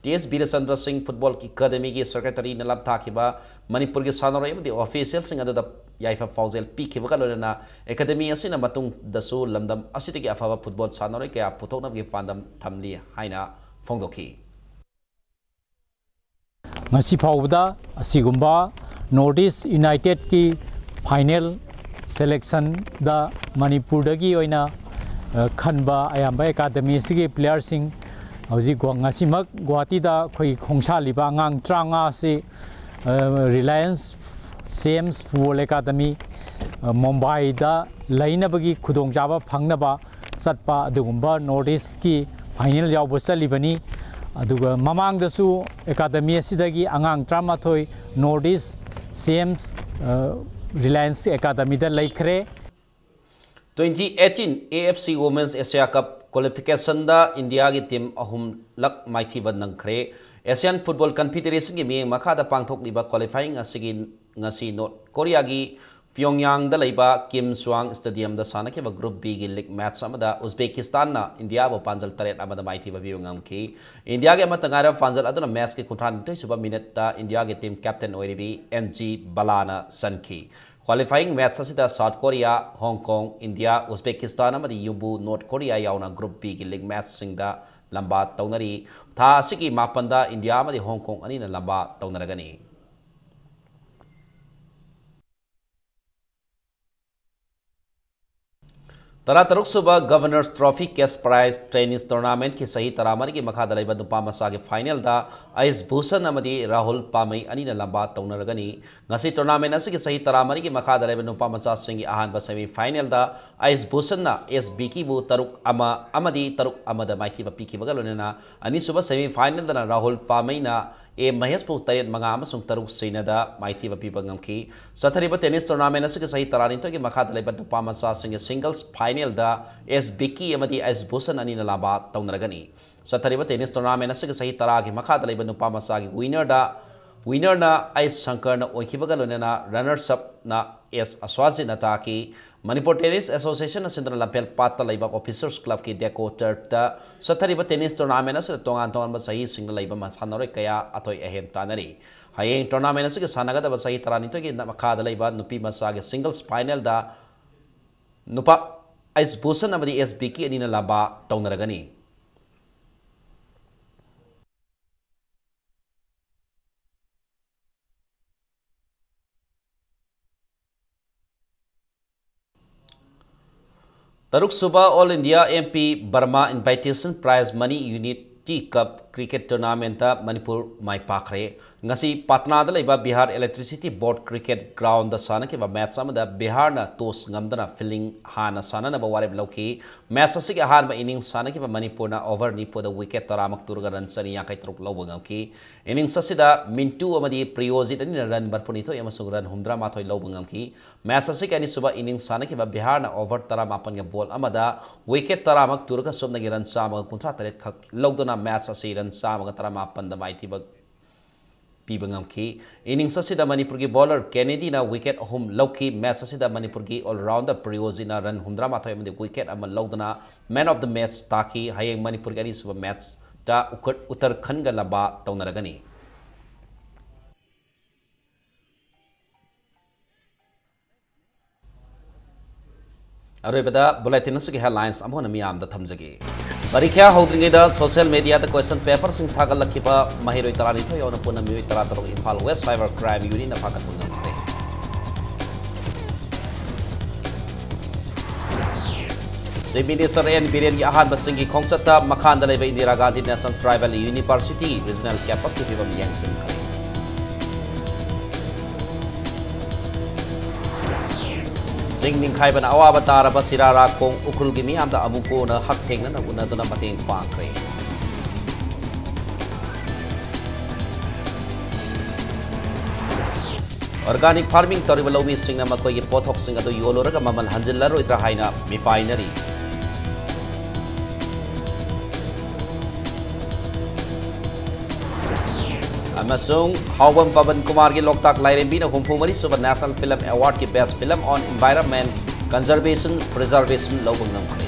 ꯇꯤ ꯑꯦꯁ ꯕꯤꯔꯆꯟꯗ꯭ꯔ ꯁꯤꯡ ꯐꯨꯠꯕꯣꯜ ꯑꯦꯀꯥꯗꯃꯤꯒꯤ ꯁꯦꯀ꯭ꯔꯦꯇꯔꯤꯅ ꯂꯝꯊꯥꯈꯤꯕ ꯃꯅꯤꯄꯨꯔꯒꯤ ꯁꯥꯟꯅꯔꯣꯏ ꯑꯃꯗꯤ ꯑꯣꯐꯤꯁꯤꯌꯦꯜꯁꯤꯡ ꯑꯗꯨꯗ ꯌꯥꯏꯐ ꯄꯥꯎꯖꯦꯜ ꯄꯤꯈꯤꯕꯒ ꯂꯣꯏꯅꯅ ꯑꯦꯀꯥꯗꯃꯤ ꯑꯁꯤꯅ ꯃꯇꯨꯡꯗꯁꯨ ꯂꯝꯗꯝ ꯑꯁꯤꯗꯒꯤ ꯑꯐꯕ ꯐꯨꯠꯕꯣꯜ ꯁꯥꯟꯅꯔꯣꯏ ꯀꯌꯥ ꯄꯨꯊꯣꯛꯅꯕꯒꯤ ꯄꯥꯟꯗꯝ ꯊꯝꯂꯤ ꯍꯥꯏꯅ ꯐꯣꯡꯗꯣꯛꯈꯤ꯫ ꯉꯁꯤ ꯐꯥꯎꯕꯗ ꯑꯁꯤꯒꯨꯝꯕ North East Unitedꯀꯤ final selectionꯗ ꯃꯅꯤꯄꯨꯔꯗꯒꯤ ꯑꯣꯏꯅ ꯈꯟꯕ ꯑꯌꯥꯝꯕ ꯑꯦꯀꯥꯗꯃꯤ ꯑꯁꯤꯒꯤ playerꯁꯤꯡ ꯍꯧꯖꯤꯛ ꯉꯁꯤꯃꯛ ꯒꯨꯋꯥꯍꯥꯇꯤꯗ ꯑꯩꯈꯣꯏ ꯈꯣꯡꯁꯥꯜꯂꯤꯕ ꯑꯉꯥꯡ ꯇꯔꯥꯃꯉꯥ ꯑꯁꯤ Reliance Sames Football Academy ꯃꯨꯝꯕꯥꯏꯗ ꯂꯩꯅꯕꯒꯤ ꯈꯨꯗꯣꯡꯆꯥꯕ ꯐꯪꯅꯕ ꯆꯠꯄ ꯑꯗꯨꯒꯨꯝꯕ North Eastꯀꯤ final ꯌꯥꯎꯕ ꯆꯠꯂꯤꯕꯅꯤ꯫ ꯑꯗꯨꯒ ꯃꯃꯥꯡꯗꯁꯨ ꯑꯦꯀꯥꯗꯃꯤ ꯑꯁꯤꯗꯒꯤ ꯑꯉꯥꯡ ꯇꯔꯥꯃꯥꯊꯣꯏ North East Sames Reliance Academyꯗ ꯂꯩꯈ꯭ꯔꯦ꯫ Twenty eighteen A F C Women's Asia Cup qualificationꯗ ꯏꯟꯗꯤꯌꯥꯒꯤ ꯇꯤꯝ ꯑꯍꯨꯝꯂꯛ ꯃꯥꯏꯊꯤꯕ ꯅꯪꯈ꯭ꯔꯦ꯫ Asian Football Confederationꯒꯤ ꯃꯤꯠꯌꯦꯡ ꯃꯈꯥꯗ ꯄꯥꯡꯊꯣꯛꯂꯤꯕ qualifying ꯑꯁꯤꯒꯤ ꯉꯁꯤ ꯅꯣꯔꯠ ꯀꯣꯔꯤꯌꯥꯒꯤ ꯄꯤꯌꯣꯡꯌꯥꯡꯗ ꯂꯩꯕ ꯀꯤꯝ ꯁ꯭ꯋꯥꯡ ꯁ꯭ꯇꯦꯗꯤꯌꯝꯗ ꯁꯥꯟꯅꯈꯤꯕ Group Bꯒꯤ league match ꯑꯃꯗ ꯎꯖꯕꯦꯀꯤꯁꯇꯥꯟꯅ ꯏꯟꯗꯤꯌꯥꯕꯨ ꯄꯥꯟꯖꯜ ꯇꯔꯦꯠ ꯑꯃꯗ ꯃꯥꯏꯊꯤꯕ ꯄꯤꯕ ꯉꯝꯈꯤ꯫ ꯏꯟꯗꯤꯌꯥꯒꯤ ꯑꯃꯠꯇ ꯉꯥꯏꯔꯕ ꯄꯥꯟꯖꯜ ꯑꯗꯨꯅ matchꯀꯤ ꯀꯨꯟꯊ꯭ꯔꯥ ꯅꯤꯊꯣꯏ ꯁꯨꯕ minuteꯇ ꯏꯟꯗꯤꯌꯥꯒꯤ team captain ꯑꯣꯏꯔꯤꯕꯤ ꯑꯦꯟ ꯖꯤ ꯕꯂꯥꯅ ꯆꯟꯈꯤ꯫ Qualifying match ꯑꯁꯤꯗ South Korea, Hong Kong, India, Uzbekistan ꯑꯃꯗꯤ ꯌꯨꯝꯕꯨ North Korea ꯌꯥꯎꯅ Group Bꯒꯤ league matchꯁꯤꯡꯗ ꯂꯝꯕꯥ ꯇꯧꯅꯔꯤ꯫ ꯊꯥ ꯑꯁꯤꯒꯤ ꯃꯥꯄꯟꯗ ꯏꯟꯗꯤꯌꯥ ꯑꯃꯗꯤ ꯍꯣꯡ ꯀꯣꯡ ꯑꯅꯤꯅ ꯂꯝꯕꯥ ꯇꯧꯅꯔꯒꯅꯤ꯫ ꯇꯔꯥꯇꯔꯨꯛ ꯁꯨꯕ Governor's Trophy Cash Prize Tennis Tournamentꯀꯤ ꯆꯍꯤ ꯇꯔꯥꯃꯔꯤꯒꯤ ꯃꯈꯥꯗ ꯂꯩꯕ ꯅꯨꯄꯥ ꯃꯆꯥꯒꯤ finalꯗ ꯑꯌꯨꯁ ꯚꯨꯁꯟ ꯑꯃꯗꯤ ꯔꯥꯍꯨꯜ ꯄꯥꯃꯩ ꯑꯅꯤꯅ ꯂꯝꯕꯥ ꯇꯧꯅꯔꯒꯅꯤ꯫ ꯉꯁꯤ tournament ꯑꯁꯤꯒꯤ ꯆꯍꯤ ꯇꯔꯥꯃꯔꯤꯒꯤ ꯃꯈꯥꯗ ꯂꯩꯕ ꯅꯨꯄꯥ ꯃꯆꯥꯁꯤꯡꯒꯤ ꯑꯍꯥꯟꯕ semi finalꯗ ꯑꯌꯨꯁ ꯚꯨꯁꯟꯅ ꯑꯦꯁ ꯕꯤꯀꯤꯕꯨ ꯇꯔꯨꯛ ꯑꯃ ꯑꯃꯗꯤ ꯇꯔꯨꯛ ꯑꯃꯗ ꯃꯥꯏꯊꯤꯕ ꯄꯤꯈꯤꯕꯒ ꯂꯣꯏꯅꯅ ꯑꯅꯤꯁꯨꯕ semi finalꯗꯅ ꯔꯥꯍꯨꯜ ꯄꯥꯃꯩꯅ ꯑꯦ ꯃꯍꯦꯁꯄꯨ ꯇꯔꯦꯠ ꯃꯉꯥ ꯑꯃꯁꯨꯡ ꯇꯔꯨꯛ ꯁꯤꯅꯣꯗ ꯃꯥꯏꯊꯤꯕ ꯄꯤꯕ ꯉꯝꯈꯤ꯫ ꯆꯠꯊꯔꯤꯕ tennis tournament ꯑꯁꯤꯒꯤ ꯆꯍꯤ ꯇꯔꯥꯅꯤꯊꯣꯏꯒꯤ ꯃꯈꯥꯗ ꯂꯩꯕ ꯅꯨꯄꯥ ꯃꯆꯥꯁꯤꯡꯒꯤ singles finalꯗ ꯑꯦꯁ ꯕꯤꯀꯤ ꯑꯃꯗꯤ ꯑꯌꯨꯁ ꯚꯨꯁꯟ ꯑꯅꯤꯅ ꯂꯝꯕꯥ ꯇꯧꯅꯔꯒꯅꯤ꯫ ꯆꯠꯊꯔꯤꯕ tennis tournament ꯑꯁꯤꯒꯤ ꯆꯍꯤ ꯇꯔꯥꯒꯤ ꯃꯈꯥꯗ ꯂꯩꯕ ꯅꯨꯄꯥ ꯃꯆꯥꯒꯤ winnerꯗ winnerꯅ ꯑꯌꯨꯁ ꯁꯪꯀꯔꯅ ꯑꯣꯏꯈꯤꯕꯒ ꯂꯣꯏꯅꯅ runners upꯅ ꯑꯦꯁ ꯑꯁ꯭ꯋꯥꯖꯤꯠꯅ ꯇꯥꯛꯈꯤ꯫ ꯃꯅꯤꯄꯨꯔ ꯇꯦꯅꯤꯁ ꯑꯦꯁꯣꯁꯤꯌꯦꯁꯟꯅ ꯁꯤꯟꯗꯨꯅ ꯂꯝꯐꯦꯜ ꯄꯥꯠꯇ ꯂꯩꯕ ꯑꯣꯐꯤꯁꯔꯁ ꯀ꯭ꯂꯕꯀꯤ ꯗꯦꯀꯣ ꯇꯔꯐꯇ ꯆꯠꯊꯔꯤꯕ ꯇꯦꯅꯤꯁ ꯇꯣꯔꯅꯥꯃꯦꯟ ꯑꯁꯤꯗ ꯇꯣꯉꯥꯟ ꯇꯣꯉꯥꯟꯕ ꯆꯍꯤꯁꯤꯡꯗ ꯂꯩꯕ ꯃꯁꯥꯟꯅꯔꯣꯏ ꯀꯌꯥ ꯑꯊꯣꯏ ꯑꯍꯦꯟ ꯇꯥꯟꯅꯔꯤ꯫ ꯍꯌꯦꯡ ꯇꯣꯔꯅꯥꯃꯦꯟ ꯑꯁꯤꯒꯤ ꯁꯥꯟꯅꯒꯗꯕ ꯆꯍꯤ ꯇꯔꯥꯅꯤꯊꯣꯏꯒꯤ ꯃꯈꯥꯗ ꯂꯩꯕ ꯅꯨꯄꯤ ꯃꯆꯥꯒꯤ ꯁꯤꯡꯒꯜꯁ ꯐꯥꯏꯅꯦꯜꯗ ꯅꯨꯄꯥ ꯑꯩꯁ ꯚꯨꯁꯟ ꯑꯃꯗꯤ ꯑꯦꯁ ꯕꯤꯀꯤ ꯑꯅꯤꯅ ꯂꯝꯕꯥ ꯇꯧꯅꯔꯒꯅꯤ꯫ ꯇꯔꯨꯛꯁꯨꯕ ꯑꯣꯜ ꯏꯟꯗꯤꯌꯥ ꯑꯦꯝ ꯄꯤ ꯕꯔꯃꯥ ꯏꯟꯚꯥꯏꯇꯦꯁꯟ ꯄ꯭ꯔꯥꯏꯖ ꯃꯅꯤ ꯌꯨꯅꯤꯇꯤ ꯀꯞ ꯀ꯭ꯔꯤꯀꯦꯠ ꯇꯣꯔꯅꯥꯃꯦꯟꯇ ꯃꯅꯤꯄꯨꯔ ꯃꯥꯏ ꯄꯥꯛꯈ꯭ꯔꯦ꯫ ꯉꯁꯤ ꯄꯥꯠꯅꯥꯗ ꯂꯩꯕ ꯕꯤꯍꯥꯔ ꯏꯂꯦꯛꯇ꯭ꯔꯤꯁꯤꯇꯤ ꯕꯣꯔꯗ ꯀ꯭ꯔꯤꯀꯦꯠ ꯒ꯭ꯔꯥꯎꯟꯗ ꯁꯥꯟꯅꯈꯤꯕ ꯃꯦꯠꯆ ꯑꯃꯗ ꯕꯤꯍꯥꯔꯅ ꯇꯣꯁ ꯉꯝꯗꯅ ꯐꯤꯜꯗꯤꯡ ꯍꯥꯟꯅ ꯁꯥꯟꯅꯅꯕ ꯋꯥꯔꯦꯞ ꯂꯧꯈꯤ꯫ ꯃꯦꯠꯆ ꯑꯁꯤꯒꯤ ꯑꯍꯥꯟꯕ ꯏꯅꯤꯡꯁ ꯁꯥꯟꯅꯈꯤꯕ ꯃꯅꯤꯄꯨꯔꯅ ꯑꯣꯚꯔ ꯅꯤꯐꯨꯗ ꯋꯤꯀꯦꯠ ꯇꯔꯥꯃꯨꯛ ꯇꯨꯔꯒ ꯔꯟ ꯆꯅꯤ ꯌꯥꯡꯈꯩ ꯇꯔꯨꯛ ꯂꯧꯕ ꯉꯝꯈꯤ꯫ ꯏꯅꯤꯡꯁ ꯑꯁꯤꯗ ꯃꯤꯟꯇꯨ ꯑꯃꯗꯤ ꯄ꯭ꯔꯤꯌꯣꯖꯤꯠ ꯑꯅꯤꯅ ꯔꯟ ꯃꯔꯤꯐꯨꯅꯤꯊꯣꯏ ꯑꯃꯁꯨꯡ ꯔꯟ ꯍꯨꯝꯗ꯭ꯔꯥ ꯃꯥꯊꯣꯏ ꯂꯧꯕ ꯉꯝꯈꯤ꯫ ꯃꯦꯠꯆ ꯑꯁꯤꯒꯤ ꯑꯅꯤꯁꯨꯕ ꯏꯅꯤꯡꯁ ꯁꯥꯟꯅꯈꯤꯕ ꯕꯤꯍꯥꯔꯅ ꯑꯣꯚꯔ ꯇꯔꯥꯃꯥꯄꯟꯒ ꯕꯣꯜ ꯑꯃꯗ ꯋꯤꯀꯦꯠ ꯇꯔꯥꯃꯨꯛ ꯇꯨꯔꯒ ꯆꯨꯞꯅꯒꯤ ꯔꯟ ꯆꯥꯝꯃꯒ ꯀꯨꯟꯊ꯭ꯔꯥ ꯇꯔꯦꯠ ꯈꯛ ꯂꯧꯗꯨꯅ ꯃꯦꯠꯆ ꯑꯁꯤ ꯔꯟ ꯆꯥꯝꯃꯒ ꯇꯔꯥꯃꯥꯄꯟꯗ ꯃꯥꯏꯊꯤꯕ ꯄꯤꯕ ꯉꯝꯈꯤ꯫ ꯏꯅꯤꯡꯁ ꯑꯁꯤꯗ ꯃꯅꯤꯄꯨꯔꯒꯤ ꯕꯣꯂꯔ ꯀꯦꯅꯦꯗꯤꯅ ꯋꯤꯀꯦꯠ ꯑꯍꯨꯝ ꯂꯧꯈꯤ꯫ ꯃꯦꯠꯆ ꯑꯁꯤꯗ ꯃꯅꯤꯄꯨꯔꯒꯤ ꯑꯣꯜꯔꯥꯎꯟꯗꯔ ꯄ꯭ꯔꯤꯌꯣꯖꯤꯅ ꯔꯟ ꯍꯨꯝꯗ꯭ꯔꯥ ꯃꯥꯊꯣꯏ ꯑꯃꯗꯤ ꯋꯤꯀꯦꯠ ꯑꯃ ꯂꯧꯗꯨꯅ ꯃꯦꯟ ꯑꯣꯐ ꯗ ꯃꯦꯠꯆ ꯇꯥꯈꯤ꯫ ꯍꯌꯦꯡ ꯃꯅꯤꯄꯨꯔꯒꯤ ꯑꯅꯤꯁꯨꯕ ꯃꯦꯠꯆꯇ ꯎꯀ-, ꯎꯇꯔꯈꯟꯒ ꯂꯝꯕꯥ ꯇꯧꯅꯔꯒꯅꯤ꯫ ꯑꯔꯣꯏꯕꯗ ꯕꯨꯂꯦꯇꯤꯟ ꯑꯁꯤꯒꯤ ꯍꯦꯗꯂꯥꯏꯟꯁ ꯑꯃꯨꯛ ꯍꯟꯅ ꯃꯤꯌꯥꯝꯗ ꯊꯝꯖꯒꯦ꯫ ꯄꯔꯤꯈ꯭ꯌꯥ ꯍꯧꯗ꯭ꯔꯤꯉꯩꯗ ꯁꯣꯁꯤꯌꯦꯜ ꯃꯦꯗꯤꯌꯥꯗ ꯀ꯭ꯋꯦꯁꯟ ꯄꯦꯄꯔꯁꯤꯡ ꯊꯥꯒꯠꯂꯛꯈꯤꯕ ꯃꯍꯩꯔꯣꯏ ꯇꯔꯥꯅꯤꯊꯣꯏ ꯌꯥꯎꯅ ꯄꯨꯟꯅ ꯃꯤꯑꯣꯏ ꯇꯔꯥ ꯇꯔꯨꯛ ꯏꯝꯐꯥꯜ ꯋꯦꯁ ꯁꯥꯏꯕꯔ ꯀ꯭ꯔꯥꯏꯝ ꯌꯨꯅꯤꯠꯅ ꯐꯥꯒꯠꯄ ꯉꯝꯈ꯭ꯔꯦ꯫ ꯆꯤꯐ ꯃꯤꯅꯤꯁꯇꯔ ꯑꯦꯟ ꯕꯤꯔꯦꯟꯒꯤ ꯑꯍꯥꯟꯕ ꯆꯤꯡꯒꯤ ꯈꯣꯡꯆꯠꯇ ꯃꯈꯥꯗ ꯂꯩꯕ Indira Gandhi national tribal university regional ꯀꯦꯝꯄꯁꯀꯤ ꯐꯤꯕꯝ ꯌꯦꯡꯁꯤꯟꯈ꯭ꯔꯦ꯫ ꯆꯤꯡ ꯅꯤꯡꯈꯥꯏꯕꯅ ꯑꯋꯥꯕ ꯇꯥꯔꯕ ꯁꯤꯔꯥꯔꯥꯈꯣꯡ ꯎꯈ꯭ꯔꯨꯜꯒꯤ ꯃꯤꯌꯥꯝꯗ ꯑꯃꯨꯛ ꯀꯣꯟꯅ ꯍꯛꯊꯦꯡꯅꯅ ꯎꯅꯗꯨꯅ ꯃꯇꯦꯡ ꯄꯥꯡꯈ꯭ꯔꯦ꯫ ꯑꯣꯔꯒꯥꯅꯤꯛ ꯐꯥꯔꯃꯤꯡ ꯇꯧꯔꯤꯕ ꯂꯧꯃꯤꯁꯤꯡꯅ ꯃꯈꯣꯏꯒꯤ ꯄꯣꯠꯊꯣꯛꯁꯤꯡ ꯑꯗꯨ ꯌꯣꯜꯂꯨꯔꯒ ꯃꯃꯜ ꯍꯟꯖꯤꯜꯂꯔꯣꯏꯗ꯭ꯔꯥ ꯍꯥꯏꯅ ꯃꯤꯄꯥꯏꯅꯔꯤ꯫ ꯑꯃꯁꯨꯡ ꯍꯥꯎꯕꯝ ꯄꯕꯟ ꯀꯨꯃꯥꯔꯒꯤ ꯂꯣꯛꯇꯥꯛ ꯂꯥꯏꯔꯦꯝꯕꯤꯅ ꯍꯨꯝꯐꯨ ꯃꯔꯤ ꯁꯨꯕ National Film Award ꯀꯤ Best Film on Environment Conservation Preservation ꯂꯧꯕ ꯉꯝꯈ꯭ꯔꯦ꯫